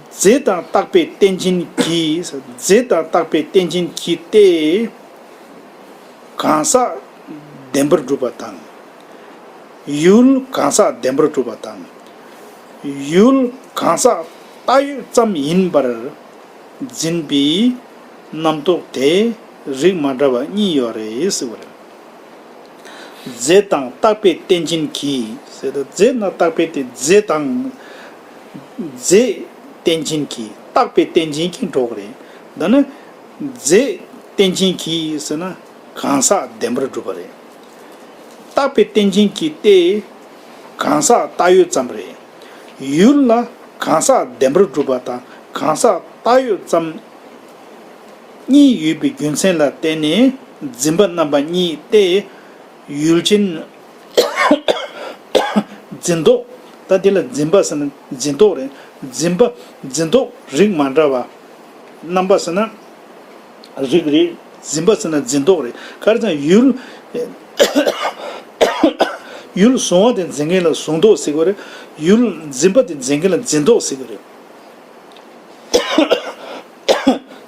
རྫས་དང་རྟག་པའི་རྟེན་ཅན་གྱི། རྫས་དང་རྟག་པའི་རྟེན་ཅན་གྱི་སྟེ། གང་ཟག་བདེན་པར་གྲུབ་པ་དང་། ཡུལ་གང་ཟག་བདེན་པར་གྲུབ་པ་དང་། ཡུལ་གང་ཟག་བཏགས་ཡོད་ཙམ་ཡིན་པར་འཛིན་པའི་རྣམ་རྟོག་དེ་རིགས་མ་འདྲ་བ་གཉིས་ཡོད་རེད་ཟེར་བ་རེད། རྫས་དང་རྟག་པའི་རྟེན་ཅན་གྱི་ཟེར་ཏེ། རྫས་དང་རྟག་པའི་རྟེན། རྫས་དང་། རྫས་རྟེན་ཅན་གྱི། རྟག་པའི་རྟེན་ཅན་གྱི་འགྲོ་གི་རེད། འདི་ནི་རྫས་རྟེན་ཅན་གྱི་ཟེར་ན་གང་ཟག་བདེན་པར་གྲུབ་པ་རེད། རྟག་པའི་རྟེན་ཅན་གྱི་སྟེ། གང་ཟག་བཏགས་ཡོད་ཙམ་རེད། ཡུལ་ལ་གང་ཟག་བདེན་པར་གྲུབ་པ་དང་གང་ཟག་བཏགས་ཡོད་ཙམ་གཉིས་ཡོད་པའི་རྒྱུ་མཚན་ལ་བརྟེན་ནས་འཛིན་པ་རྣམ་པ་གཉིས་ཏེ། ཡུལ་ཅན། འཛིན་རྟོག་ད་འདི་ལ་འཛིན་པ་ཟེར་ན་འཛིན་རྟོག་རེད། འཛིན་པ། འཛིན་རྟོག་རིགས་མ་འདྲ་བ། རྣམ་པ་ཟེར་ན་རིགས་རེད། འཛིན་པ་ཟེར་ན་འཛིན་རྟོག་རེད། ག་རེ་ཟེར་ན་ཡུལ། ཡུལ་གཟུང་བ་དེ་འཛིན་མཁན་ལ་གཟུང་རྟོག་ཟེར་གྱི་རེད། ཡུལ། འཛིན་པ་དེ་འཛིན་མཁན་ལ་འཛིན་རྟོག་ཟེར་གྱི་རེད།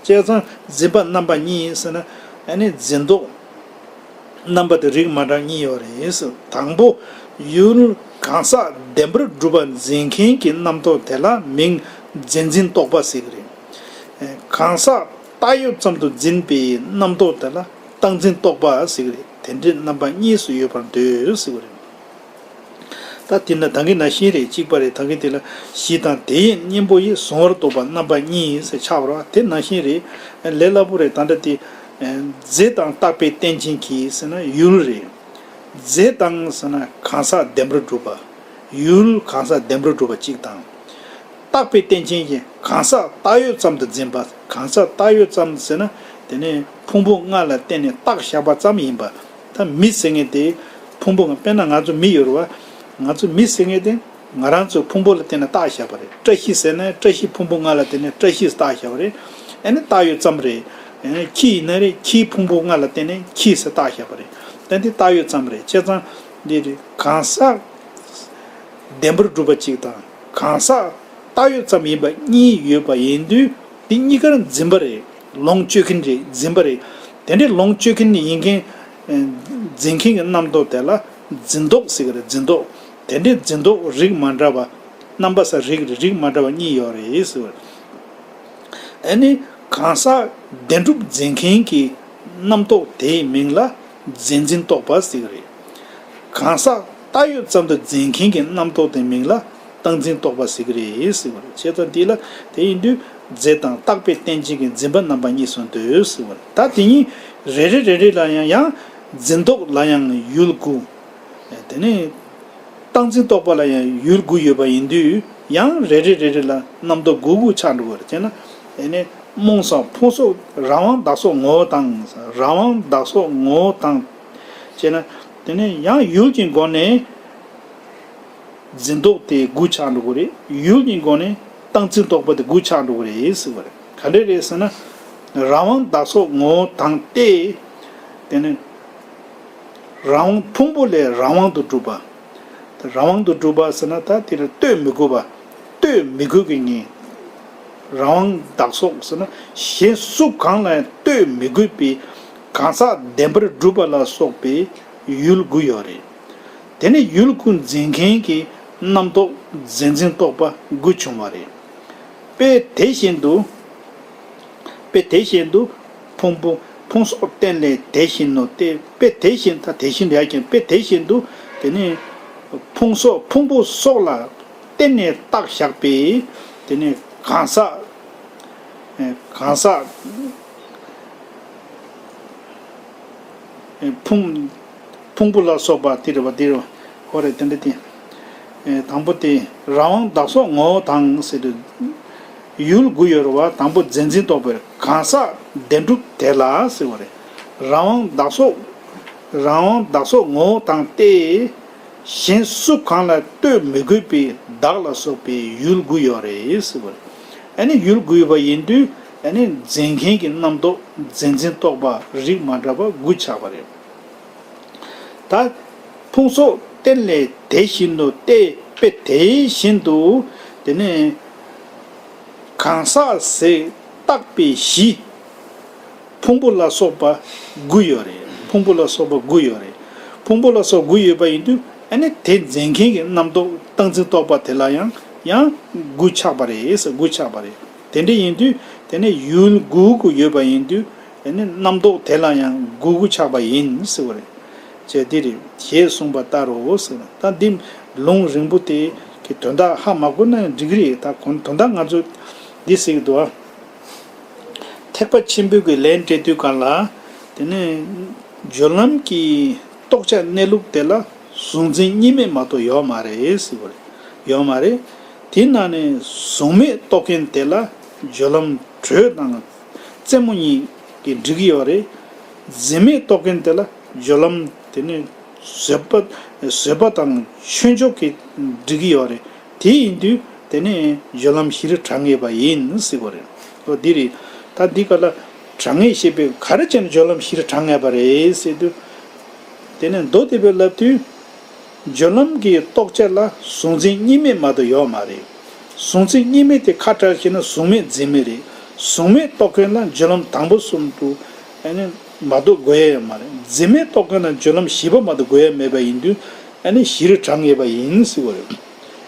བྱས་ཙང་འཛིན་པ་རྣམ་པ་གཉིས་ཟེར་ན། ཨ་ནི་འཛིན་རྟོག་རྣམ་པ་དེ་རིགས་མ་འདྲ་གཉིས་ཡོད་རེད། དང་པོ། ཡུལ་གང་ཟག་བདེན་པར་གྲུབ་པར་འཛིན་མཁན་གྱི་རྣམ་རྟོག་དེ་ལ་མིང་རྫས་འཛིན་རྟོག་པ་ཟེར་གྱི་རེད། གང་ཟག་བཏགས་ཡོད་ཙམ་དུ་འཛིན་པའི་རྣམ་རྟོག་དེ་ལ་རྟག་འཛིན་རྟོག་པ་ཟེར་གྱི་རེད། དེ་འདྲའི་རྣམ་པ་གཉིས་སུ་ཡོད་པར་འདོད་ཟེར་གྱི་རེད། ད་དེ་ན་ད་གིན་ནང་བཞིན་རེད། གཅིག་པ་རེད། ད་གིན་དེ་ལ་གཞི་དང་དེ་ཡི་གཉེན་པོ་ཡིས་གཟུང་བར་རྟོགས་པ་རྣམ་པ་གཉིས་ཟེར་ཆགས་པ་རེད་བ། དེ་ནང་བཞིན་རེད། ལས་སླ་པོ་རེད། ད་ལྟ་དེ། རྫས་དང་རྟག་པའི་རྟེན་ཅན་གྱི་ཟེར་ན་ཡུལ་རེད། རྫས་དང་ཟེར་ན་གང་ཟག་བདེན་པར་གྲུབ་པ། ཡུལ་གང་ཟག་བདེན་པར་གྲུབ་པ་གཅིག་དང་། རྟག་པའི་རྟེན་ཅན་གྱི་གང་ཟག་བཏགས་ཡོད་ཙམ་དུ་འཛིན་པ། གང་ཟག་བཏགས་ཡོད་ཙམ་ཟེར་ན་དེ་ནི་ཕུང་པོ་ལྔ་ལ་བརྟེན་ནས་བཏགས་བཞག་པ་ཙམ་ཡིན་པ། ད་མི་ཟེར་མཁན་དེ་ཕུང་པོ་ལྔ། དཔེར་ན་ང་ཚོ་མི་ཡོད་རེད་བ། ང་ཚོ་མི་ཟེར་མཁན་དེ་ང་རང་ཚོ་ཕུང་པོ་ལ་བརྟེན་ནས་བཏགས་བཞག་པ་རེད། བཀྲ་ཤིས་ཟེར་ན་བཀྲ་ཤིས་ཕུང་པོ་ལྔ་ལ་བརྟེན་ནས་བཀྲ་ཤིས་བཏགས་བཞག་པ་རེད། ཨ་ནི་བཏགས་ཡོད་ཙམ་རེད། ཨ་ནི་ཁྱི་ཡིན་ན་རེད། ཁྱིའི་ཕུང་པོ་ལྔ་ལ་བརྟེན་ནས་ཁྱི་ཟེར་བཏགས་བཞག་པ་རེད། ད་འདི་བཏགས་ཡོད་ཙམ་རེད། བྱས་ཙང་འདི་རེད། གང་ཟག་བདེན་པར་གྲུབ་པ་གཅིག་དང་གང་ཟག་བཏགས་ཡོད་ཙམ་ཡིན་པ་གཉིས་ཡོད་པ་ཡིན་དུས། འདི་གཉིས་ཀར་འཛིན་པ་རེད། ལོངས་སྤྱོད་མཁན་རེད། འཛིན་པ་རེད། དེ་འདྲའི་ལོངས་སྤྱོད་མཁན་ཡིན་མཁན། ཨ། འཛིན་མཁན་གྱི་རྣམ་རྟོག་དེ་ལ་འཛིན་རྟོག་ཟེར་གྱི་རེད། འཛིན་རྟོག་དེ་འདྲའི་འཛིན་རྟོག་རིགས་མ་འདྲ་བ། རྣམ་པ་ས་རིགས་རེད། རིགས་མ་འདྲ་བ་གཉིས་ཡོད་རེད་ཟེར་བ། ཨ་ནི་གང་ཟག་བདེན་གྲུབ་འཛིན་མཁན་གྱི་རྣམ་རྟོག་དེའི་མིང་ལ་རྫས་འཛིན་རྟོག་པ་ཟེར་གྱི་རེད། གང་ཟག་བཏགས་ཡོད་ཙམ་དུ་འཛིན་མཁན་གྱི་རྣམ་རྟོག་དེའི་མིང་ལ་རྟག་འཛིན་རྟོག་པ་ཟེར་གྱི་རེད་ཟེར་བ་རེད། བྱས་ཙང་འདི་ལ་དེ་ཡིན་དུས་རྫས་དང་རྟག་པའི་རྟེན་ཅན་གྱི་འཛིན་པ་རྣམ་པ་གཉིས་སུ་འདོད་ཟེར་བ་རེད། ད་དེ་གཉིས་རེ་རེ་རེ་རེ་ལ་ཡང་། ཡང་འཛིན་རྟོག་ལ་ཡང་ཡུལ་དགུ། དེ་ནས་རྟག་འཛིན་རྟོག་པ་ལ་ཡང་ཡུལ་དགུ་ཡོད་པ་ཡིན་དུས། ཡང་རེ་རེ་རེ་རེ་ལ་རྣམ་རྟོག་དགུ་དགུ་ཆགས་འགྲོ་གི་རེད། བྱས་ན། དེ་ནས་རྨོངས་སམ་ཕུང་སོགས་རང་དབང་བདག་སོགས་ངོ་བོ་དང་། རང་དབང་བདག་སོགས་ངོ་བོ་དང་། བྱས་ན། དེ་ནས་ཡང་ཡུལ་གྱི་སྒོ་ནས་འཛིན་རྟོག་དེ་དགུ་ཆགས་འགྲོ་གི་རེད། ཡུལ་གྱི་སྒོ་ནས་རྟག་འཛིན་རྟོག་པ་དེ་དགུ་ཆགས་འགྲོ་གི་རེད་ཟེར་བ་རེད། ག་འདྲ་རེད་ཟེར་ན། རང་དབང་བདག་སོགས་ངོ་བོ་དང་སྟེ། དེ་ནས་རང་དབང་ཕུང་པོ་ལས་རང་དབང་དུ་གྲུབ་པ། རང་དབང་དུ་གྲུབ་པ་ཟེར་ན་ད་དེ་ལ་ལྟོས་མི་དགོས་པ། ལྟོས་མི་དགོས་ཀྱི་ངེས། རང་དབང་བདག་སོགས་ཟེར་ན་གཞན་སུ་གང་ལ་ཡང་ལྟོས་མི་དགོས་པའི་གང་ཟག་བདེན་པར་གྲུབ་པ་ལ་སོགས་པའི་ཡུལ་དགུ་ཡོད་རེད། དེ་ནི་ཡུལ་དགུ་འཛིན་མཁན་གྱི་རྣམ་རྟོག་རྫས་འཛིན་རྟོག་པ་དགུ་བྱུང་བ་རེད། དཔེ་དེ་བཞིན་དུ། དཔེ་དེ་བཞིན་དུ་ཕུང་པོ་ཕུང་སོགས་རྟེན་ལས་དེ་བཞིན་ནོ་སྟེ། དཔེ་དེ་བཞིན་ད་དེ་བཞིན་རེད་ཀྱང་དཔེ་དེ་བཞིན་དུ་དེ་ནི་ཕུང་སོགས་ཕུང་པོ་སོགས་ལ་བརྟེན་ནས་བཏགས་བཞག་པའི་དེ་ནི་གང་ཟག་གང་ཟག་ཕུང་ཕུང་པོ་ལ་སོགས་པ་དེ་རེད་བ། དེ་རེད་བ། ཧོ་རེད། དེ་འདྲ་དེ། དང་པོ་དེ་རང་དབང་བདག་སོགས་ངོ་བོ་དང་ཟེར་དུས། ཡུལ་དགུ་ཡོད་རེད་བ། དང་པོ་རྫས་འཛིན་རྟོག་པའི་གང་ཟག་བདེན་གྲུབ་དེ་ལ་ཟེར་བ་རེད། རང་དབང་བདག་སོགས་རང་དབང་བདག་སོགས་ངོ་བོ་དང་སྟེ། གཞན་སུ་གང་ལ་ལྟོས་མི་དགོས་པའི་བདག་ལ་སོགས་པའི་ཡུལ་དགུ་ཡོད་རེད་ཟེར་བ་རེད། ཨ་ནི་ཡུལ་དགུ་ཡོད་པ་ཡིན་དུས་ཨ་ནི་རྫས་མཁན་གྱི་རྣམ་རྟོག་རྫས་འཛིན་རྟོག་པ་རིགས་མ་འདྲ་བ་དགུ་ཆགས་པ་རེད། ད་ཕུང་སོགས་རྟེན་ལས་དེ་བཞིན་ནོ་སྟེ། དཔེ་དེ་བཞིན་དུ་དེ་ནས་གང་ཟག་ཟེར་བཏགས་པའི་གཞི། ཕུང་པོ་ལ་སོགས་པ་དགུ་ཡོད་རེད། ཕུང་པོ་ལ་སོགས་པ་དགུ་ཡོད་རེད། ཕུང་པོ་ལ་སོགས་དགུ་ཡོད་པ་ཡིན་དུས་ཨ་ནི་དེ་རྫས་མཁན་གྱི་རྣམ་རྟོག་སྟངས་འཛིན་རྟོག་པ་དེ་ལ་ཡང་ཡང་དགུ་ཆགས་པ་རེད་ཟེར། དགུ་ཆགས་པ་རེད། དེ་འདྲ་ཡིན་དུས་དེ་ནས་ཡུལ་དགུ་དགུ་ཡོད་པ་ཡིན་དུས་དེ་ནི་རྣམ་རྟོག་དེ་ལ་ཡང་དགུ་དགུ་ཆགས་པ་ཡིན་ཟེར་བ་རེད། ཅེས་འདི་རེད། ཞེས་གསུངས་པ་ལྟར་རོ་ཟེར། ད་འདི་ལུང་རིང་པོ་དེ་གི་དོན་དག་ཧ་མ་གོ་ན་ཡང་འགྲིག་གི་རེད། ད་གོ་དོན་དག་ང་ཚོ་འདི་ཟེར་གི་འདུག་ཨ། ཐེག་པ་ཆེན་པོའི་གི་ལན་སྤྲད་དུས་གང་ལ་དེ་ནས་སྦྱོར་ལམ་གྱི་རྟོགས་བྱ་གནས་ལུགས་དེ་ལ་གཟུང་འཛིན་གཉིས་མེད་མ་གཏོགས་ཡོད་མ་རེད་ཟེར་བ་རེད། ཡོད་མ་རེད། དེའི་ནང་ནས་གཟུང་མེད་རྟོགས་མཁན་དེ་ལ་སྦྱོར་ལམ་དྲོད་དང་རྩེ་མོ་གཉིས་ཀྱིས་འགྲིག་གི་ཡོད་རེད། རྫས་མེད་རྟོགས་མཁན་དེ་ལ་སྦྱོར་ལམ་དེ་ནས་བཟོད་པ་བཟོད་པ་དང་ཆོས་མཆོག་གིས་འགྲིག་གི་ཡོད་རེད། དེ་ཡིན་དུས་དེ་ནས་སྦྱོར་ལམ་བཞིར་གྲངས་ངེས་པ་ཡིན་ཟེར་བ་རེད། འོ་འདི་རེད། ད་འདི་ག་ལ་གྲངས་ངེས་ཞེས་པའི་ག་རེ་བྱས་ནས་སྦྱོར་ལམ་བཞིར་གྲངས་ངེས་པ་རེད་ཟེར་དུས། དེ་ནས་མདོ་སྡེ་པས་ལབ་དུས། སྦྱོར་ལམ་གྱི་རྟོགས་བྱ་ལ་གཟུང་འཛིན་གཉིས་མེད་མ་གཏོགས་ཡོད་མ་རེད། གཟུང་འཛིན་གཉིས་མེད་དེ་ཁ་བྲལ་ཞེ་ན་གཟུང་མེད་རྫས་མེད་རེད། གཟུང་མེད་རྟོགས་མཁན་ལ་སྦྱོར་ལམ་དང་པོ་གསུམ་དུ་ཨ་ནི་མ་གཏོགས་དགོས་ཡ་ཡོད་མ་རེད། རྫས་མེད་རྟོགས་མཁན་ལ་སྦྱོར་ལམ་བཞི་པ་མ་གཏོགས་དགོས་ཡ་མེད་པ་ཡིན་དུས་ཨ་ནི་བཞིར་གྲངས་ངེས་པ་ཡིན་ཟེར་བ་རེད།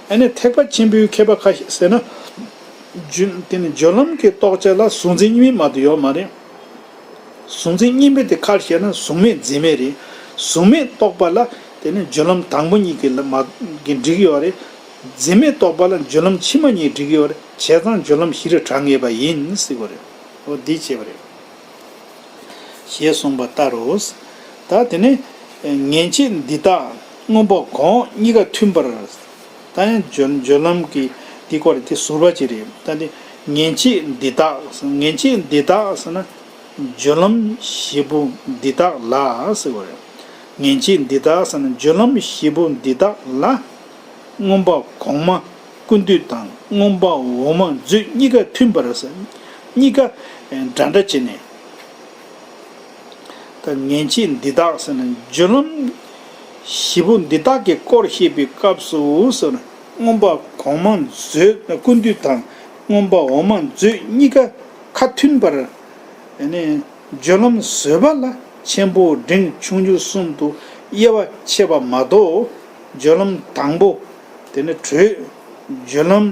ཨ་ནི་ཐེག་པ་ཆེན་པོའི་མཁས་པ་ཁ་ཤས་ཟེར་ན། རྒྱུ་དེ་ནི་སྦྱོར་ལམ་གྱི་རྟོགས་བྱ་ལ་གཟུང་འཛིན་གཉིས་མེད་མ་གཏོགས་ཡོད་མ་རེད། གཟུང་འཛིན་གཉིས་མེད་དེ་ཁ་བཤད་ན་གཟུང་མེད་རྫས་མེད་རེད། གཟུང་མེད་རྟོགས་པ་ལ་དེ་ནི་སྦྱོར་ལམ་དང་པོ་གཉིས་ཀྱི་ལ་མ་གི་འགྲིག་ཡོད་རེད། རྫས་མེད་རྟོགས་པ་ལ་སྦྱོར་ལམ་ཕྱི་མ་གཉིས་འགྲིག་ཡོད་རེད། བྱས་ཙང་སྦྱོར་ལམ་བཞིར་གྲངས་ངེས་པ་ཡིན་ཟེར་བ་རེད། འོ་འདི་བྱས་པ་རེད། ཞེས་གསུངས་པ་ལྟར་རོ། ད་དེ་ནི་ངེས་བྱེད་འདི་དག་མངོན་པ་གོང་འོག་གཉིས་ཀ་མཐུན་པར། ད་ཡང་སྦྱོར་སྦྱོར་ལམ་གྱི་འདི་སྐོར་དེ་ཟུར་པ་ཅིག་རེད། ད་འདི་ངེས་བྱེད་འདི་དག་ངེས་བྱེད་འདི་དག་ཟེར་ན་སྦྱོར་ལམ་བཞི་པོ་འདི་དག་ལ་ཟེར་བ་རེད། ངེས་བྱེད་འདི་དག་ཟེར་ན་སྦྱོར་ལམ་བཞི་པོ་འདི་དག་ལ། མངོན་པ་གོང་མ་ཀུན་བཏུས་དང་མངོན་པ་འོག་མ་མཛོད་གཉིས་ཀ་མཐུན་པར་ཟེར། གཉིས་ཀ་འདྲ་འདྲ་བྱས་ནས། ད་ངེས་བྱེད་འདི་དག་ཟེར་ན་སྦྱོར་ལམ་བཞི་པོ་འདི་དག་གི་སྐོར་བཤད་པའི་སྐབས་སུ་ཟེར། མངོན་པ་གོང་མ་མཛོད་ཀུན་བཏུས་དང་མངོན་པ་འོག་མ་མཛོད་གཉིས་ཀ་ཁ་མཐུན་པར། ཨ་ནི་སྦྱོར་ལམ་བཟོད་པ་ལ་ཆེན་པོ་འབྲིང་ཆུང་གཉིས་གསུམ་དུ་དབྱེ་བ་ཕྱེ་བ་མ་གཏོགས། སྦྱོར་ལམ་དང་པོ་དེ་ནི་དྲོད། སྦྱོར་ལམ་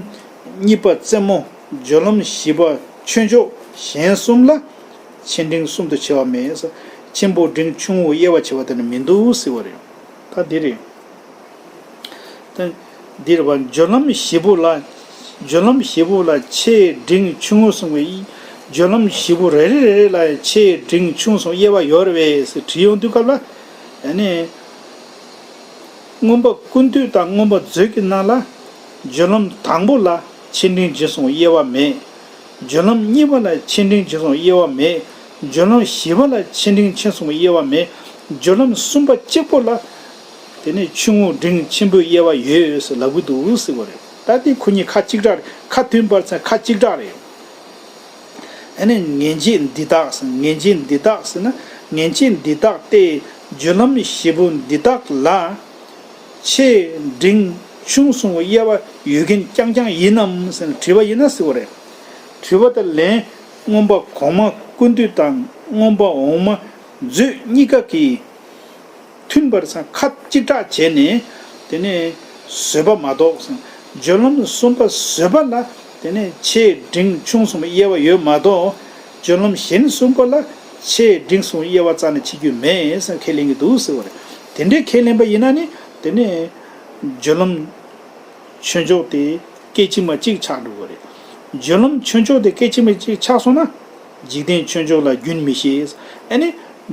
གཉིས་པ་རྩེ་མོ། སྦྱོར་ལམ་བཞི་པ་ཆོས་མཆོག་གཞན་གསུམ་ལ་ཆེ་འབྲིང་གསུམ་དུ་ཕྱེ་བ་མེད། ཆེན་པོ་འབྲིང་ཆུང་ངུ་དབྱེ་བ་ཕྱེ་བ་དེ་ནི་མི་འདུག་ཟེར་བ་རེད། ད་འདི་རེད། ད་འདིར་བ་སྦྱོར་ལམ་བཞི་པོ་ལ། སྦྱོར་ལམ་བཞི་པོ་ལ་ཆེ་འབྲིང་ཆུང་ངུ་གསུམ་གྱི། སྦྱོར་ལམ་བཞི་པོ་རེ་རེ་རེ་རེ་ལ་ཆེ་འབྲིང་ཆུང་གསུམ་དབྱེ་བ་ཡོད་རེད་པས་ཟེར་དྲི་ཡོང་དུས་སྐབས་ལ། ཨ་ནི། མངོན་པ་ཀུན་བཏུས་དང་མངོན་པ་མཛོད་ཀྱི་ནང་ལ། སྦྱོར་ལམ་དང་པོ་ལ་ཆེ་འབྲིང་ཆུང་གསུམ་དབྱེ་བ་མེད། སྦྱོར་ལམ་གཉིས་པ་ལ་ཆེ་འབྲིང་ཆུང་གསུམ་དབྱེ་བ་མེད། སྦྱོར་ལམ་བཞི་པ་ལ་ཆེ་འབྲིང་ཆུང་གསུམ་དབྱེ་བ་མེད། སྦྱོར་ལམ་གསུམ་པ་གཅིག་པོ་ལ། དེ་ནས་ཆུང་ངུ་འབྲིང་ཆེན་པོའི་དབྱེ་བ་ཡོད་ཟེར་ལབ་ཀྱི་འདུག་ཟེར་བ་རེད། ད་དེ་ཁོ་གཉིས་ཁ་གཅིག་གྲགས་རེད། ཁ་མཐུན་པར་ཚེ་ཁ་གཅིག་གྲགས་རེད། ཨ་ནི་ངེས་བྱེད་འདི་དག་ཟེར། ངེས་བྱེད་འདི་དག་ཟེར་ན་ངེས་བྱེད་འདི་དག་སྟེ་སྦྱོར་ལམ་བཞི་པོ་འདི་དག་ལ་ཆེ་འབྲིང་ཆུང་གསུམ་དབྱེ་བ་ཡོད་མཁན་རྐྱང་རྐྱང་ཡིན་ནམ་ཟེར་ན་དྲི་བ་ཡིན་ན་ཟེར་བ་རེད། དྲི་བ་དེར་ལན། མངོན་པ་གོང་མ་ཀུན་བཏུས་དང་མངོན་པ་འོག་མ་མཛོད་གཉིས་ཀ་གིས། མཐུན་པར་སང་ཁ་གཅིག་གྲགས་བྱས་ནས་དེ་ནས་བཟོད་པ་མ་གཏོགས་སང་སྦྱོར་ལམ་གསུམ་པ་བཟོད་པ་ལ་དེ་ནས་ཆེ་འབྲིང་ཆུང་གསུམ་དབྱེ་བ་ཡོད་མ་གཏོགས་ སྦྱོར་ལམ་གཞན་གསུམ་པ་ལ་ཆེས་འབྲིང་གསུམ་དབྱེ་བ་རྩ་ནས་ཕྱེ་རྒྱུ་མེད་ཟེར་ཁས་ལེན་གྱི་འདུག་ཟེར་བ་རེད། དེ་འདྲའི་ཁས་ལེན་པ་ཡིན་ན་ནི་དེ་ནི་སྦྱོར་ལམ་ཆོས་མཆོག་དེ་སྐད་ཅིག་མ་གཅིག་ཆགས་འགྲོ་གི་རེད། སྦྱོར་ལམ་ཆོས་མཆོག་དེ་སྐད་ཅིག་མ་གཅིག་ཆགས་སོང་ན། འཇིག་རྟེན་ཆོས་མཆོག་ལ་རྒྱུན་མི་ཤེས། ཨ་ནི།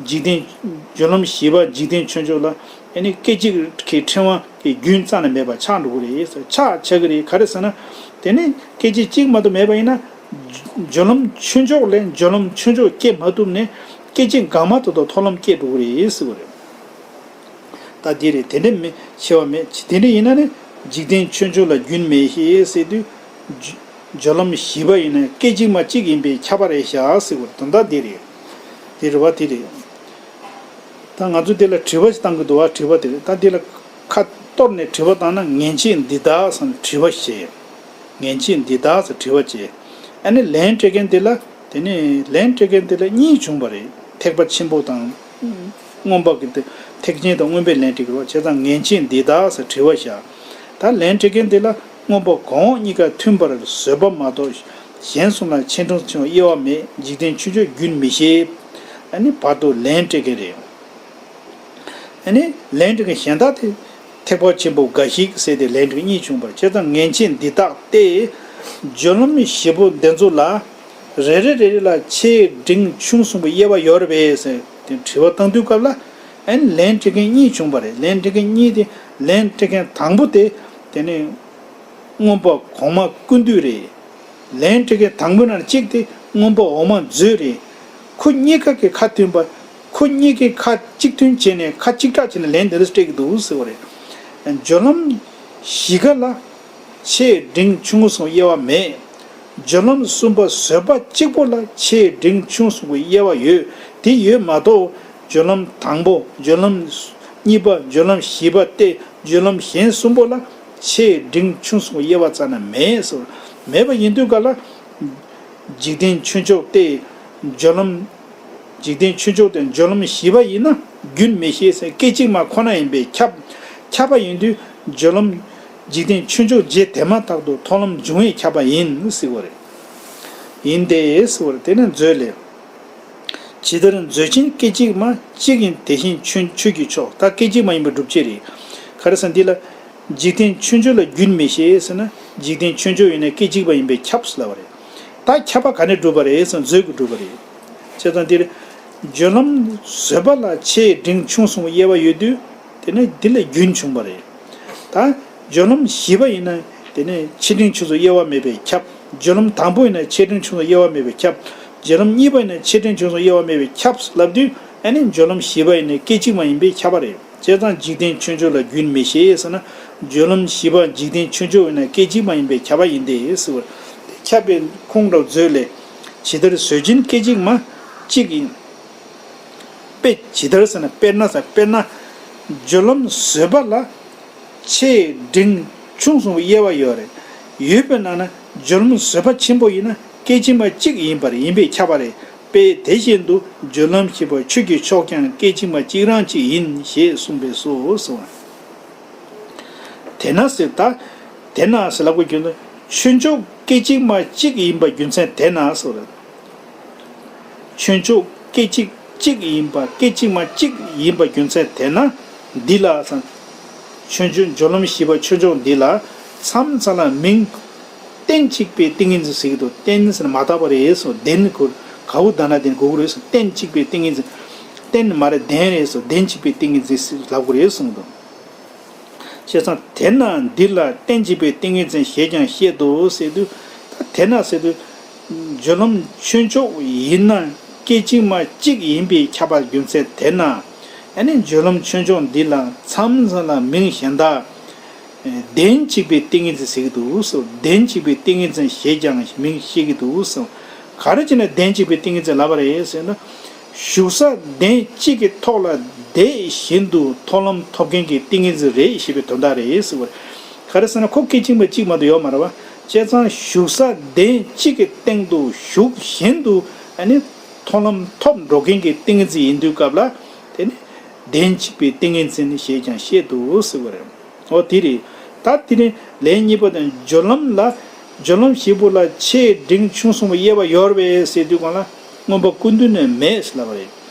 འཇིག་རྟེན། སྦྱོར་ལམ་བཞི་པ་འཇིག་རྟེན་ཆོས་མཆོག་ལ། ཨ་ནི་སྐད་ཅིག་གི་ཕྲེང་བ་གི་རྒྱུན་རྩ་ནས་མེད་པ་ཆགས་འགྲོ་གི་རེད། ཆགས་ཆགས་ཀྱི་རེད། ག་རེ་ཟེར་ན། དེ་ནི་སྐད་ཅིག་གཅིག་མ་གཏོགས་མེད་པ་ཡིན་ན། སྦྱོར་ལམ་ཆོས་མཆོག་ལས་སྦྱོར་ལམ་ཆོས་མཆོག་སྐྱེ་མ་ཐུབ་ནས། སྐད་ཅིག་འགག་མ་ཐག་ཏུ་མཐོང་ལམ་སྐྱེ་འགྲོ་གི་རེད་ཟེར་བ་རེད། ད་འདི་རེད། དེ་འདྲ་མི་ཤེས་པ་མེད། དེ་འདྲ་ཡིན་ན་ནི། འཇིག་རྟེན་ཆོས་མཆོག་ལ་རྒྱུན་མི་ཤེས་ཟེར་དུས། སྦྱོར་ལམ་བཞི་པ་ཡིན་ན་སྐད་ཅིག་མ་གཅིག་ཡིན་པས་ཁྱབ་པ་རེད་ཤག་ཟེར་བ་དོན་དག་འདི་རེད། དེ་རེད་བ། དེ་རེད། ད་ང་ཚོ་དེ་ལ་དྲི་བ་ཞིག་བཏང་གི་འདུག་བ། དྲི་བ་དེ་རེད། ད་འདི་ལ་ཁ་གཏོར་ནས་དྲི་བ་བཏང་ན། ངེས་བྱེད་འདི་དག་ཟེར་ནས་དྲི་བ་བྱེད། ངེས་བྱེད་འདི་དག་ཟེར་དྲི་བ་བྱེད། ཨ་ནི་ལན་སྤྲད་མཁན་དེ་ལ། དེ་ནས་ལན་སྤྲད་མཁན་དེ་ལ་གཉིས་བྱུང་བ་རེད། ཐེག་པ་ཆེན་པོ་དང་། མངོན་པ་གི་དེ། ཐེག་ཆེན་དང་མངོན་པའི་ལན་སྤྲད་ཀྱི་རེད་བ། བྱས་ཙང་ངེས་བྱེད་འདི་དག་ཟེར་དྲི་བ་བཞག་ད་ལན་སྤྲད་མཁན་དེ་ལ་མངོན་པ་གོང་འོག་གཉིས་ཀ་མཐུན་པར་བཟོད་པ་མ་གཏོགས་གཞན་གསུམ་ལ་ཆེ་ཆུང་དབྱེ་བ་མེད། འཇིག་རྟེན་ཆོས་མཆོག་རྒྱུན་མི་ཤེས། ཨ་ནི་བར་དུ་ལན་སྤྲད་མཁན་རེད། ཨ་ནི་ལན་སྤྲད་མཁན་གཞན་དག་དེ། ཐེག་པ་ཆེན་པོ་འགའ་ཞིག་ཟེར་ཏེ་ལན་སྤྲད་མཁན་གཉིས་བྱུང་བ་རེད། བྱས་ཙང་ངེས་བྱེད་འདི་དག་སྟེ། སྦྱོར་ལམ་བཞི་པོ་འདི་ཚོ་ལ། རེ་རེ་རེ་རེ་ལ་ཆེ་འབྲིང་ཆུང་གསུམ་པོ་དབྱེ་བ་ཡོད་རེད་པས་ཟེར་ཏེ་དྲི་བ་བཏང་དུས་སྐབས་ལ། ཨ་ནི་ལན་སྤྲད་མཁན་གཉིས་བྱུང་བ་རེད། ལན་སྤྲད་མཁན་གཉིས་དེ། ལན་སྤྲད་མཁན་དང་པོ་དེ། དེ་ནི། མངོན་པ་གོང་མ་ཀུན་བཏུས་རེད། ལན་སྤྲད་མཁན་དང་པོའི་ནང་གཅིག་དེ་མངོན་པ་འོག་མ་མཛོད་རེད། ཁོ་གཉིས་ཀ་གི་ཁ་མཐུན་པ། ཁོ་གཉིས་ཀའི་ཁ་གཅིག་མཐུན་བྱས་ནས་ཁ་གཅིག་གྲགས་བྱས་ནས་ལན་འདི་འདྲ་སྤྲད་ཀྱི་འདུག་ཟེར་བ་རེད། སྦྱོར་ལམ་བཞི་ཀ་ལ་ཆེ་འབྲིང་ཆུང་གསུམ་དབྱེ་བ་མེད། སྦྱོར་ལམ་གསུམ་པ་བཟོད་པ་གཅིག་པོ་ལ་ཆེ་འབྲིང་ཆུང་གསུམ་གྱི་དབྱེ་བ་ཡོད། དེ་ཡོད་མ་གཏོགས། སྦྱོར་ལམ་དང་པོ། སྦྱོར་ལམ་གཉིས་པ། སྦྱོར་ལམ་བཞི་པ་སྟེ། སྦྱོར་ལམ་གཞན་གསུམ་པོ་ལ་ཆེ་འབྲིང་ཆུང་གསུམ་དབྱེ་བ་རྩ་ནས་མེད་ཟེར། མེད་པ་ཡིན་དུས་ག་ལ། འཇིག་རྟེན་ཆོས་མཆོག་སྟེ། སྦྱོར་ལམ། འཇིག་རྟེན་ཆོས་མཆོག་སྟེ་སྦྱོར་ལམ་བཞི་པ་ཡིན་ན་རྒྱུན་མི་ཤེས་ཟེར། སྐད་ཅིག་མ་ཁོ་ན་ཡིན་པས་ཁྱབ། ཁྱབ་པ་ཡིན་དུས་སྦྱོར་ལམ། འཇིག་རྟེན་ཆོས་མཆོག་རྗེས་དེ་མ་ཐག་ཏུ་མཐོང་ལམ་འབྱུང་བས་ཁྱབ་པ་ཡིན་ཟེར་བ་རེད། ཡིན་ཏེ་ཟེར་བ་རེད། དེ་ནས་མཛོད་ལས། ཇི་ལྟར་མཛོད་ཅན་སྐད་ཅིག་མ་གཅིག་ཡིན། དེ་བཞིན་ཆོས་ཆོས་ཀྱི་མཆོག་ད་སྐད་ཅིག་མ་ཡིན་པའི་སྒྲུབ་བྱེད་རེད། ག་རེ་ཟེར་ན་འདི་ལ། འཇིག་རྟེན་ཆོས་མཆོག་ལ་རྒྱུན་མི་ཤེས་ཟེར་ན། འཇིག་རྟེན་ཆོས་མཆོག་ཡིན་ན་སྐད་ཅིག་མ་ཡིན་པས་ཁྱབ་ཟེར་ལབ་པ་རེད། ད་ཁྱབ་པ་ག་ནས་སྒྲུབ་པ་རེད་ཟེར་ན་མཛོད་ཀྱིས་སྒྲུབ་པ་རེད། བྱས་ཙང་འདིར། སྦྱོར་ལམ་བཟོད་པ་ལ་ཆེ་འབྲིང་ཆུང་གསུམ་དབྱེ་བ་ཡོད་དུས། དེ་ནས་འདི་ལ་རྒྱུན་བྱུང་བ་རེད། ད། སྦྱོར་ལམ་བཞི་པ་ཡིན་ན། དེ་ནས་ཆེ་འབྲིང་ཆུང་གསུམ་དབྱེ་བ་མེད་པས་ཁྱབ། སྦྱོར་ལམ་དང་པོ་ཡིན་ན་ཆེ་འབྲིང་ཆུང་གསུམ་དབྱེ་བ་མེད་པས་ཁྱབ། སྦྱོར་ལམ་གཉིས་པ་ཡིན་ན་ཆེ་འབྲིང་ཆུང་གསུམ་དབྱེ་བ་མེད་པས་ཁྱབ་ལབ་དུས། ཨ་ནི་སྦྱོར་ལམ་བཞི་པ་ཡིན་ན་སྐད་ཅིག་མ་ཡིན་པས་ཁྱབ་པ་རེད། བྱས་ཙང་འཇིག་རྟེན་ཆོས་མཆོག་ལ་རྒྱུན་མི་ཤེས་ཟེར་ན། སྦྱོར་ལམ་བཞི་པ་འཇིག་རྟེན་ཆོས་མཆོག་ཡིན་ན་སྐད་ཅིག་མ་ཡིན་པས་ཁྱབ་པ་ཡིན་ཏེ་ཟེར་བ། དེ་ཁྱབ་པའི་ཁུངས་འདྲ་བོ་མཛོད་ལས། ཇི་ལྟར་བཟོད་ཅན་སྐད་ཅིག་མ་གཅིག་ཡིན། དཔེ་ཇི་ལྟར་ཟེར་ན། དཔེར་ན་ཟེར། དཔེར་ན། སྦྱོར་ལམ་བཟོད་པ་ལ་ཆེ་འབྲིང་ཆུང་གསུམ་དབྱེ་བ་ཡོད་རེད། ཡོད་པའི་ནང་ན་སྦྱོར་ལམ་བཟོད་པ་ཆེན་པོ་ཡིན་ན་སྐད་ཅིག་མ་གཅིག་ཡིན་པར་ཡིན་པས་ཁྱབ་པ་རེད། དཔེ་དེ་བཞིན་དུ་སྦྱོར་ལམ་བཞི་པ་ཆོས་ཀྱི་མཆོག་ཀྱང་སྐད་ཅིག་མ་གཅིག་རང་གཅིག་ཡིན་ཞེས་གསུངས་པས་སོ་གསུངས། དེས་ན་ཟེར་ད། དེས་ན་ཟེར་ལབ་དགོས་རྒྱུ་ནི། ཆོས་མཆོག་སྐད་ཅིག་མ་གཅིག་ཡིན་པ་རྒྱུ་མཚན་དེས་ན་ཟེར། ཆོས་མཆོག་སྐད་ཅིག་གཅིག་ཡིན་པ། སྐད་ཅིག་མ་གཅིག་ཡིན་པ་རྒྱུ་མཚན་དེས་ན། འདི་ལ་ཟེར། ཆོས་མཆོག་སྦྱོར་ལམ་བཞི་པ་ཆོས་མཆོག་འདི་ལ་མཚམས་མཚམས་ལ་མིང་རྟེན་གཅིག་པའི་ཏིང་ངེ་འཛིན་ཟེར་གྱི་འདུག་རྟེན་ཟེར་ན་མ་དག་པ་རེད་ཟེར། ལྡན་གྱི་ག་ཧུ་ད་ན་ལྡན་གོ་གི་རེད་ཟེར། རྟེན་གཅིག་པའི་ཏིང་ངེ་འཛིན། རྟེན་མ་རེད། ལྡན་རེད་ཟེར། ལྡན་གཅིག་པའི་ཏིང་ངེ་འཛིན་ཟེར་ལབ་དགོས་རེད་གསུངས་འདུག་བྱས་ཙང་དེས་ན་འདི་ལ་རྟེན་གཅིག་པའི་ཏིང་ངེ་འཛིན་ཞེས་ཀྱང་བཤད་དོ་ཟེར་དུས། ད་དེས་ན་ཟེར་དུས། སྦྱོར་ལམ་ཆོས་མཆོག་ཡིན་ན་སྐད་ཅིག་མ་གཅིག་ཡིན་པས་ཁྱབ་པ་རྒྱུ་མཚན་དེས་ན། ཨ་ནི་སྦྱོར་ལམ་ཆོས་མཆོག་འདི་ལ་མཚམས་མཚམས་ལ་མིང་གཞན་དག་ལྡན་གཅིག་པའི་ཏིང་ངེ་འཛིན་ཟེར་གྱི་འདུག་ཟེར། ལྡན་གཅིག་པའི་ཏིང་ངེ་འཛིན་ཞེས་ཀྱང་མིང་བཤད་ཀྱི་འདུག་ཟེར། ག་རེ་བྱས་ནས་ལྡན་གཅིག་པའི་ཏིང་ངེ་འཛིན་ལབ་པ་རེད་ཟེར་ན། བཞུགས་ས་གདན་གཅིག་གི་ཐོག་ལ་བསྡད་བཞིན་དུ་མཐོང་ལམ་ཐོབ་མཁན་གྱི་ཏིང་ངེ་འཛིན་རེད་ཞེས་པའི་དོན་དག་རེད་ཟེར་བ་རེད། ག་རེ་ཟེར་ན་ཁོ་སྐད་ཅིག་མ་གཅིག་མ་གཏོགས་ཡོད་མ་རེད་བ། བྱས་ཙང་བཞུགས་ས་གདན་གཅིག་གི་སྟེང་དུ་བཞུགས་བཞིན་དུ་ཨ་ནི་མཐོང་ལམ་ཐོབ་འགྲོ་མཁན་གྱི་ཏིང་ངེ་འཛིན་ཡིན་དུས་སྐབས་ལ། དེ་ནི་གདན་གཅིག་པའི་ཏིང་ངེ་འཛིན་ཞེས་ཀྱང་བཤད་དོ་ཟེར་བ་རེད། འོ་དེ་རེད། ད་དེ་ནི་ལན་གཉིས་པ་དང་སྦྱོར་ལམ་ལ། སྦྱོར་ལམ་བཞི་པོ་ལ་ཆེ་འབྲིང་ཆུང་གསུམ་དབྱེ་བ་ཡོད་རེད་པས་ཟེར་དུས་གང་ལ། མངོན་པ་ཀུན་བཏུས་ནི་མེད་ཟེར་ལབ་པ་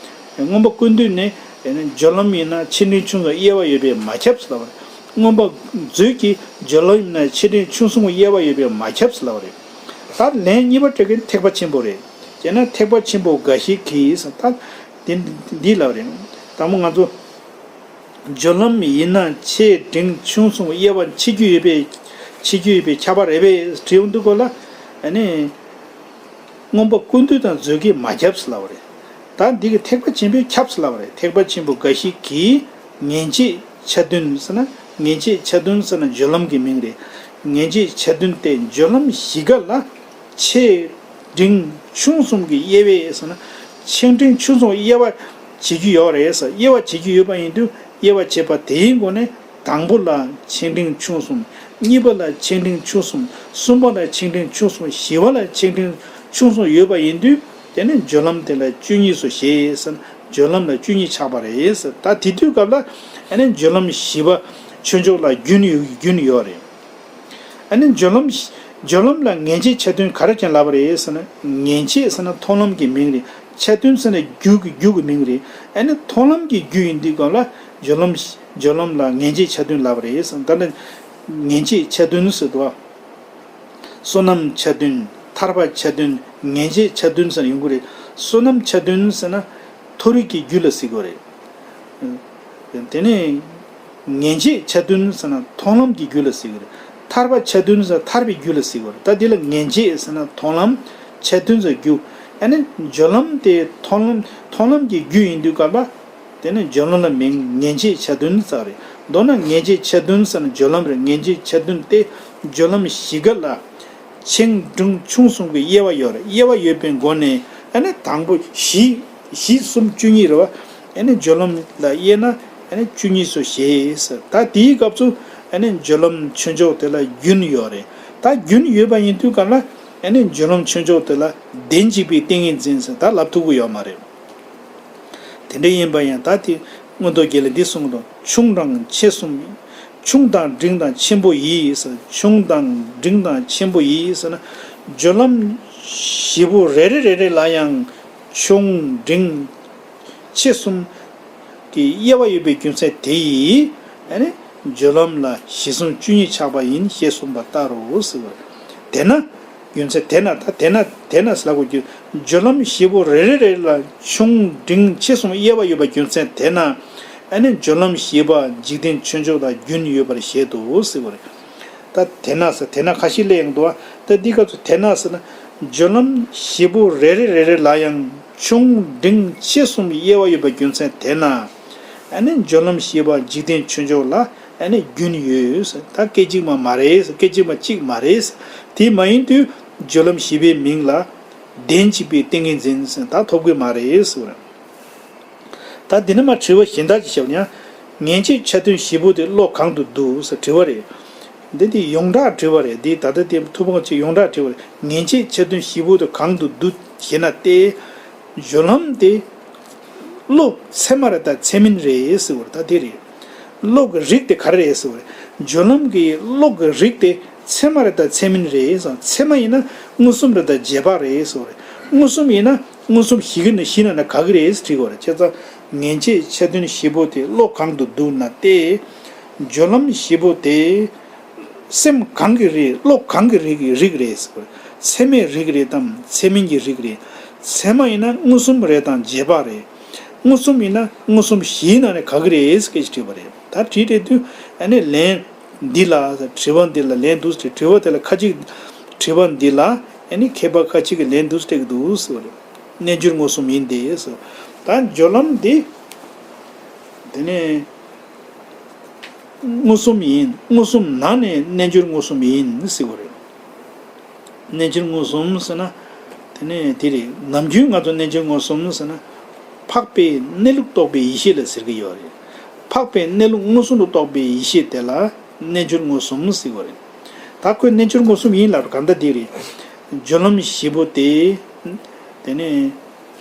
རེད། མངོན་པ་ཀུན་བཏུས་ནི་སྦྱོར་ལམ་ཡིན་ན་ཆེ་འབྲིང་ཆུང་གསུམ་དབྱེ་བ་ཡོད་པས་མ་ཁྱབ་ཟེར་ལབ་པ་རེད། མངོན་པ་མཛོད་ཀྱི་སྦྱོར་ལམ་ཡིན་ན་ཆེ་འབྲིང་ཆུང་གསུམ་དབྱེ་བ་ཡོད་པས་མ་ཁྱབ་ཟེར་ལབ་པ་རེད། ད་ལན་གཉིས་པ་སྤྲད་མཁན་ཐེག་པ་ཆེན་པོ་རེད། བྱས་ན་ཐེག་པ་ཆེན་པོ་འགའ་ཞིག་གིས་ད་འདི་འདི་ལབ་པ་རེད། དང་པོ་ང་ཚོ་སྦྱོར་ལམ་ཡིན་ན་ཆེ་འབྲིང་ཆུང་གསུམ་དབྱེ་བ་ཕྱེ་རྒྱུ་ཡོད་པས་ཕྱེ་རྒྱུ་ཡོད་པས་ཁྱབ་པ་རེད་པས་དྲི་བ་འདུག་གོ་ལ། ཨ་ནི། མངོན་པ་ཀུན་བཏུས་དང་མཛོད་ཀྱིས་མ་ཁྱབ་ཟེར་ལབ་པ་རེད། ད་འདི་གི་ཐེག་པ་ཆེན་པོས་ཁྱབ་ཟེར་ལབ་པ་རེད། ཐེག་པ་ཆེན་པོ་འགའ་ཞིག་གིས་ངེས་འབྱེད་ཆ་བདུན་ཟེར་ན། ངེས་འབྱེད་ཆ་བདུན་ཟེར་ན་སྦྱོར་ལམ་གྱི་མིང་རེད། ངེས་འབྱེད་ཆ་བདུན་ཏེ་སྦྱོར་ལམ་བཞི་ཀ་ལ་ཆེ་འབྲིང་ཆུང་གསུམ་གྱི་དབྱེ་བས་ཟེར་ན། ཆེ་འབྲིང་ཆུང་གསུམ་དབྱེ་བ་བྱེད་རྒྱུ་ཡོད་རེད་ཟེར། དབྱེ་བ་བྱེད་རྒྱུ་ཡོད་པ་ཡིན་དུས་དབྱེ་བ་བྱེད་པ་དེའི་སྒོ་ནས། དང་པོ་ལ་ཆེ་འབྲིང་ཆུང་གསུམ། གཉིས་པ་ལ་ཆེ་འབྲིང་ཆུང་གསུམ། གསུམ་པ་ལ་ཆེ་འབྲིང་ཆུང་གསུམ། བཞི་པ་ལ་ཆེ་འབྲིང་ཆུང་གསུམ་ཡོད་པ་ཡིན་དུས། དེ་ནི་སྦྱོར་ལམ་དེ་ལ་བཅུ་གཉིས་སུ་བཞེད་ཟེར། སྦྱོར་ལམ་ལ་བཅུ་གཉིས་ཆགས་པ་རེད་ཟེར། ད་དེ་དུས་སྐབས་ལ་ཨ་ནི་སྦྱོར་ལམ་བཞི་པ་ཆོས་མཆོག་ལ་རྒྱུན་ཡོད་རྒྱུན་ཡོད་རེད། ཨ་ནི་སྦྱོར་ལམ་སྦྱོར་ལམ་ལ་ངེས་འབྱེད་ཆ་བདུན་ག་རེ་ཀྱང་ལབ་པ་རེད་ཟེར་ན། ངེས་འབྱེད་ཟེར་ན་མཐོང་ལམ་གྱི་མིང་རེད། ཆ་བདུན་ཟེར་ན་རྒྱུ་གི་རྒྱུ་གི་མིང་རེད། ཨ་ནི་མཐོང་ལམ་གྱི་རྒྱུ་ཡིན་དུས་སྐབས་ལ་སྦྱོར་ལམ། སྦྱོར་ལམ་ལ་ངེས་འབྱེད་ཆ་བདུན་ལབ་པ་རེད་ཟེར། ད་ནི་ངེས་འབྱེད་ཆ་བདུན་ཟེར་དུས། བསོད་ནམས་ཆ་བདུན། ཐར་པ་ཆ་བདུན། ངེས་འབྱེད་ཆ་བདུན་ཟེར་ཡོང་གི་རེད། བསོད་ནམས་ཆ་བདུན་ཟེར་ན་མཐོ་རིས་ཀྱི་རྒྱུ་ལ་ཟེར་གྱི་རེད། དེ་ནས་ངེས་འབྱེད་ཆ་བདུན་ཟེར་ན་མཐོང་ལམ་གྱི་རྒྱུ་ལ་ཟེར་གྱི་རེད། ཐར་པ་ཆ་བདུན་ཟེར་ན་ཐར་པའི་རྒྱུ་ལ་ཟེར་གྱི་རེད། ད་འདི་ལ་ངེས་འབྱེད་ཟེར་ན་མཐོང་ལམ། ཆ་བདུན་ཟེར་རྒྱུ། ཨ་ནི་སྦྱོར་ལམ་དེ་མཐོང་ལམ་མཐོང་ལམ་གྱི་རྒྱུ་ཡིན་དུས་སྐབས་ལ། དེ་ནི་སྦྱོར་ལམ་ལ་མིང་ངེས་འབྱེད་ཆ་བདུན་ཟེར་རེད། མདོར་ན་ངེས་འབྱེད་ཆ་བདུན་ཟེར་ན་སྦྱོར་ལམ་རེད། ངེས་འབྱེད་ཆ་བདུན་སྟེ་སྦྱོར་ལམ་བཞི་ཀ་ལ་ཆེ་འབྲིང་ཆུང་གསུམ་གྱི་དབྱེ་བ་ཡོད་རེད། དབྱེ་བ་ཡོད་པའི་སྒོ་ནས་ཨ་ནི་དང་པོ་བཞི་བཞི་གསུམ་བཅུ་གཉིས་རེད་བ། ཨ་ནི་སྦྱོར་ལམ་ལ་དབྱེ་ན་ཨ་ནི་བཅུ་གཉིས་སུ་བཞེད་ཟེར། ད་དེའི་སྐབས་སུ་ཨ་ནི་སྦྱོར་ལམ་ཆོས་མཆོག་དེ་ལ་རྒྱུན་ཡོད་རེད། ད་རྒྱུན་ཡོད་པ་ཡིན་དུས་གང་ལ་ཨ་ནི་སྦྱོར་ལམ་ཆོས་མཆོག་དེ་ལ་བདེན་གཅིག་པའི་ཏིང་ངེ་འཛིན་ཟེར་ད་ལབ་ཐུབ་ཀྱི་ཡོད་མ་རེད། དེ་འདྲ་ཡིན་པ་ཡང་ད་དེ་མངོན་རྟོགས་རྒྱན་ལས་འདི་གསུངས་དང་། ཆུང་དང་ཆེ་གསུམ། ཆུང་དང་འབྲིང་དང་ཆེན་པོ་ཡིས་ཟེར། ཆུང་དང་འབྲིང་དང་ཆེན་པོ་ཡིས་ཟེར་ན། སྦྱོར་ལམ་བཞི་པོ་རེ་རེ་རེ་རེ་ལ་ཡང་ཆུང་འབྲིང་ཆེ་གསུམ་གྱི་དབྱེ་བ་ཡོད་པའི་རྒྱུ་མཚན་དེ་ཡིས་ཨ་ནི་སྦྱོར་ལམ་ལ་བཞི་གསུམ་བཅུ་གཉིས་ཆགས་པ་ཡིན་ཞེས་གསུངས་པ་ལྟར་རོ་ཟེར་བ། དེས་ན། རྒྱུ་མཚན་དེས་ན་ད་དེས་ན་དེས་ན་ཟེར་ལབ་དགོས་རྒྱུ། སྦྱོར་ལམ་བཞི་པོ་རེ་རེ་རེ་ལ་ཆུང་འབྲིང་ཆེ་གསུམ་དབྱེ་བ་ཡོད་པའི་རྒྱུ་མཚན་དེས་ན། ཨ་ནི་སྦྱོར་ལམ་བཞི་པ་འཇིག་རྟེན་ཆོས་མཆོག་ལ་རྒྱུན་ཡོད་པར་བཞེད་དོ་ཟེར་བ་རེད། ད་དེས་ན་ཟེར་དེས་ན་ཁ་ཤས་སླེབས་ཡོང་འདུག་བ། ད་འདི་སྐབས་སུ་དེས་ན་ཟེར་ན། སྦྱོར་ལམ་བཞི་པོ་རེ་རེ་རེ་རེ་ལ་ཡང་ཆུང་འབྲིང་ཆེ་གསུམ་དབྱེ་བ་ཡོད་པའི་རྒྱུ་མཚན་དེས་ན། ཨ་ནི་སྦྱོར་ལམ་བཞི་པ་འཇིག་རྟེན་ཆོས་མཆོག་ལ། ཨ་ནི་རྒྱུན་ཡོད་ཟེར། ད་སྐད་ཅིག་མ་མ་རེད་ཟེར། སྐད་ཅིག་མ་གཅིག་མ་རེད་ཟེར། དེ་མ་ཡིན་དུས་སྦྱོར་ལམ་བཞི་པའི་མིང་ལ་བདེན་གཅིག་པའི་ཏིང་ངེ་འཛིན་ཟེར་ད་ཐོབ་ཀྱི་མ་རེད་ཟེར། ད་འདི་ནས་མར་དྲི་བ་གཞན་དག་ཅིག་བཤད་ན། ངེས་འབྱེད་ཆ་བདུན་བཞི་པོ་དེ་བློ་གང་དུ་འདུ་ཟེར་དྲི་བ་རེད། འདི་དེ་ཡོངས་གྲགས་དྲི་བ་རེད། འདི་ད་ལྟ་དེ་ཐུབ་དབང་ཅིག་ཡོངས་གྲགས་དྲི་བ་རེད། ངེས་འབྱེད་ཆ་བདུན་བཞི་པོ་དེ་གང་དུ་འདུ་ཞེ་ན་སྟེ། སྦྱོར་ལམ་དེ་བློ་ཚད་མ་རེད་དམ་ཚད་མིན་རེད་ཟེར་བ་རེད། ད་དེ་རེད། བློ་གི་རིགས་དེ་ག་རེ་རེད་ཟེར་བ་རེད། སྦྱོར་ལམ་གྱི་བློ་གི་རིགས་དེ་ཚད་མ་རེད་དམ་ཚད་མིན་རེད་ཟེར། ཚད་མ་ཡིན་ན་མངོན་སུམ་རེད་དམ་རྗེས་དཔག་རེད་ཟེར་བ་རེད། མངོན་སུམ་ཡིན་ན་མངོན་སུམ་བཞི་གི་ནང་བཞི་ནང་ནས་ག་གི་རེད་ཟེར་དྲི་དགོས་རེད། བྱས་ཙང་ངེས་འབྱེད་ཆ་བདུན་བཞི་པོ་དེ་བློ་གང་དུ་འདུ་ན་སྟེ། སྦྱོར་ལམ་བཞི་པོ་དེ། སེམས་གང་གི་རིགས། བློ་གང་གི་རིགས་ཀྱི་རིགས་རེད་ཟེར་བ་རེད། ཚད་མའི་རིགས་རེད་དམ་ཚད་མིན་གྱི་རིགས་རེད། ཚད་མ་ཡིན་ན་མངོན་སུམ་རེད་དམ་རྗེས་དཔག་རེད། མངོན་སུམ་ཡིན་ན་མངོན་སུམ་བཞིའི་ནང་ནས་ག་གི་རེད་ཟེར་སྐད་ཅིག་དྲིས་པ་རེད། ད་དྲིས་དྲིས་དུས་ཨ་ནི་ལན་འདི་ལ་དྲི་བ་འདི་ལ་ལན་འདུག་ཟེར། དྲི་བ་དེ་ལ་ཁ་ཅིག་དྲི་བ་འདི་ལ་ཨ་ནི་མཁས་པ་ཁ་ཅིག་གིས་ལན་འདུག་སྤྲད་ཀྱི་འདུག་ཟེར་བ་རེད། རྣལ་འབྱོར་མངོན་སུམ་ཡིན་ཏེ་ཟེར། ད་སྦྱོར་ལམ་འདི་དེ་ནས། མངོན་སུམ་ཡིན། མངོན་སུམ་ནང་ནས་རྣལ་འབྱོར་མངོན་སུམ་ཡིན་ཟེར་བ་རེད། རྣལ་འབྱོར་མངོན་སུམ་ཟེར་ན། དེ་ནས་དེ་རེད། ནམ་རྒྱུན་ང་ཚོ་རྣལ་འབྱོར་མངོན་སུམ་ཟེར་ན། འཕགས་པའི་གནས་ལུགས་རྟོགས་པའི་ཡེ་ཤེས་ལ་ཟེར་གྱི་ཡོད་རེད། འཕགས་པའི་གནས་ལུགས་མངོན་སུམ་དུ་རྟོགས་པའི་ཡེ་ཤེས་དེ་ལ་རྣལ་འབྱོར་མངོན་སུམ་ཟེར་བ་རེད། ད་ཁོས་རྣལ་འབྱོར་མངོན་སུམ་ཡིན་ལབ་གང་ལྟར་འདི་རེད། སྦྱོར་ལམ་བཞི་པོ་དེ། དེ་ནས་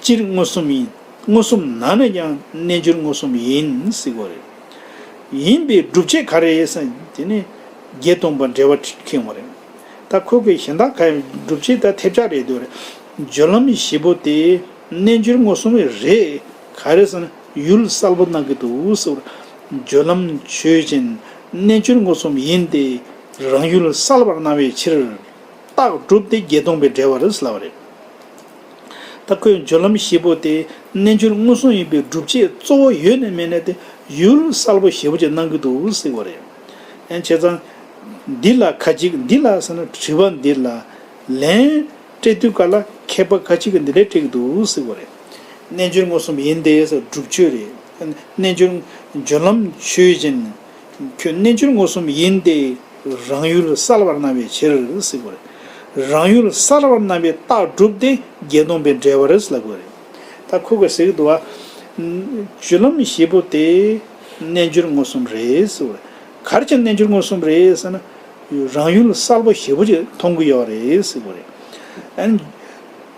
སྤྱིར་མངོན་སུམ་ཡིན། མངོན་སུམ་ནང་ནས་ཀྱང་རྣལ་འབྱོར་མངོན་སུམ་ཡིན་ཟེར་བ་རེད། ཡིན་པའི་སྒྲུབ་བྱེད་ག་རེ་ཟེར་དེ་ནི་བརྒྱད་སྟོང་པ་འགྲེལ་པ་ཁེངས་པ་རེད། ད་ཁོ་གི་གཞན་དག་ག་སྒྲུབ་བྱེད་ད་ཐེབས་ཆག་རེད་འདུག་རེད། སྦྱོར་ལམ་བཞི་པོ་དེ། རྣལ་འབྱོར་མངོན་སུམ་རེད། ག་རེ་ཟེར་ན་ཡུལ་གསལ་པོ་སྣང་གི་འདུག་ཟེར་བ། སྦྱོར་ལམ་ཆོས་ཅན། རྣལ་འབྱོར་མངོན་སུམ་ཡིན་ཏེ། རང་ཡུལ་གསལ་བར་སྣང་བའི་ཕྱིར། རྟགས་གྲུབ་སྟེ་བརྒྱད་སྟོང་པའི་འགྲེལ་པར་ལབ་པ་རེད། ད་ཁོས་སྦྱོར་ལམ་བཞི་པོ་དེ་རྣལ་འབྱོར་མངོན་སུམ་ཡིན་པའི་སྒྲུབ་བྱེད་གཙོ་བོ་ཡོད་ནས་མེད་ནས་དེ་ཡུལ་གསལ་པོ་ཞེ་པོ་ཅིག་སྣང་གི་འདུག་ཟེར་བ་རེད། ཡང་བྱས་ཙང་། འདི་ལ་ཁ་ཅིག་འདི་ལ་ཟེར་ན་དྲི་བ་འདི་ལ་ལན་སྤྲད་དུས་ག་ལ་མཁས་པ་ཁ་ཅིག་གིས་འདི་འདྲས་སྤྲད་ཀྱི་འདུག་ཟེར་བ་རེད། རྣལ་འབྱོར་མངོན་སུམ་ཡིན་ཏེ་ཟེར་སྒྲུབ་ཆོས་རེད། རྣལ་འབྱོར་སྦྱོར་ལམ་ཆོས་ཅན། ཁྱོད་རྣལ་འབྱོར་མངོན་སུམ་ཡིན་ཏེ། རང་ཡུལ་གསལ་བར་སྣང་བའི་ཕྱིར་ཟེར་དགོས་རེད། རང་ཡུལ་གསལ་བར་སྣང་བའི་རྟགས་གྲུབ་སྟེ་བརྒྱད་སྟོང་པའི་འགྲེལ་པར་ལབ་དགོས་རེད། ད་ཁོ་གིས་ཟེར་གྱི་འདུག་བ། སྦྱོར་ལམ་བཞི་པོ་དེ་རྣལ་འབྱོར་མངོན་སུམ་རེད་ཟེར་དགོས་རེད། ག་རེ་བྱས་རྣལ་འབྱོར་མངོན་སུམ་རེད་ཟེར་ན། རང་ཡུལ་གསལ་པོ་ཞེ་པོ་ཅིག་མཐོང་གི་ཡོད་རེད་ཟེར་དགོས་རེད། ཨ་ནི།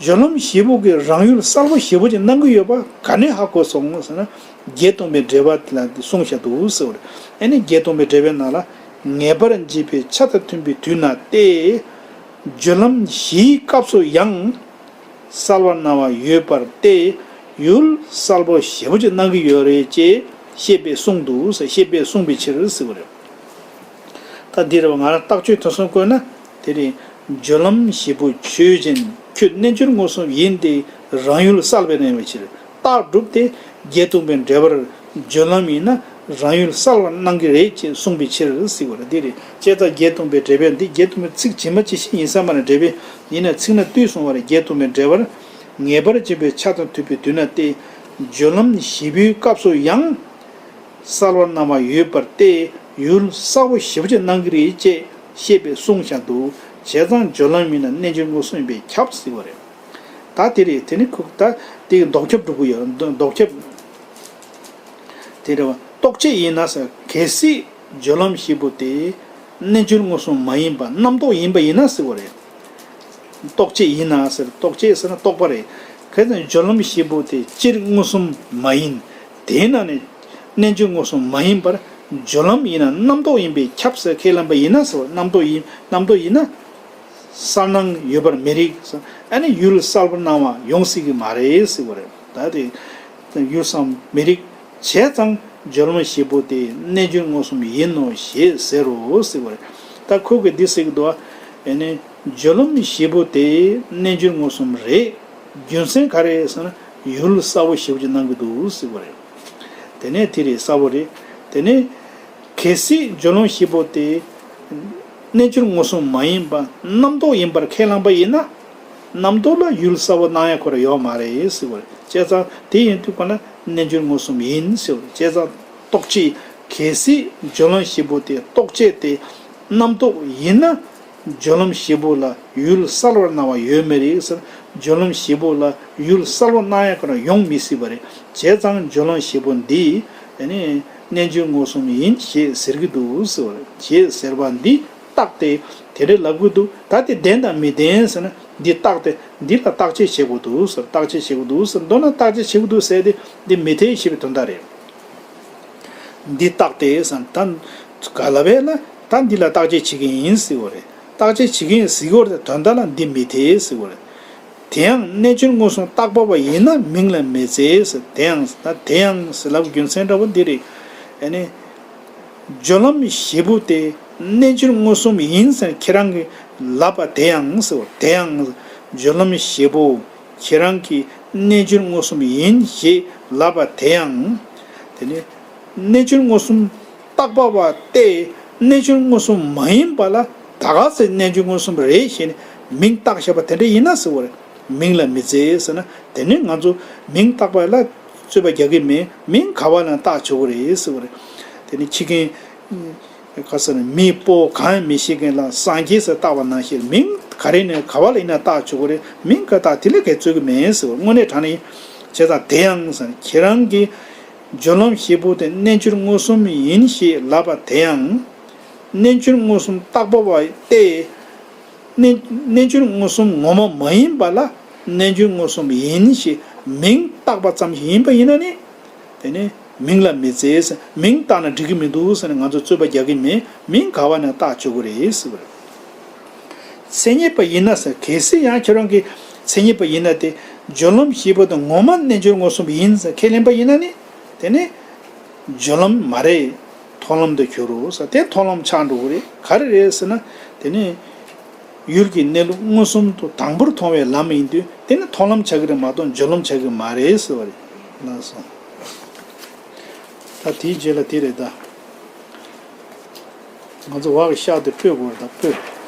སྦྱོར་ལམ་བཞི་པོ་གི་རང་ཡུལ་གསལ་པོ་ཞེ་པོ་ཅིག་སྣང་གི་ཡོད་པ་ག་ནས་ཧ་གོ་སོང་ཟེར་ན། བརྒྱད་སྟོང་པའི་འགྲེལ་པ་ལ་གསུངས་བཞག་འདུག་ཟེར་བ་རེད། ཨ་ནི་བརྒྱད་སྟོང་པའི་འགྲེལ་པའི་ནང་ལ། ངེས་པར་འབྱེད་པའི་ཆ་དང་མཐུན་པའི་དུས་ན་སྟེ། སྦྱོར་ལམ་བཞིའི་སྐབས་སུ་ཡང་། གསལ་བར་སྣང་བ་ཡོད་པར་ཏེ། ཡུལ་གསལ་པོ་ཞེ་པོ་ཅིག་སྣང་གི་ཡོད་རེད་ཅེས་བཤད་པས་གསུངས་འདུག་ཟེར། བཤད་པས་གསུངས་པའི་ཕྱིར་ཟེར་བ་རེད། ད་འདི་རེད་བ། ང་རང་རྟགས་ཆོས་དོན་གསུམ་བཀོད་ན་དེ་རེད། སྦྱོར་ལམ་བཞི་པོ་ཆོས་ཅན། ཁྱོད་རྣལ་འབྱོར་མངོན་སུམ་ཡིན་ཏེ། རང་ཡུལ་གསལ་བར་སྣང་བའི་ཕྱིར། རྟགས་གྲུབ་སྟེ་བརྒྱད་སྟོང་པའི་འགྲེལ་པར་སྦྱོར་ལམ་ཡིན་ན་རང་ཡུལ་གསལ་བར་སྣང་གི་རེད་ཅེས་གསུངས་པའི་ཕྱིར་ཟེར་བ་རེད། འདི་རེད། བྱས་ཙང་བརྒྱད་སྟོང་པའི་འགྲེལ་པ་འདི་བརྒྱད་སྟོང་པའི་ཚིག་ཇི་མ་ཇི་བཞིན་ཡིན་ས་མ་རེད། འགྲེལ་པ་ཡིན་ན་ཚིག་སྣ་བསྡུས་གསུངས་པ་རེད། བརྒྱད་སྟོང་པའི་འགྲེལ་པར། ངེས་པར་འབྱེད་པའི་ཆ་དང་མཐུན་པའི་དུས་ན་སྟེ། སྦྱོར་ལམ་བཞི་པོའི་སྐབས་སུ་ཡང་། གསལ་བར་སྣང་བ་ཡོད་པར་ཏེ། ཡུལ་གསལ་པོ་ཞེ་པོ་ཅིག་སྣང་གི་རེད་ཅེས་བཤད་པས་གསུངས་བཞག་འདུག་བྱས་ཙང་སྦྱོར་ལམ་ཡིན་ན་རྣལ་འབྱོར་མངོན་སུམ་ཡིན་པས་ཁྱབ་ཟེར་བ་རེད། ད་དེ་རེད། དེ་ནི་ཁོ་ད་དེ་ལྡོག་ཁྱབ་སྒྲུབ་ཀྱི་ཡོད། ལྡོག་ཁྱབ། དེ་རེད་བ། རྟོག་བཅས་ཡིན་ན་ཟེར། གལ་སྲིད་སྦྱོར་ལམ་བཞི་པོ་དེ་རྣལ་འབྱོར་མངོན་སུམ་མ་ཡིན་པ་རྣམ་རྟོག་ཡིན་པ་ཡིན་ན་ཟེར་བ་རེད། རྟོག་བཅས་ཡིན་ན་ཟེར། རྟོག་བཅས་ཟེར་ན་རྟོག་པ་རེད། གལ་སྲིད་སྦྱོར་ལམ་བཞི་པོ་དེ་སྤྱིར་མངོན་སུམ་མ་ཡིན། དེའི་ནང་ནས་རྣལ་འབྱོར་མངོན་སུམ་མ་ཡིན་པར་སྦྱོར་ལམ་ཡིན་ན་རྣམ་རྟོག་ཡིན་པས་ཁྱབ་ཟེར་ཁས་བླངས་པ་ཡིན་ན་ཟེར། རྣམ་རྟོག་ཡིན། རྣམ་རྟོག་ཡིན་ན། གསལ་སྣང་ཡོད་པར་མི་རིགས། ཨ་ནི་ཡུལ་གསལ་པོ་སྣང་བ་ཡོང་སྲིད་ཀྱི་མ་རེད་ཟེར་བ་རེད། ད་དེ་ཡུལ་བསམ་མི་རིགས། བྱས་ཙང་སྦྱོར་ལམ་བཞི་པོ་དེ་རྣལ་འབྱོར་མངོན་སུམ་ཡིན་ནོ་ཞེས་ཟེར་རོ་ཟེར་བ་རེད། ད་ཁོ་གིས་འདི་ཟེར་གྱི་འདུག་ཨ་ནི་སྦྱོར་ལམ་བཞི་པོ་དེ་རྣལ་འབྱོར་མངོན་སུམ་རེད། རྒྱུ་མཚན་ག་རེ་ཟེར་ན་ཡུལ་གསལ་པོ་ཞེ་པོ་ཅིག་སྣང་གི་འདུག་ཟེར་བ་རེད། དེ་ནས་དེ་རེད། གསལ་པོ་རེད། དེ་ནས། གལ་སྲིད་སྦྱོར་ལམ་བཞི་པོ་དེ་རྣལ་འབྱོར་མངོན་སུམ་མ་ཡིན་པ་རྣམ་རྟོག་ཡིན་པར་ཁས་བླངས་པ་ཡིན་ན། རྣམ་རྟོག་ལ་ཡུལ་གསལ་པོ་སྣང་ཡ་ཁོ་རང་ཡོད་མ་རེད་ཟེར་བ་རེད། བྱས་ཙང་དེ་ཡིན་དུས་ག་ན་རྣལ་འབྱོར་མངོན་སུམ་ཡིན་ཟེར་བ་རེད། བྱས་ཙང་རྟོག་བཅས། གལ་སྲིད་སྦྱོར་ལམ་བཞི་པོ་དེ་རྟོག་བཅས་ཏེ་རྣམ་རྟོག་ཡིན་ན། སྦྱོར་ལམ་བཞི་པོ་ལ་ཡུལ་གསལ་བར་སྣང་བ་ཡོད་མི་རེད་ཟེར། སྦྱོར་ལམ་བཞི་པོ་ལ་ཡུལ་གསལ་པོ་སྣང་ཡ་ཁོ་རང་ཡོང་མི་སྲིད་པ་རེད། བྱས་ཙང་སྦྱོར་ལམ་བཞི་པོ་འདི་ཨ་ནི་རྣལ་འབྱོར་མངོན་སུམ་ཡིན་ཞེས་ཟེར་གྱི་འདུག་ཟེར་བ་རེད། ཞེས་ཟེར་བ་འདི་རྟགས་ཏེ་དེ་འདྲ་ལབ་ཀྱི་འདུག་ད་དེ་བདེན་དང་མི་བདེན་ཟེར་ན་འདི་རྟགས་ཏེ་འདི་ལ་བརྟག་དཔྱད་བྱེད་དགོས་འདུག་ཟེར། བརྟག་དཔྱད་བྱེད་དགོས་འདུག་ཟེར། མདོར་ན་བརྟག་དཔྱད་བྱེད་དགོས་འདུག་ཟེར་ཏེ་འདི་མི་འཐད་ཞེས་པའི་དོན་དག་རེད། འདི་རྟགས་ཏེ་ཟེར་ན་ད་ག་ལ་བས་ལ་ད་འདི་ལ་བརྟག་དཔྱད་བྱེད་ཀྱི་ཡིན་ཟེར་བ་རེད། བརྟག་དཔྱད་བྱེད་ཀྱི་ཡིན་ཟེར་གྱི་ཡོད་རེད། དོན་དག་ལ་འདི་མི་འཐད་ཟེར་བ་རེད། དེ་ཡང་རྣལ་འབྱོར་མངོན་སུམ་བརྟག་པ་བ་ཡིན་ན་མིང་ལ་མི་བརྩི་ཟེར། དེ་ཡང་ད་དེ་ཡང་ཟེར་ལབ་རྒྱུ་མཚན་འདྲ་བོ་འདི་རེད། ཨ་ནི། སྦྱོར་ལམ་བཞི་པོ་དེ་རྣལ་འབྱོར་མངོན་སུམ་ཡིན་ཟེར་ཁྱེད་རང་གིས་ལབ་པ་དེ་ཡང་ཟེར་བ། དེ་ཡང་སྦྱོར་ལམ་བཞི་པོ་ཁྱེད་རང་གིས་རྣལ་འབྱོར་མངོན་སུམ་ཡིན་ཞེས་ལབ་པ་དེ་ཡང་། དེ་ནི་རྣལ་འབྱོར་མངོན་སུམ་བརྟག་པ་བ་སྟེ་རྣལ་འབྱོར་མངོན་སུམ་མ་ཡིན་པ་ལ་ད་ག་ཟེ་རྣལ་འབྱོར་མངོན་སུམ་རེད་ཞེས་ནས་མིང་བཏགས་བཞག་པ་དེ་འདྲ་ཡིན་ན་ཟེར་བ་རེད། མིང་ལ་མི་བརྩི་ཟེར་ན་དེ་ནི་ང་ཚོ་མིང་བཏགས་པ་ལ་རྩོད་པ་རྒྱག་གི་མེད། མིང་ག་བ་ལ་བཏགས་ཆོག་གི་རེད་ཟེར་བ་རེད། དེ་ནི་ཁྱི་རྒན། ཁ་སང་ནས་མི་སྤོ་གང་ཡང་མི་ཤེས་མཁན་ལ་སངས་རྒྱས་ཟེར་བཏགས་པ་ནང་བཞིན་མིང་ག་རེ་ནས་ག་བ་ལ་ཡིན་ན་བཏགས་ཆོག་གི་རེད། མིང་ག་བཏགས་དེ་ལས་གལ་རྩོད་གི་མེད་ཟེར་བ། དངོས་གནས་དྲང་གནས་ཡིན། བྱས་ཙང་དེ་ཡང་ཟེར་ན་ཁྱེད་རང་གིས་སྦྱོར་ལམ་བཞི་པོ་དེ་རྣལ་འབྱོར་མངོན་སུམ་ཡིན་ཞེས་ལབ་པ་དེ་ཡང་། རྣལ་འབྱོར་མངོན་སུམ་བརྟག་པ་བ་སྟེ། རྣལ་རྣལ་འབྱོར་མངོན་སུམ་ངོ་མ་མ་ཡིན་པ་ལ་རྣལ་འབྱོར་མངོན་སུམ་ཡིན་ཞེས་མིང་བཏགས་པ་ཙམ་ཞིག་ཡིན་པ་ཡིན་ན་ནི། དེ་ནི་མིང་ལ་མི་བརྩི་ཟེར། མིང་བཏགས་ན་འགྲིག་གི་མི་འདུག་ཟེར་ནས་ང་ཚོ་རྩོད་པ་རྒྱག་གི་མེད། མིང་ག་བ་ནས་བཏགས་ཆོག་གི་རེད་ཟེར་བ་རེད། མཚན་ཉིད་པ་ཡིན་ན་ཟེར། གལ་སྲིད་ཡང་ཁྱེད་རང་གིས་མཚན་ཉིད་པ་ཡིན་ན་དེ་ སྦྱོར་ལམ་ཞེས་པ་དེ་ངོ་མ་རྣལ་འབྱོར་མངོན་སུམ་ཡིན་ཟེར་ཁས་ལེན་པ་ཡིན་ན་ནི། དེ་ནི་སྦྱོར་ལམ་མ་རེད། མཐོང་ལམ་དུ་འགྱུར་རོ་ཟེར། དེ་མཐོང་ལམ་ཆགས་འགྲོ་གི་རེད། ག་རེ་རེད་ཟེར་ན། དེ་ནི་ཡུལ་གྱི་གནས་ལུགས་མངོན་སུམ་དུ་དང་པོར་མཐོང་བའི་ལམ་ཡིན་དུས། དེ་ནི་མཐོང་ལམ་ཆགས་ཀྱི་རེད་མ་གཏོགས་སྦྱོར་ལམ་ཆགས་ཀྱི་མ་རེད་ཟེར་བ་རེད། ལགས་སོ། ད་དེའི་རྗེས་ལ་དེ་རེད་ད། ང་ཚོ་བག་གི་ཤ་དེ་སྤོས་དགོས་རེད་ད། སྤོས།